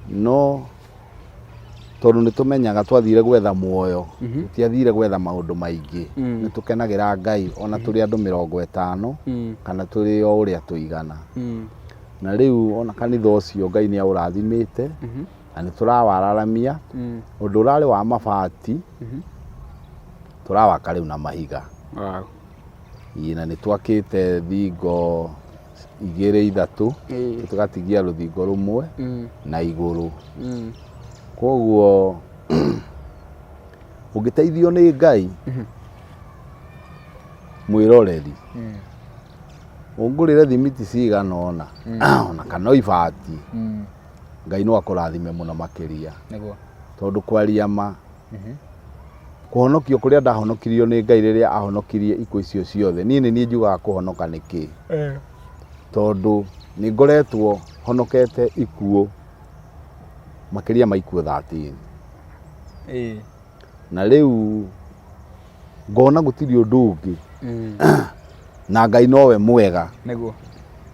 No tondũ nĩ tũmenyaga twathire gwetha muoyo, tũtiathire gwetha maũndũ maingĩ. Nĩ tũkenagĩra Ngai ona tũrĩ andũ 50 kana tũrĩ o ũrĩa tũigana. Na rĩu ona kanitha ũcio Ngai nĩ aũrathimĩte na nĩ tũrawararamia. Ũndũ ũrarĩ wa mabati, Tũrawaka rĩu na mahiga. Wow. Ĩĩ, na nĩ twakĩte thingo igĩrĩ ithatũ, tũgatigia rũthingo rũmwe na igũrũ. Koguo ũngĩteithio nĩ Ngai, mwĩroreri, ũngũrĩre thimiti cigana ũna ona kana ibati, Ngai no akũrathime mũno makĩria. Nĩguo. Tondũ kwaria ma, kũhonokio kũrĩa ndahonokirio nĩ Ngai rĩrĩa ahonokirie ikuũ icio ciothe, niĩ nĩ niĩ njugaga kũhonoka nĩ kĩ? Tondũ nĩ ngoretwo honokete ikuũ makĩria ma ikuũ 13. Na rĩu ngona gũtirĩ ũndũ ũngĩ, na Ngai nowe mwega. Nĩguo.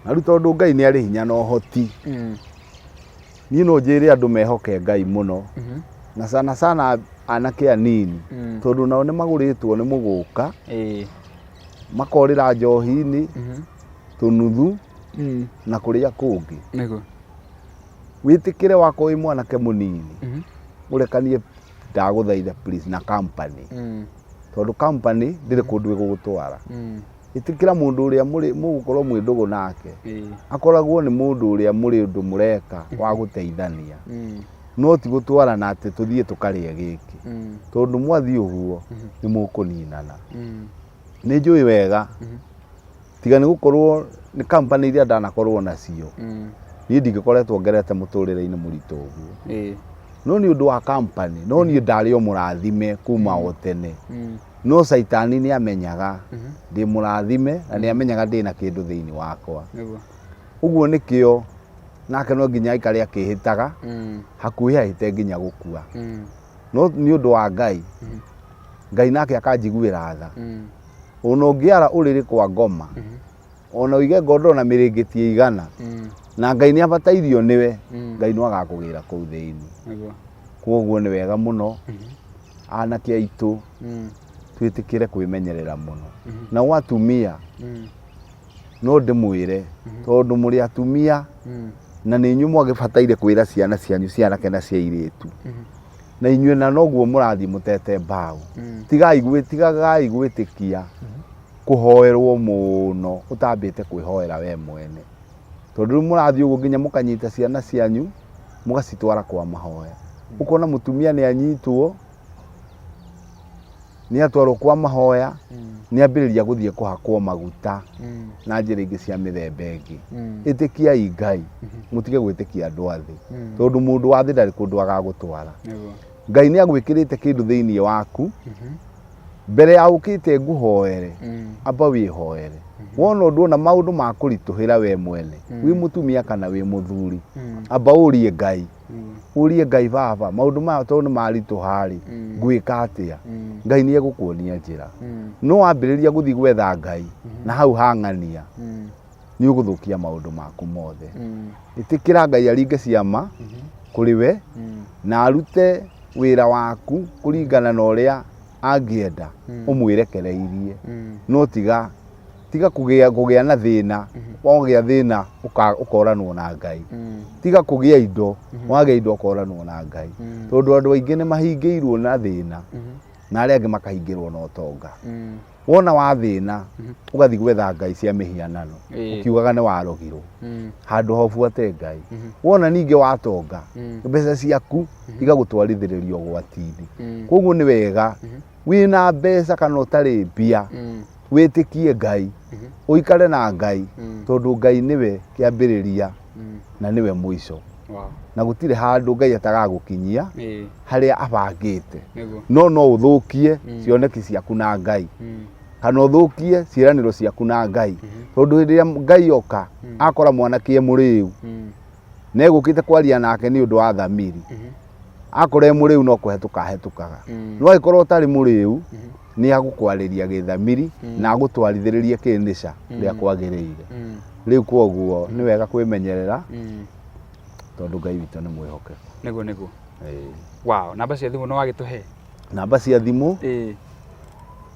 Na rĩu tondũ Ngai nĩ arĩ hinya na ũhoti, niĩ no njĩre andũ mehoke Ngai mũno, na sana sana anake anini, tondũ nao nĩ magũrĩtwo nĩ mũgũka, makorĩra njohi-inĩ, tũnuthu, na kũrĩa kũngĩ. Nĩguo. Wĩtĩkĩre wakorwo wĩ mwanake mũnini, ũrekanie ndagũthaitha please na company, tondũ company ndĩrĩ kũndũ ĩgũgũtwara. Ĩtĩkĩra mũndũ ũrĩa mũgũkorwo mwĩ ndũgũ nake, akoragwo nĩ mũndũ ũrĩa mũrĩ ũndũ mũreka wa gũteithania, no ti gũtwarana atĩ tũthiĩ tũkarĩe gĩkĩ, tondũ mwathiĩ ũguo nĩ mũkũninana. Nĩ njũĩ wega, tiga nĩ gũkorwo nĩ company iria ndanakorwo nacio, niĩ ndingĩkoretwo ngerete mũtũrĩre-inĩ mũritũ ũguo. No nĩ ũndũ wa company, no niĩ ndarĩ o mũrathime kuma o tene. No caitani nĩ amenyaga ndĩ mũrathime, na nĩ amenyaga ndĩna kĩndũ thĩinĩ wakwa. Nĩguo. Ũguo nĩkĩo nake no nginya aikare akĩhĩtaga, hakuhĩ ahĩte nginya gũkua. No nĩ ũndũ wa Ngai, Ngai nake akanjiguĩra tha. Ona ũngĩara ũrĩrĩ kwa ngoma, ona ũige ngondoro na mĩrĩngĩti ĩigana, na Ngai nĩ abatairio nĩwe, Ngai no agakũgĩra kũu thĩinĩ. Nĩguo. Koguo nĩ wega mũno anake aitũ twĩtĩkĩre kwĩmenyerera mũno. Nao atumia no ndĩmwĩre, tondũ mũrĩ atumia na nĩ inyuĩ mwagĩbataire kwĩra ciana cianyu cia anake na cia airĩtu, na inyuĩ na noguo mũrathiĩ mũtete mbaũ. Tigagai gwĩtĩkia kũhoerwo mũno ũtambĩte kwĩhoera we mwene, tondũ rĩu mũrathiĩ ũguo nginya mũkanyita ciana cianyu mũgacitwara kwa mahoya. Ũkona mũtumia nĩ anyitwo, nĩ atwarwo kwa mahoya, nĩ ambĩrĩria gũthiĩ kũhakwo maguta na njĩra ingĩ cia mĩthemba ĩngĩ. Ĩtĩkiai Ngai, mũtige gwĩtĩkia andũ a thĩ, tondũ mũndũ wa thĩ ndarĩ kũndũ agagũtwara. Nĩguo. Ngai nĩ agwĩkĩrĩte kĩndũ thĩinĩ waku, mbere ya ũkĩte ngũhoere, amba wĩhoere. Wona ũndũ ona maũndũ ma kũritũhĩra we mwene, wĩ mũtumia kana wĩ mũthuri, amba ũrie Ngai, ũrie Ngai, baba, maũndũ maya tondũ nĩ maritũha rĩ, ngwĩka atĩa? Ngai nĩ egũkuonia njĩra. No wambĩrĩria gũthiĩ gwetha Ngai na hau hang'ania, nĩ ũgũthũkia maũndũ maku mothe. Ĩtĩkĩra Ngai aringe ciama kũrĩ we, na arute wĩra waku kũringana na ũrĩa angĩenda ũmwĩrekereirie. No tiga kũgĩa na thĩna, wagĩa thĩna ũkoranwo na Ngai. Tiga kũgĩa indo, wagĩa indo ũkoranwo na Ngai. Tondũ andũ aingĩ nĩ mahingĩirwo na thĩna, na arĩa angĩ makahingĩrwo na ũtonga. Wona wa thĩna, ũgathiĩ gwetha ngai cia mĩhianano, ũkiugaga nĩ warogirwo, handũ ha ũbuate Ngai. Wona ningĩ watonga, mbeca ciaku igagũtwarithĩrĩria ũgwati-inĩ. Koguo nĩ wega wĩna mbeca kana ũtarĩ mbia, wĩtĩkie Ngai, ũikare na Ngai, tondũ Ngai nĩwe kĩambĩrĩria na nĩwe mũico. Wow. Na gũtirĩ handũ Ngai atagagũkinyia harĩa abangĩte. Nĩguo. No no ũthũkie cioneki ciaku na Ngai, kana ũthũkie ciĩranĩro ciaku na Ngai, tondũ hĩndĩ ĩrĩa Ngai oka akora mwanake e mũrĩu, na egũkĩte kwaria nake nĩ ũndũ wa thamiri, akora e mũrĩu no kũhetũka ahetũkaga. No angĩkorwo ũtarĩ mũrĩu, nĩ agũkwarĩria gĩthamiri na agũtwarithĩrĩrie kĩnĩca ũrĩa kwagĩrĩire. Rĩu koguo nĩ wega kwĩmenyerera, tondũ Ngai witũ nĩ mwĩhokeku. Nĩguo, nĩguo. Wow, namba cia thimũ no wagĩtũhe? Namba cia thimũ,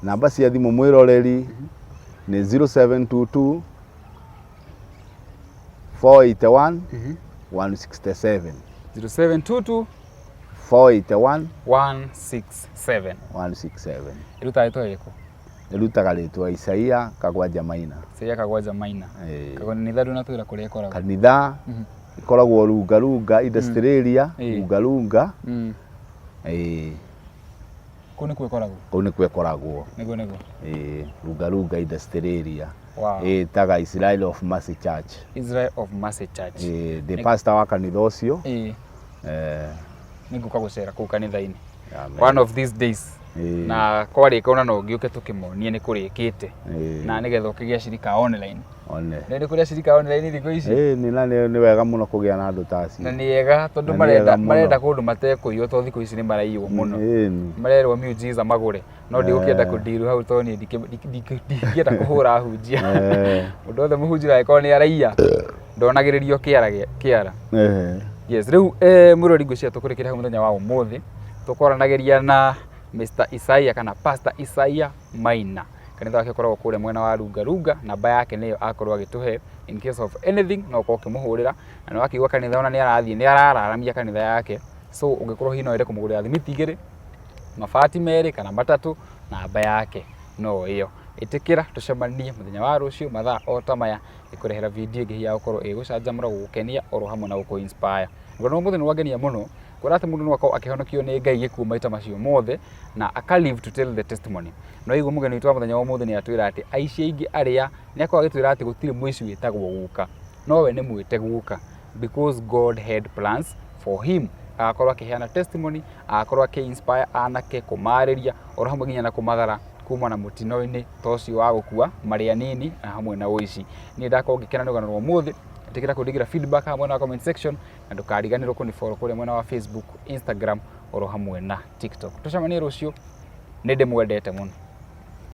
namba cia thimũ mwĩroreri nĩ 0722 481 167. 0722. 481 167. 167. Ĩrutaga rĩtwa rĩrĩkũ? Ĩrutaga rĩtwa Isaia Kagwanja Maina. Isaia Kagwanja Maina. Ĩĩ. Kanitha ndũnatwĩra kũrĩa ĩkoragwo. Kanitha ĩkoragwo Lunga Lunga Industrial Area. Lunga Lunga. Ĩĩ. Kũu nĩkuo ĩkoragwo? Kũu nĩkuo ĩkoragwo. Nĩguo nĩguo. Ĩĩ, Lunga Lunga Industrial Area. Wow. Ĩtaga Israel of Mercy Church. Israel of Mercy Church. Ĩĩ, ndĩ pastor wa kanitha ũcio. Ĩĩ. Nĩngũka gũcera kũu kanitha-inĩ. Amen. One of these days. Ĩĩ. Na kwarĩka ona no ngĩũke tũkĩmonie nĩ kũrĩkĩte. Ĩĩ. Na nĩgetha ũkĩgĩe acirika online. One. Nĩ nĩ kũrĩ acirika online thikũ ici. Ĩĩ, nĩ na nĩ wega mũno kũgĩa na andũ ta acio. Na nĩ ega tondũ Na nĩ marenda ega mũno. marenda kũndũ matekũiywo tondũ thikũ ici nĩ maraiywo mũno. Ĩĩ. Marerwo miujiza magũre. No ndigũkĩenda kũndiru hau tondũ niĩ ndingĩenda kũhũra ahunjia. Mũndũ wothe mũhunjia angĩkorwo nĩ araiya ndonagĩrĩrio kĩara kĩara. Yes, rĩu mũrori, ngwĩciria tũkũrĩkĩria hau mũthenya wa ũmũthĩ. Tũkwaranagĩria na Mr. Isaiah kana Pastor Isaiah Maina. Kanitha wake ũkoragwo kũrĩa mwena wa Lunga Lunga, namba yake nĩyo akorwo agĩtũhe in case of anything no ũkorwo ũkĩmũhũrĩra. Na nĩ wakĩigua kanitha ona nĩ arathiĩ nĩ arararamia kanitha yake. So ũngĩkorwo hihi no wende kũmũgũrĩra thimiti igĩrĩ, mabati merĩ kana matatũ, namba yake no ĩyo. Ĩtĩkĩra tũcemanie mũthenya wa rũciũ mathaa o ta maya ĩkũrehera video ĩngĩ ya gũkorwo ĩgĩgũcanjamũra, gũgũkenia oro hamwe na gũkũ inspire. Rũgano rwa ũmũthĩ nĩ rwangenia mũno kuona atĩ mũndũ no akorwo akĩhonokio nĩ Ngai gĩkuũ maita macio mothe na aka live to tell the testimony. No igua mũgeni witũ wa mũthenya wa ũmũthĩ nĩ atwĩra atĩ aici aingĩ arĩa nĩ akorwo agĩtwĩra atĩ gũtirĩ mũici wĩtagwo guka, no we nĩ mwĩte guka because God had plans for him. Agakorwo akĩheana testimony, agakorwo akĩ inspire anake, kũmarĩria oro hamwe nginya na kũmathara kuma na mũtino-inĩ ta ũcio wa gũkua marĩ anini na hamwe na ũici. Niĩ ndakorwo ngĩkena nĩ rũgano rwa ũmũthĩ, ĩtĩkĩra kũndigĩra feedback haha mwena wa comment section na ndũkariganĩrwo kũni follow kũrĩa mwena wa Facebook, Instagram oro hamwe na TikTok. Tũcemanie rũciũ, nĩ ndĩmwendete mũno.